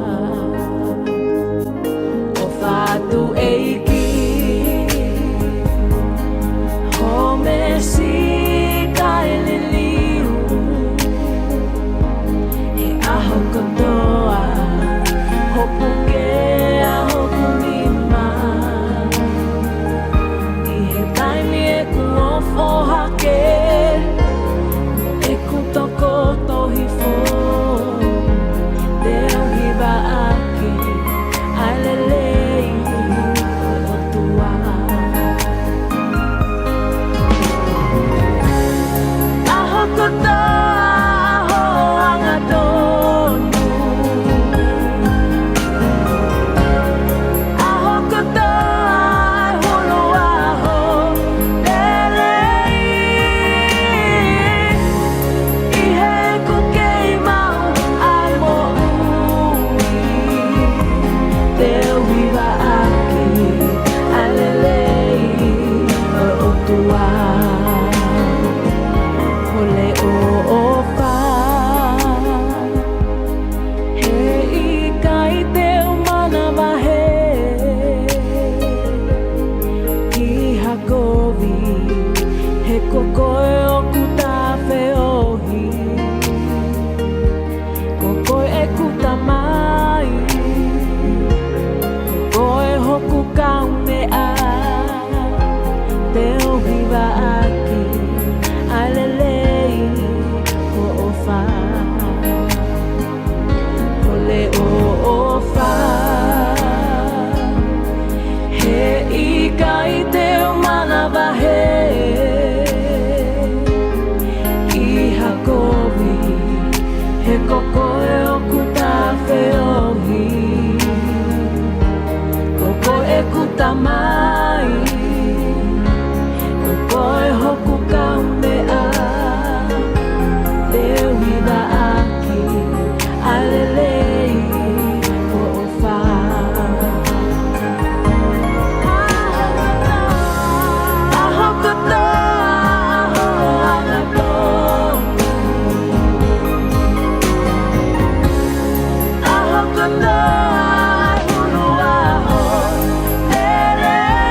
ʻOfa atu ʻEiki, hoʻo meesi kae liliu. He ʻaho kotoa, hoʻo puke ʻa hoku nima. ʻI he taimi ʻeku ofo hake, ʻeku tokoto hifo, te u hivaʻaki ʻa e lelei ʻo e ʻOtua. ʻAho kotoa hoʻo angatonu, ʻaho kotoa hulu ʻa hoʻo lelei. ʻI heʻeku kei maʻu ʻa e moʻui, te u hivaʻaki ʻa e lelei ʻo e ʻOtua. Ko e leʻo ʻofa, heʻikai te u manavahē ki ha kovi, he ko koe ʻoku ta feohi. Ko koe ʻeku Tamai, ko koe hoku Kaumeʻa, te u hivaʻaki ʻa e lelei hoʻo ʻofa. Ko e leʻo ʻofa, heʻikai te u manavahē ki ha kovi, he ko koe ʻoku ta feohi. Ko koe ʻeku Tamai, ko koe hoku Kaumeʻa, te u hivaʻaki ʻa e lelei hoʻo ʻofa. ʻAho kotoa hoʻo angatonu, ʻaho kotoa hulu ʻa hoʻo lelei.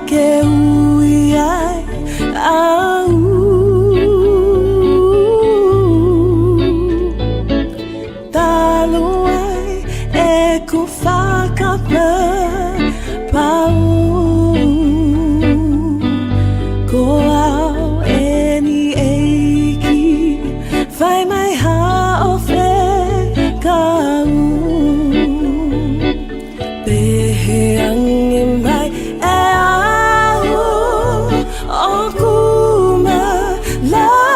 ke ui ai au. Talu ai ʻeku fakapapau, ko au eni ʻEiki, fai mai haʻo fekau. Pehē ange mai ʻe au ʻoku malava,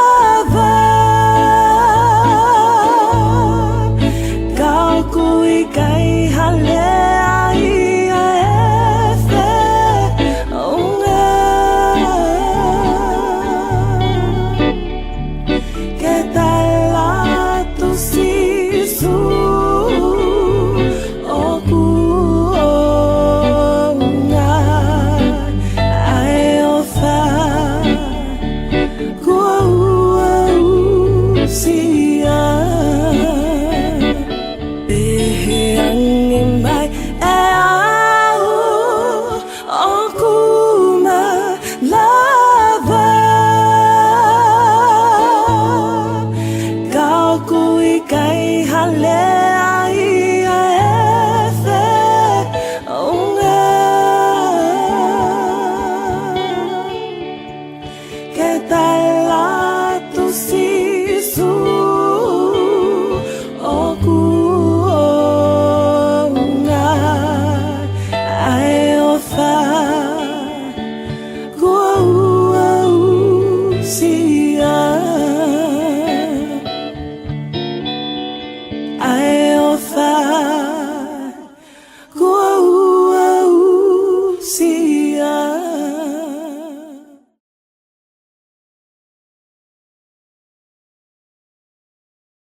ka ʻoku ʻikai ha lea ia ʻe feʻunga. Ke tala atu Sīsū ʻoku ʻounga ʻa e ʻofa kuo u aʻusia. Pehē ange mai ʻe au ʻoku malava, ka ʻoku ʻikai ha lea ia ʻe feʻunga. Ke tala atu Sīsū ʻoku ʻounga ʻa e ʻofa kuo u aʻusia. ʻA e ʻofa